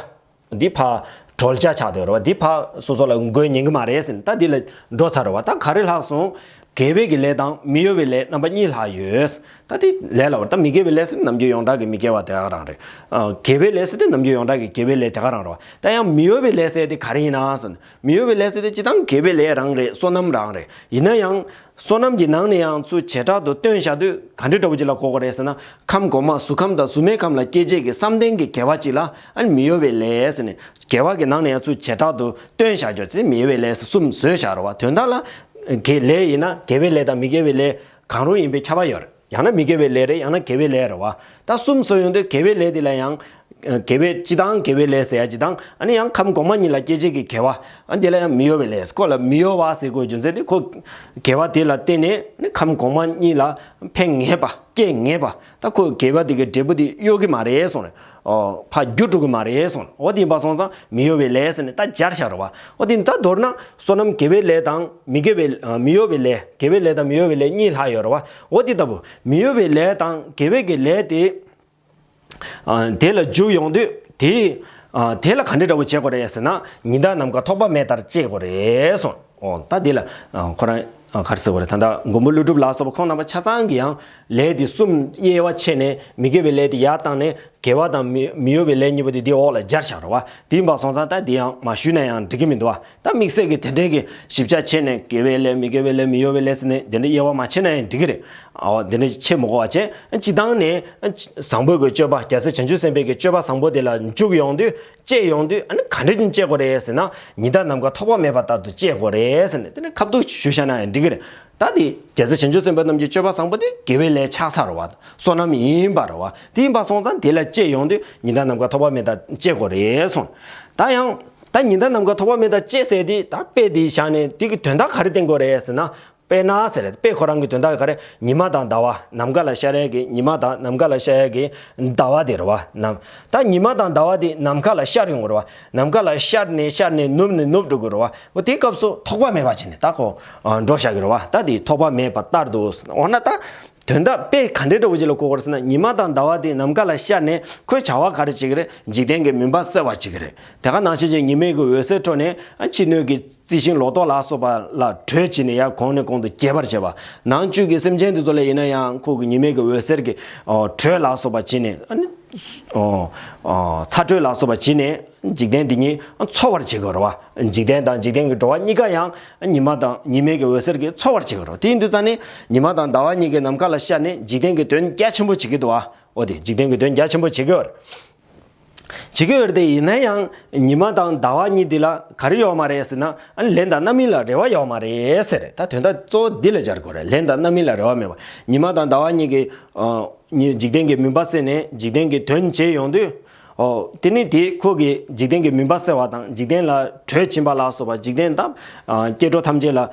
འདི་ཕར་གྲོལ་བྱ་ཆགས་བསྡད་ཡོད་རེད་བ། འདི་ཕར་སོ་སོ་ལ་དགོས་ཉན་གྱི་མ་རེད་ཟེར་ནས་ད་འདི་ལ་འགྲོ་ཚར་རེད་བ། ད་ག་རེ་ལྷག་སོང་། དགེ་བའི་གི་ལས་དང་མི་གཡོ་བའི་ལས་རྣམ་པ་གཉིས་ལྷག་ཡོད། ད་དེ་ལས་ལ་བར་ད་མི་དགེ་བའི་ལས་ཟེར་ནམ་རྒྱུན་ཡོངས་གྲགས་ཀྱི་མི་དགེ་བ་དེ་ག་རང་རེད། ཨ། དགེ་བའི་ལས་ཟེར་དེ་ནམ་རྒྱུན་ཡོངས་གྲགས་ཀྱི་དགེ་བའི་ལས་དེ་ག་རང་རེད་བ། ད་ཡང་མི་གཡོ་བའི་ལས་ཟེར་དེ་ག་རེ་ཡིན་ན་ཟེར་ན། མི་གཡོ་བའི་ལས་ཟེར་དེ་སྤྱིར་བཏང་དགེ་བའི་ལས་རང་རེད། བསོད་ནམས་རང་རེད། ཡིན་ན་ཡང་བསོད་ནམས་ཀྱི་ནང་ནས་ཡང་ཚུར་བྱེ་བྲག་ཏུ་བཏོན་བཞག་དུས་ག་འདྲ་འདྲ་བོ་ཅིག་ལ་གོ་དགོས་རེད་ཟེར་ན། ཁམས་གོང་མ་གཟུགས་ཁམས་དང་གཟུགས་མེད་ཁམས་ལ་སྐྱེ་བྱེད་ཀྱི་བསམ་གཏན་གྱི་དགེ་བ་ཅིག་ལ་ཨ་ནི་མི་གཡོ་བའི་ལས་ཟེར་ནས། དགེ་བ་གི་ནང་ནས་ཡང་ཚུར་བྱེ་བྲག་ཏུ་བཏོན་བཞག་རྒྱུ་དེ་མི་གཡོ་བའི་ལས་ཟེར་གསུམ་བཟོས་བཞག་རེད་བ། དོན་དག་ལ་དགེ་ལས་ཡིན་ན་དགེ་བའི་ལས་དང་མི་དགེ་བའི་ལས་གང་རུང་ཡིན་པའི་ཁྱབ་པ་ཡོད་རེད། ཡང་ན་མི་དགེ་བའི་ལས་རེད། ཡང་ན་དགེ་བའི་ལས་རེད་བ། ད་གསུམ་བཟོས་ཡོང་དུས་དགེ་བའི་ལས་དེ་ལ་ཡང་དགེ་བའི་སྤྱིར་བཏང་དགེ་བའི་ལས་ཟེར་ཡ་སྤྱིར་བཏང་ཨ་ནི་ཡང་ཁམས་གོང་མ་གཉིས་ལ་སྐྱེ་བྱེད་ཀྱི་དགེ་བ། ཨ། དེ་ལ་ཡང་མི་གཡོ་བའི་ལས། ཁོ་ལ་མི་གཡོ་བ་ཟེར་དགོས་རྒྱུ་མཚན་དེ་ཁོ་དགེ་བ་དེ་ལ་བརྟེན་ནས་ཨ་ནི་ཁམས་གོང་མ་གཉིས་ལ་ཕན་ངེས་པ། སྐྱེ་ངེས་པ། ད་ཁོ་དགེ་བ་དེ་གི་འབྲས་བུ་དེ་གཡོ་གི་མ་རེད་གསུངས་རེད། ཨོ། ཕར་རྒྱུ་འགྲོ་གི་མ་རེད་གསུངས། འོ་དེ་ཡིན་པ་སོང་ཙང་མི་གཡོ་བའི་ལས་ཟེར་ནས་ད་སྦྱར་བཞག་རེད་བ། འོ་དེ་ད་མདོར་ན་བསོད་ནམས་དགེ་བའི་ལས་དང་མི་དགེ་བའི་ཨ། མི་གཡོ་བའི་ལས། དགེ་བའི་ལས་དང་མི་གཡོ་བའི་ལས་གཉིས་ལྷག་ཡོད་རེད་བ། འོ་དེ་ལྟ་བུ་མི་གཡོ་བའི་ལས་དང་དགེ་བའི་གི་ལས་དེ། ཨ། དེ་ལ་འཇུག་ཡོང་དུས་དེ། ཨ། དེ་ལ་ག་འདྲ་འདྲ་བོ་བྱེད་དགོས་རེད་ཟེར་ན། ཉི་ཟླ་ནམ་མཁར་ཐོགས་པ་མེད་ལྟར་སྤྱད་དགོས་རེད་གསུངས། ཨོ། ད་འདི་ལ་ཨ། ཁོ་རང་ཨ། ག་རེ་ཟེར་དགོས་རེད། ད་ལྟ་མགོན་པོ་ཀླུ་སྒྲུབ་ལ་སོགས་པ་ཁོང་རྣམ་པ་ཆ་ཚང་གིས་ཡང་ལས་འདི་གསུམ་དབྱེ་བ་ཕྱེ་ནས་མི་དགེ་བའི་ལས་འདི་ཡར་བཏང་ནས་དགེ་བ་དང་མི་མི་གཡོ་བའི་ལས་གཉིས་པོ་དེ་འདིའི་འོག་ལ་སྦྱར་བཞག་རེད་བ། དེ་ཡིན་པ་སོང་ཙང་ད་འདི་ཡང་མ་ཞུས་ན་ཡང་འགྲིག་གི་མི་འདུག་བ། ད་དམིགས་བསལ་གྱི་དེ་འདྲའི་གི་ཞིབ་ཆ་ཕྱེ་ནས་དགེ་བའི་ལས་མི་དགེ་བའི་ལས་མི་གཡོ་བའི་ལས་ཟེར་ནས་དེ་འདྲ་དབྱེ་བ་མ་ཕྱེ་ན་ཡང་འགྲིག་གི་རེད། ཨོ། དེ་འདྲ་ཕྱེ་མི་དགོས་པ་བྱས། སྤྱིར་བཏང་ནས་བཟང་པོའི་གི་སྤྱོད་པ། རྒྱལ་སྲས་བྱང་ཆུབ་སེམས་དཔའི་གི་སྤྱོད་པ་བཟང་པོ་དེ་ལ་འཇུག་ཡོང་དུས། སྤྱད་ཡོང་དུས་ཨ་ནི་ག་འདྲ་ཅིག་སྤྱད་དགོས་རེད་ཟེར་ན། ཉི་ཟླ་ནམ་མཁར་ཐོགས་པ་མེད་པ་ལྟར་དུ་སྤྱད་དགོས་རེད་ཟེར་ནས་དེ་ནས་ཁ་ཐུག་ཞུ་བཞག་ན་ཡང་འགྲིག་གི་རེད། ད་དེ་རྒྱལ་སྲས་བྱང་ཆུབ་སེམས་དཔའ་རྣམས་ཀྱི་སྤྱོད་པ་བཟང་པོ་དེ་དགེ་བའི་ལས་ཆགས་ཚར་བ། བསོད་ནམས་ཡིན་པ་རེད་བ། དེ་ཡིན་པ་སོང་ཙང་དེ་ལ་སྤྱད་ཡོང་དུས་ཉི་ཟླ་ནམ་མཁར་ཐོགས་པ་མེད་པར་སྤྱད་དགོས་རེད་གསུངས། ད་ཡང་ད་ཉི་ཟླ་ནམ་མཁར་ཐོགས་པ་མེད་པར་སྤྱད་ཟེར་དེ་ད་དཔེ་དེ་བཞག་ནས་དེ་གི་དོན་དག་ག་རེ་བསྟན་དགོས་རེད་ཟེར་ན། དཔེར་ན་ཟེར། དཔེ་ཁོ་རང་གི་དོན་དག་ག་རེ། ཉི་མ་དང་ཟླ་བ། ནམ་མཁའ་ལ་ཤར་ཡས་ཀྱི་ཉི་མ་དང་ནམ་མཁའ་ལ་ཤར་ཡས་ཀྱི་ཟླ་བ་དེ་རེད་བ། ནམ། ད་ཉི་མ་དང་ཟླ་བ་དེ་ནམ་མཁའ་ལ་ཤར་ཡོང་གི་རེད་བ། ནམ་མཁའ་ལ་ཤར་ནས་ཤར་ནས་ནུབ་ནས་ནུབ་འགྲོ་གི་རེད་བ། འོ་དེའི་སྐབས་སུ་ཐོགས་པ་མེད་པ་བྱས་ནས་ད་ཁོ་འགྲོ་བཞག་གི་རེད་བ། ད་དེ་ཐོགས་པ་མེད་པ་ལྟར་དུ། འོ་ན་ད་དོན་དག་དཔེ་ག་འདྲའི་འདྲ་བོ་ཅིག་ལ་གོ་དགོས་རེད་ཟེར་ན། ཉི་མ་དང་ཟླ་བ་དེ་ནམ་མཁའ་ལ་ཤར་ནས་ཁོས་བྱ་བ་ག་རེ་བྱེད་ཀྱི་རེད། འཇིག་རྟེན་གྱི་མུན་པ་སེལ་བར་བྱེད་ཀྱི་རེད། དེ་ག་ནང་བཞིན་གྱི་ཉི་མའི་གི་འོད་ཟེར་འཕྲོ་ནས་ཨ། ཕྱི་སྣོད་ཀྱི་རྩི་ཤིང་ལོ་ཏོག་ལ་སོགས་པ་ལ་དྲོད་བྱིན་ནས་ཡར་གོང་ནས་གོང་དུ་རྒྱས་པར་བྱེད་པ། ནང་བཅུད་ཀྱི་སེམས་ཅན་དེ་ཚོ་ལ་ཡིན་ན་ཡང་ཁོ་གི་ཉི་མའི་གི་འོད་ཟེར་གྱི་ཨོ། དྲོད་ལ་སོགས་པ་བྱིན་ནས་ཨ་ནི་ཨོ། ཨོ། ཚ་དྲོད་ལ་སོགས་པ་བྱིན་ནས་འཇིག་རྟེན་འདི་ཉིད་འཚོ་བར་བྱེད་ཀྱི་རེད་བ། འཇིག་རྟེན་དང་འཇིག་རྟེན་གྱི་འགྲོ་བ་གཉིས་ཀ་ཡང་ཉི་མ་དང་ཉི་མའི་གི་འོད་ཟེར་གྱིས་འཚོ་བར་བྱེད་ཀྱི་རེད། དེ་ཡིན་དུས་ཙང་ནས་ཉི་མ་དང་ཟླ་བ་གཉིས་ཀྱིས་ནམ་མཁའ་ལ་ཤར་ནས་འཇིག་རྟེན་གྱི་དོན་རྒྱ་ཆེན་པོ་བྱེད་ཀྱི་འདུག་བ། འོ་དེ་འཇིག་རྟེན་གྱི་དོན་རྒྱ་ཆེན་པོ་བྱེད་ཀྱི་ཡོད་རེད། བྱེད་ཀྱི་ཡོད་རེད་དེ། ཡིན་ན་ཡང་ཉི་མ་དང་ཟླ་བ་གཉིས་འདི་ལ་ག་རེ་ཡོད་མ་རེད་ཟེར་ན། ཨ་ནི་ལན་དང་རྣམ་སྨིན་ལ་རེ་བ་ཡོད་མ་རེད་ཟེར། ད་དོན་དག་གཙོ་བོ་འདི་ལ་སྦྱར་དགོས་རེད། ལན་དང་རྣམ་སྨིན་ལ་རེ་བ་མེད་པ། ཉི་མ་དང་ཟླ་བ་གཉིས་ཀྱིས་ཨ་ནི་འཇིག་རྟེན་གྱི་མུན་པ་སེལ་ནས་འཇིག་རྟེན་གྱི་དོན་བྱེད་ཡོང་དུས། ཨོ། དེ་ནི་དེ་ཁོ་གིས་འཇིག་རྟེན་གྱི་མུན་པ་སེལ་བ་དང་འཇིག་རྟེན་ལ་དྲོད་བྱིན་པ་ལ་སོགས་པ། འཇིག་རྟེན་དང་ཨ་སྐྱེ་འགྲོ་ཐམས་ཅད་ལ་ཨ་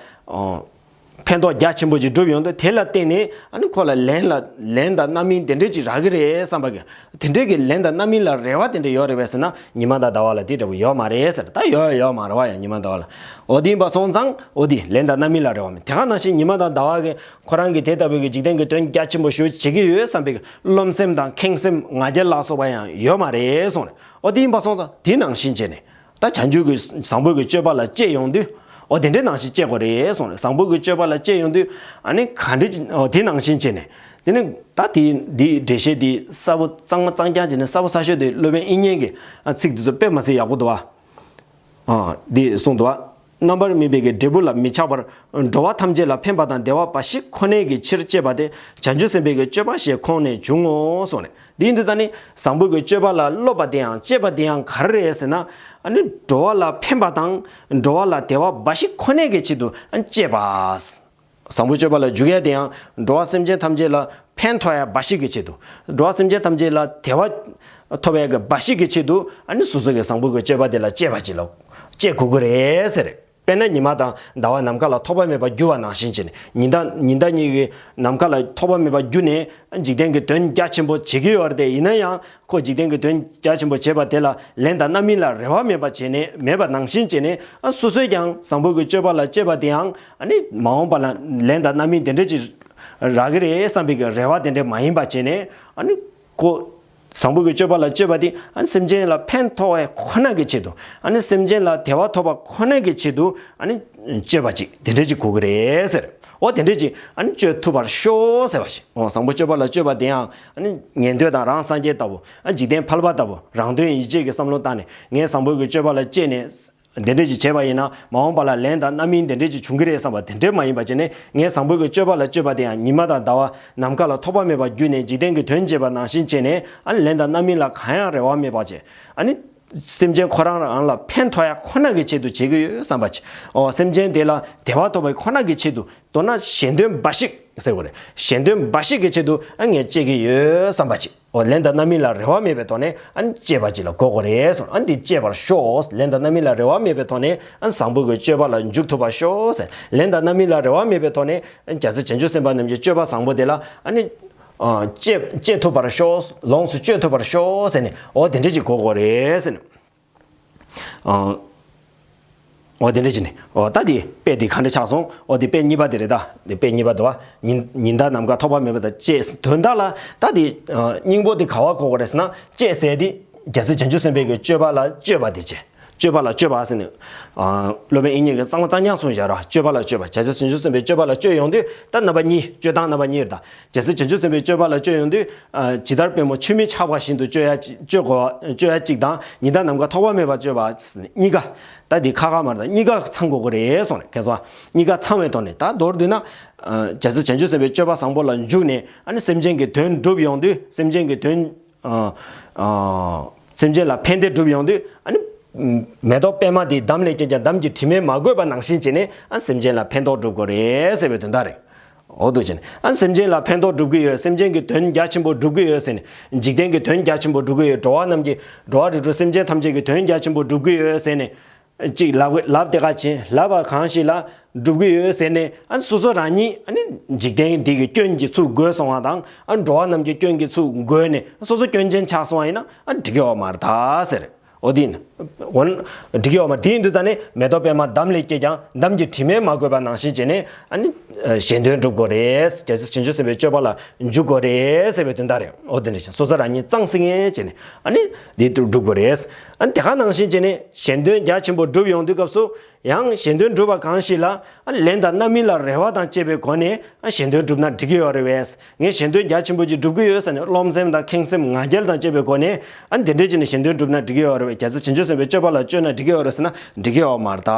ཕན་ཐོགས་རྒྱ་ཆེན་པོ་ཅིག་བསྒྲུབས་ཡོང་དུས། དེ་ལ་བརྟེན་ནས་ཨ་ནི་ཁོ་ལ་ལན་ལ་ལན་དང་རྣམ་སྨིན་དེ་འདྲས་ཅིག་རག་གི་རེད་བསམ་པ་གི། དེ་འདྲས་ཀྱི་ལན་དང་རྣམ་སྨིན་ལ་རེ་བ་དེ་འདྲས་ཡོད་རེད་པས་ཟེར་ན། ཉི་མ་དང་ཟླ་བ་ལ་དེ་འདྲ་བོ་ཡོད་མ་རེད་ཟེར། ད་ཡོད་ཡོད་མ་རེད་བ། ཡང་ཉི་མ་ཟླ་བ་ལ། འོ་དེ་ཡིན་པ་སོང་ཙང་འོ་དེ་ལན་དང་རྣམ་སྨིན་ལ་རེ་བ་མེད། དེ་ག་ནང་བཞིན་ཉི་མ་དང་ཟླ་བ་གི་ཁོ་རང་གིས་དེ་ལྟ་བུའི་གི་འཇིག་རྟེན་གྱི་དོན་རྒྱ་ཆེན་པོ་ཞིག་བྱེད་ཀྱི་ཡོད་བསམ་པའི་རློམ་སེམས་དང་ཁེངས་སེམས་ང་རྒྱལ་ལ་སོགས་པ་ཡང་ཡོད་མ་རེད་གསུངས་རེད། འོ་དེ་ཡིན་པ་སོང་ཙང་དེ་ནང་བཞིན་བྱས་ནས། ད་བྱང་ཆུབ་ཀྱི་བཟང་པོ་གི་སྤྱོད་པ་ལ་སྤྱད་ཡོང་དུས། འོ་དེ་འདྲའི་ནང་བཞིན་སྤྱད་དགོས་རེད་གསུངས་རེད། བཟང་པོ་གི་སྤྱོད་པ་ལ་སྤྱད་ཡོང་དུས་ཨ་ནི་ག་འདྲ་ཅིག་འོ་དེ་ནང་བཞིན་བྱས་ནས། དེ་ནི་ད་དེ་འདི་འགྲེལ་བཤད་འདི་གསལ་པོ་གཙང་མ་གཙང་རྐྱང་བྱས་ནས་གསལ་པོ་གསལ་ཤོས་དེ་སློབ་དཔོན་དབྱིག་གཉེན་གྱི་ཚིག་འདི་ཚོ་དཔེ་མ་སྲིད་ཡག་པོ་འདུག་བ། ཨ། འདི་གསུངས་འདུག་བ། རྣམ་པར་སྨིན་པའི་གི་འབྲས་བུ་ལ་མི་ཆགས་པར་འགྲོ་བ་ཐམས་ཅད་ལ་ཕན་པ་དང་བདེ་བ་འབའ་ཞིག་ཁོ་ནའི་གི་ཕྱིར་སྤྱད་པ་དེ་བྱང་ཆུབ་སེམས་དཔའི་གི་སྤྱོད་པ་ཞེས་ཁོང་ནས་འབྱུང་ངོ་གསུངས་ནས། འདི་ཡིན་དུས་ཙང་ནི་བཟང་པོ་གི་སྤྱོད་པ་ལ་སློབ་པ་དེ་ཡང་སྤྱད་པ་དེ་ཡང་ག་རེ་རེད་ཟེར་ན། ཨ་ནི་འགྲོ་བ་ལ་ཕན་པ་དང་འགྲོ་བ་ལ་བདེ་བ་འབའ་ཞིག་ཁོ་ནའི་གི་ཆེད་དུ་ཨ་ནི་སྤྱད་པ། བཟང་པོའི་སྤྱོད་པ་ལ་འཇུག་ཡ་དེ་ཡང་འགྲོ་བ་སེམས་ཅན་ཐམས་ཅད་ལ་ཕན་ཐོགས་ཡ་འབའ་ཞིག་གི་ཆེད་དུ། འགྲོ་བ་སེམས་ཅན་ཐམས་ཅད་ལ་བདེ་བ་ཐོབ་ཡ་གི་འབའ་ཞིག་གི་ཆེད་དུ་ཨ་ནི་སོ་སོ་གི་བཟང་པོ་གི་སྤྱོད་པ་དེ་ལ་སྤྱད་པ་ཅིག་ལ་སྤྱད་དགོས་ཀྱི་རེད་ཟེར། དཔེར་ན་ཉི་མ་དང་ཟླ་བ་ནམ་མཁའ་ལ་ཐོགས་པ་མེད་པར་རྒྱུ་བ་ནང་བཞིན་བྱས་ནས། ཉི་ཟླ་ཉི་ཟླ་གཉིས་ཀྱིས་ནམ་མཁའ་ལ་ཐོགས་པ་མེད་པར་རྒྱུ་ནས་འཇིག་རྟེན་གྱི་དོན་རྒྱ་ཆེན་པོ་བྱེད་ཀྱི་ཡོད་རེད་དེ། ཡིན་ན་ཡང་ཁོ་འཇིག་རྟེན་གྱི་དོན་རྒྱ་ཆེན་པོ་བྱེད་པ་དེ་ལ་ལན་དང་རྣམ་སྨིན་ལ་རེ་བ་མེད་པ་བྱས་ནས། མེད་པ་ནང་བཞིན་བྱས་ནས། ཨ་སོ་སོས་ཀྱང་བཟང་པོ་གི་སྤྱོད་པ་ལ་སྤྱོད་པ་དེའང་ཨ་ནི་མ་འོངས་པ་ལ་ལན་དང་རྣམ་སྨིན་དེ་འདྲ་ཅིག་རག་གི་རེད་བསམ་པའི་གི་རེ་བ་དེ་འདྲ་མ་ཡིན་པ་བྱས་ནས། ཨ་ནི་ཁོ་བཟང་པོ་གི་སྤྱོད་པ་ལ་སྤྱོད་པ་དེ་ཨ་ནི་སེམས་ཅན་ལ་ཕན་ཐོགས་པ་ཁོ་ན་གི་ཆེད་དུ། ཨ་ནི་སེམས་ཅན་ལ་བདེ་བ་ཐོབ་པ་ཁོ་ན་གི་ཆེད་དུ་ཨ་ནི་སྤྱོད་པ་ཅིག་དེ་འདྲ་ཅིག་དགོས་ཀྱི་རེད་ཟེར། འོ་དེ་འདྲ་ཅིག་ཨ་ནི་སྤྱོད་ཐུབ་པར་ཤོག་ཟེར་བ་ཞིག་འོ་བཟང་པོ་སྤྱོད་པ་ལ་སྤྱོད་པ་དེ་ཡང་ཨ་ནི་ཉན་ཐོས་དང་རང་སངས་རྒྱས་ལྟ་བུ། ཨ་འཇིག་རྟེན་ཕལ་པ་ལྟ་བུ། རང་དོན་ཡིད་བྱེད་ཀྱི་བསམ་བློ་བཏང་ནས། ངས་བཟང་པོ་གི་སྤྱོད་པ་ལ་སྤྱད་ནས། དེ་འདྲ་ཅིག་བྱས་པ་ཡིན་ན་མ་འོངས་པ་ལ་ལན་དང་རྣམ་སྨིན་དེ་འདྲ་ཅིག་འབྱུང་གི་རེད་བསམ་པ་དེ་འདྲ་མ་ཡིན་པ་བྱས་ནས། ངས་བཟང་པོ་གི་སྤྱོད་པ་ལ་སྤྱོད་པ་དེ་ཡང་ཉི་མ་དང་ཟླ་བ་ནམ་མཁའ་ལ་ཐོགས་པ་མེད་པར་བརྒྱུད་ནས་འཇིག་རྟེན་གྱི་དོན་བྱེད་པ་ནང་བཞིན་བྱས་ནས། ཨ་ནི་ལན་དང་རྣམ་སྨིན་ལ་གང་ཡང་རེ་བ་མེད་པ་བྱས། ཨ་ནི་སེམས་ཅན་ཁོ་རང་རང་ལ་ཕན་ཐོགས་ཡ་ཁོ་ན་གི་ཆེད་དུ་བྱེད་ཀྱི་ཡོད་བསམ་པ་བྱས། འོ་སེམས་ཅན་དེ་ལ་བདེ་བ་ཐོབ་པའི་ཁོ་ན་གི་ཆེད་དུ། མདོར་ན་གཞན་དོན་འབའ་ཞིག་ཟེར་དགོས་རེད། གཞན་དོན་འབའ་ཞིག་གི་ཆེད་དུ་ཨ་ངས་སྤྱད་ཀྱི་ཡོད་བསམ་པ་བྱས། འོ་ལན་དང་རྣམ་སྨིན་ལ་རེ་བ་མེད་པའི་ཐོག་ནས་ཨ་ནི་སྤྱད་པ་ཅིག་ལ་གོ་དགོས་རེད་གསུངས། ཨ་ནི་འདི་སྤྱད་པར་ཤོག་ལན་དང་རྣམ་སྨིན་ལ་རེ་བ་མེད་པའི་ཐོག་ནས་ཨ་ནི་བཟང་པོ་གི་སྤྱོད་པ་ལ་འཇུག་ཐུབ་པར་ཤོག་ཟེར། ལན་དང་རྣམ་སྨིན་ལ་རེ་བ་མེད་པའི་ཐོག་ནས་ཨ་ནི་རྒྱལ་སྲས་བྱང་ཆུབ་སེམས་དཔའ་རྣམས་ཀྱི་སྤྱོད་པ་བཟང་པོ་དེ་ལ་ཨ་ནི་ཨ་སྤྱད་སྤྱད་ཐུབ་པར་ཤོག་ལོངས་སུ་སྤྱོད་ཐུབ་པར་ཤོག་ཟེར་ནས། འོ་དེ་འདྲ་ཅིག་གོ་དགོས་རེད་ཟེར་ནས། ཨ། འོ་དེ་འདྲ་བྱས་ནས། འོ་ད་དེ་དཔེ་དེ་ག་འདྲ་ཆགས་སོང་། འོ་དེ་དཔེ་གཉིས་པ་དེ་རེད་ད། དེ་དཔེ་གཉིས་པ་དེ་བ། ཉི་ཉི་ཟླ་ནམ་མཁའ་ཐོགས་པ་མེད་པ་དང་བཅས། དོན་དག་ལ་ད་དེ་ཨ་སྙིང་པོ་དེ་ག་བ་གོ་དགོས་རེད་ཟེར་ན། བཅས་ཟེར་དེ་རྒྱལ་སྲས་བྱང་ཆུབ་སེམས་དཔའི་གི་སྤྱོད་པ་ལ་སྤྱོད་པ་དེ་བྱས། སྤྱོད་པ་ལ་སྤྱོད་པ་ཟེར་ནས། ཨ་སློབ་དཔོན་དབྱིག་གཉེན་གྱིས་གཙང་མ་གཙང་རྐྱང་གསུངས་བཞག་ར། སྤྱོད་པ་ལ་སྤྱོད་པ། རྒྱལ་སྲས་བྱང་ཆུབ་སེམས་དཔའི་སྤྱོད་པ་ལ་སྤྱོད་ཡོང་དུས་ད་རྣམ་པ་གཉིས། སྤྱོད་སྟངས་རྣམ་པ་གཉིས་རེད་ད། རྒྱལ་སྲས་བྱང་ཆུབ་སེམས་དཔའི་སྤྱོད་པ་ལ་སྤྱོད་ཡོང་དུས། ཨ་ཇི་ལྟར་པུས་མོ་ཆུ་མིག་ཆགས་པ་བཞིན་དུ་སྤྱོད་ཡ་ཅི་སྤྱོད་དགོས་པ་སྤྱོད་ཡ་གཅིག་དང་། ཉི་ཟླ་ནམ་མཁའ་ཐོགས་པ་མེད་པར་སྤྱོད་པ་གཉིས་ཀ། ད་འདི་ཁ་ཁ་མ་རེད་ད། གཉིས་ཀ་ཚང་དགོས་ཀྱི་རེད་གསུངས་ནས། མཁྱེན་སོང་ཨ། གཉིས་ཀ་ཚང་བའི་ཐོག་ནས་ད་མདོར་བསྡུས་ན། ཨ་རྒྱལ་སྲས་བྱང་ཆུབ་སེམས་དཔའི་སྤྱོད་པ་བཟང་པོ་ལ་འཇུག་ནས། ཨ་ནི་སེམས་ཅན་གྱི་དོན་སྒྲུབ་ཡོང་དུས། སེམས་ཅན་གྱི་དོན། ཨ་ཨ་སེམས་ཅན་ལ་ཕན་བདེ་སྒྲུབ་ཡོང་དུས། ཨ་ནི་མེ་ཏོག་པད་མ་དེ་འདམ་ལས་སྐྱེས་ཀྱང་འདམ་གྱི་དྲི་མས་མ་གོས་པ་ནང་བཞིན་བྱས་ནས། ཨ་སེམས་ཅན་ལ་ཕན་ཐོགས་སྒྲུབ་དགོས་རེད་ཟེར་བའི་དོན་དག་རེད། འོ་འདུག་བྱས་ནས། ཨ་སེམས་ཅན་ལ་ཕན་ཐོགས་སྒྲུབ་ཀྱི་ཡོད། སེམས་ཅན་གྱི་དོན་རྒྱ་ཆེན་པོ་སྒྲུབ་ཀྱི་ཡོད་ཟེར་ནས། འཇིག་རྟེན་གྱི་དོན་རྒྱ་ཆེན་པོ་སྒྲུབ་ཀྱི་ཡོད། འགྲོ་བ་རྣམས་ཀྱི། འགྲོ་བ་རིགས་དྲུག་སེམས་ཅན་ཐམས་ཅད་ཀྱི་དོན་རྒྱ་ཆེན་པོ་སྒྲུབ་ཀྱི་ཡོད་ཟེར་ནས། གཅིག་ལབ་ལབ་དེ་ག་བྱས། ལབ་པ་གང་ཞིག་ལ་སྒྲུབ་ཀྱི་ཡོད་ཟེར་ནས། ཨ་སོ་སོ་རང་ཉིད་ཨ་ནི་འཇིག་རྟེན་འདི་གི་སྐྱོན་གྱི་ཚུལ་བགོས་སོང་བ་དང་། ཨ་འགྲོ་བ་རྣམས་ཀྱི་སྐྱོན་གྱི་ཚུལ་བགོས་ནས་སོ་སོ་སྐྱོན་ཅན་ཆགས་སོང་བ་ཡིན་ན། ཨ་འགྲིག་གི་ཡོད་མ་རེད་ད་ཟེར། འོ་དེ་ཡིན། འོ་ན་འགྲིག་གི་ཡོད་མ་རེད། དེ་ཡིན་དུས་ཙང་ནས། མེ་ཏོག་པད་མ་འདམ་ལས་སྐྱེས་ཀྱང་འདམ་གྱི་དྲི་མས་མ་གོས་པ་ནང་བཞིན་བྱས་ནས། ཨ་ནི་གཞན་དོན་སྒྲུབ་དགོས་རེད། རྒྱལ་སྲས་བྱང་ཆུབ་སེམས་དཔའི་སྤྱོད་པ་ལ་འཇུག་དགོས་རེད་ཟེར་བའི་དོན་དག་རེད། འོ་དེ་འདྲ་བྱས། སོ་སོ་རང་ཉིད་གཙང་སིང་ངེ་བྱས་ནས། ཨ་ནི་དེ་སྒྲུབ་དགོས་རེད། ཨ་ནི་དེ་ག་ནང་བཞིན་བྱས་ནས་གཞན་དོན་རྒྱ་ཆེན་པོ་སྒྲུབ་ཡོང་དུས་སྐབས་སུ། ཡང་གཞན་དོན་སྒྲུབ་པ་གང་ཞིག་ལ། ཨ་ལན་དང་རྣམ་སྨིན་ལ་རེ་བ་དང་བཅས་པའི་སྒོ་ནས། ཨ་གཞན་དོན་སྒྲུབ་ན་འགྲིག་གི་ཡོད་རེད་པས། ངས་གཞན་དོན་རྒྱ་ཆེན་པོ་ཅིག་སྒྲུབ་ཀྱི་ཡོད་ཟེར་ནས། རློམ་སེམས་དང་ཁེངས་སེམས་ང་རྒྱལ་དང་བཅས་པའི་སྒོ་ནས། ཨ་འདི་འདྲས་ཅིག་ནས་གཞན་དོན་སྒྲུབ་ན་འགྲིག་གི་ཡོད་རེད་པས། རྒྱལ་སྲས་བྱང་ཆུབ་སེམས་དཔའི་སྤྱོད་པ་ལ་སྤྱོད་ན་འགྲིག་གི་ཡོད་རེད་ཟེར་ན། འགྲིག་གི་ཡོད་མ་རེད་ད།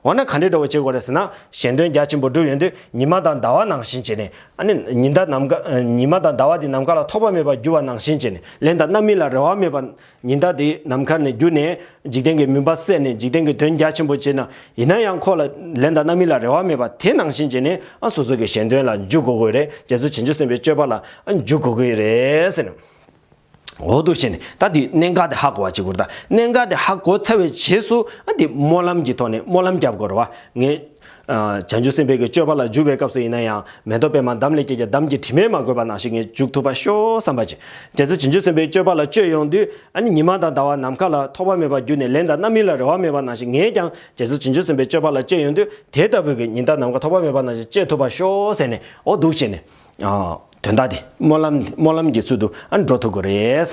འོ་ན་ག་འདྲས་འདྲ་བོ་བྱེད་དགོས་རེད་ཟེར་ན། གཞན་དོན་རྒྱ་ཆེན་པོ་སྒྲུབ་ཡོང་དུས་ཉི་མ་དང་ཟླ་བ་ནང་བཞིན་བྱས་ནས། ཨ་ནི་ཉི་ཟླ་ནམ་མཁའ། ཉི་མ་དང་ཟླ་བ་དེ་ནམ་མཁའ་ལ་ཐོགས་པ་མེད་པར་རྒྱུ་བ་ནང་བཞིན་བྱས་ནས། ལན་དང་རྣམ་སྨིན་ལ་རེ་བ་མེད་པར། ཉི་ཟླ་དེ་ནམ་མཁའ་ནས་རྒྱུ་ནས་འཇིག་རྟེན་གྱི་མུན་པ་བསལ་ནས། འཇིག་རྟེན་གྱི་དོན་རྒྱ་ཆེན་པོ་བྱས་ན། ཡིན་ན་ཡང་ཁོ་ལ་ལན་དང་རྣམ་སྨིན་ལ་རེ་བ་མེད་པ་དེ་ནང་བཞིན་བྱས་ནས། ཨ་སོ་སོ་གི་གཞན་དོན་ལ་འཇུག་དགོས་ཀྱི་རེད། རྒྱལ་སྲས་བྱང་ཆུབ་སེམས་དཔའི་སྤྱོད་པ་ལ་ཨ་འཇུག་དགོས་ཀྱི་རེད་ཟེར་ནས། འོ་འདུག་བྱས་ནས། ད་དེ་གནད་འགག་དེ་ཧ་གོ་བ་བྱེད་དགོས་རེད། ད་གནད་འགག་དེ་ཧ་གོ་ཚར་བའི་རྗེས་སུ། ཨ་དེ་སྨོན་ལམ་གྱི་ཐོག་ནས་སྨོན་ལམ་རྒྱབ་དགོས་རེད་པ། ངས། ཨ་བྱང་ཆུབ་སེམས་དཔའི་གི་སྤྱོད་པ་ལ་འཇུག་པའི་སྐབས་སུ་ཡིན་ན་ཡང་། མེ་ཏོག་པད་མ་འདམ་ལས་སྐྱེས་ཀྱང་འདམ་གྱི་དྲི་མས་མ་གོས་པ་ནང་བཞིན་ངས་འཇུག་ཐུབ་པར་ཤོག་བསམ་པ་བྱས། རྒྱལ་སྲས་བྱང་ཆུབ་སེམས་དཔའི་སྤྱོད་པ་ལ་སྤྱོད་ཡོང་དུས། ཨ་ནི་ཉི་མ་དང་ཟླ་བ་ནམ་མཁའ་ལ་ཐོགས་པ་མེད་པར་རྒྱུ་ནས་ལན་དང་རྣམ་སྨིན་ལ་རེ་བ་མེད་པ་ནང་བཞིན། ངས་ཀྱང་རྒྱལ་སྲས་བྱང་ཆུབ་སེམས་དཔའི་སྤྱོད་པ་ལ་སྤྱོད་ཡོང་དུས། དེ་ལྟ་བུའི་གི་ཉི་ཟླ་ནམ་མཁའ་ཐོགས་པ་མེད་པ་ནང་བཞིན་སྤྱོད་ཐུབ་པར་ཤོག་ཟེར་ནས། འོ་འདུག་བྱས་ནས། ཨ་དོན་དག་དེ་སྨོན་ལམ་སྨོན་ལམ་གྱི་ཚུལ་དུ་ཨ་འགྲོ་ཐུབ་དགོས་རེད།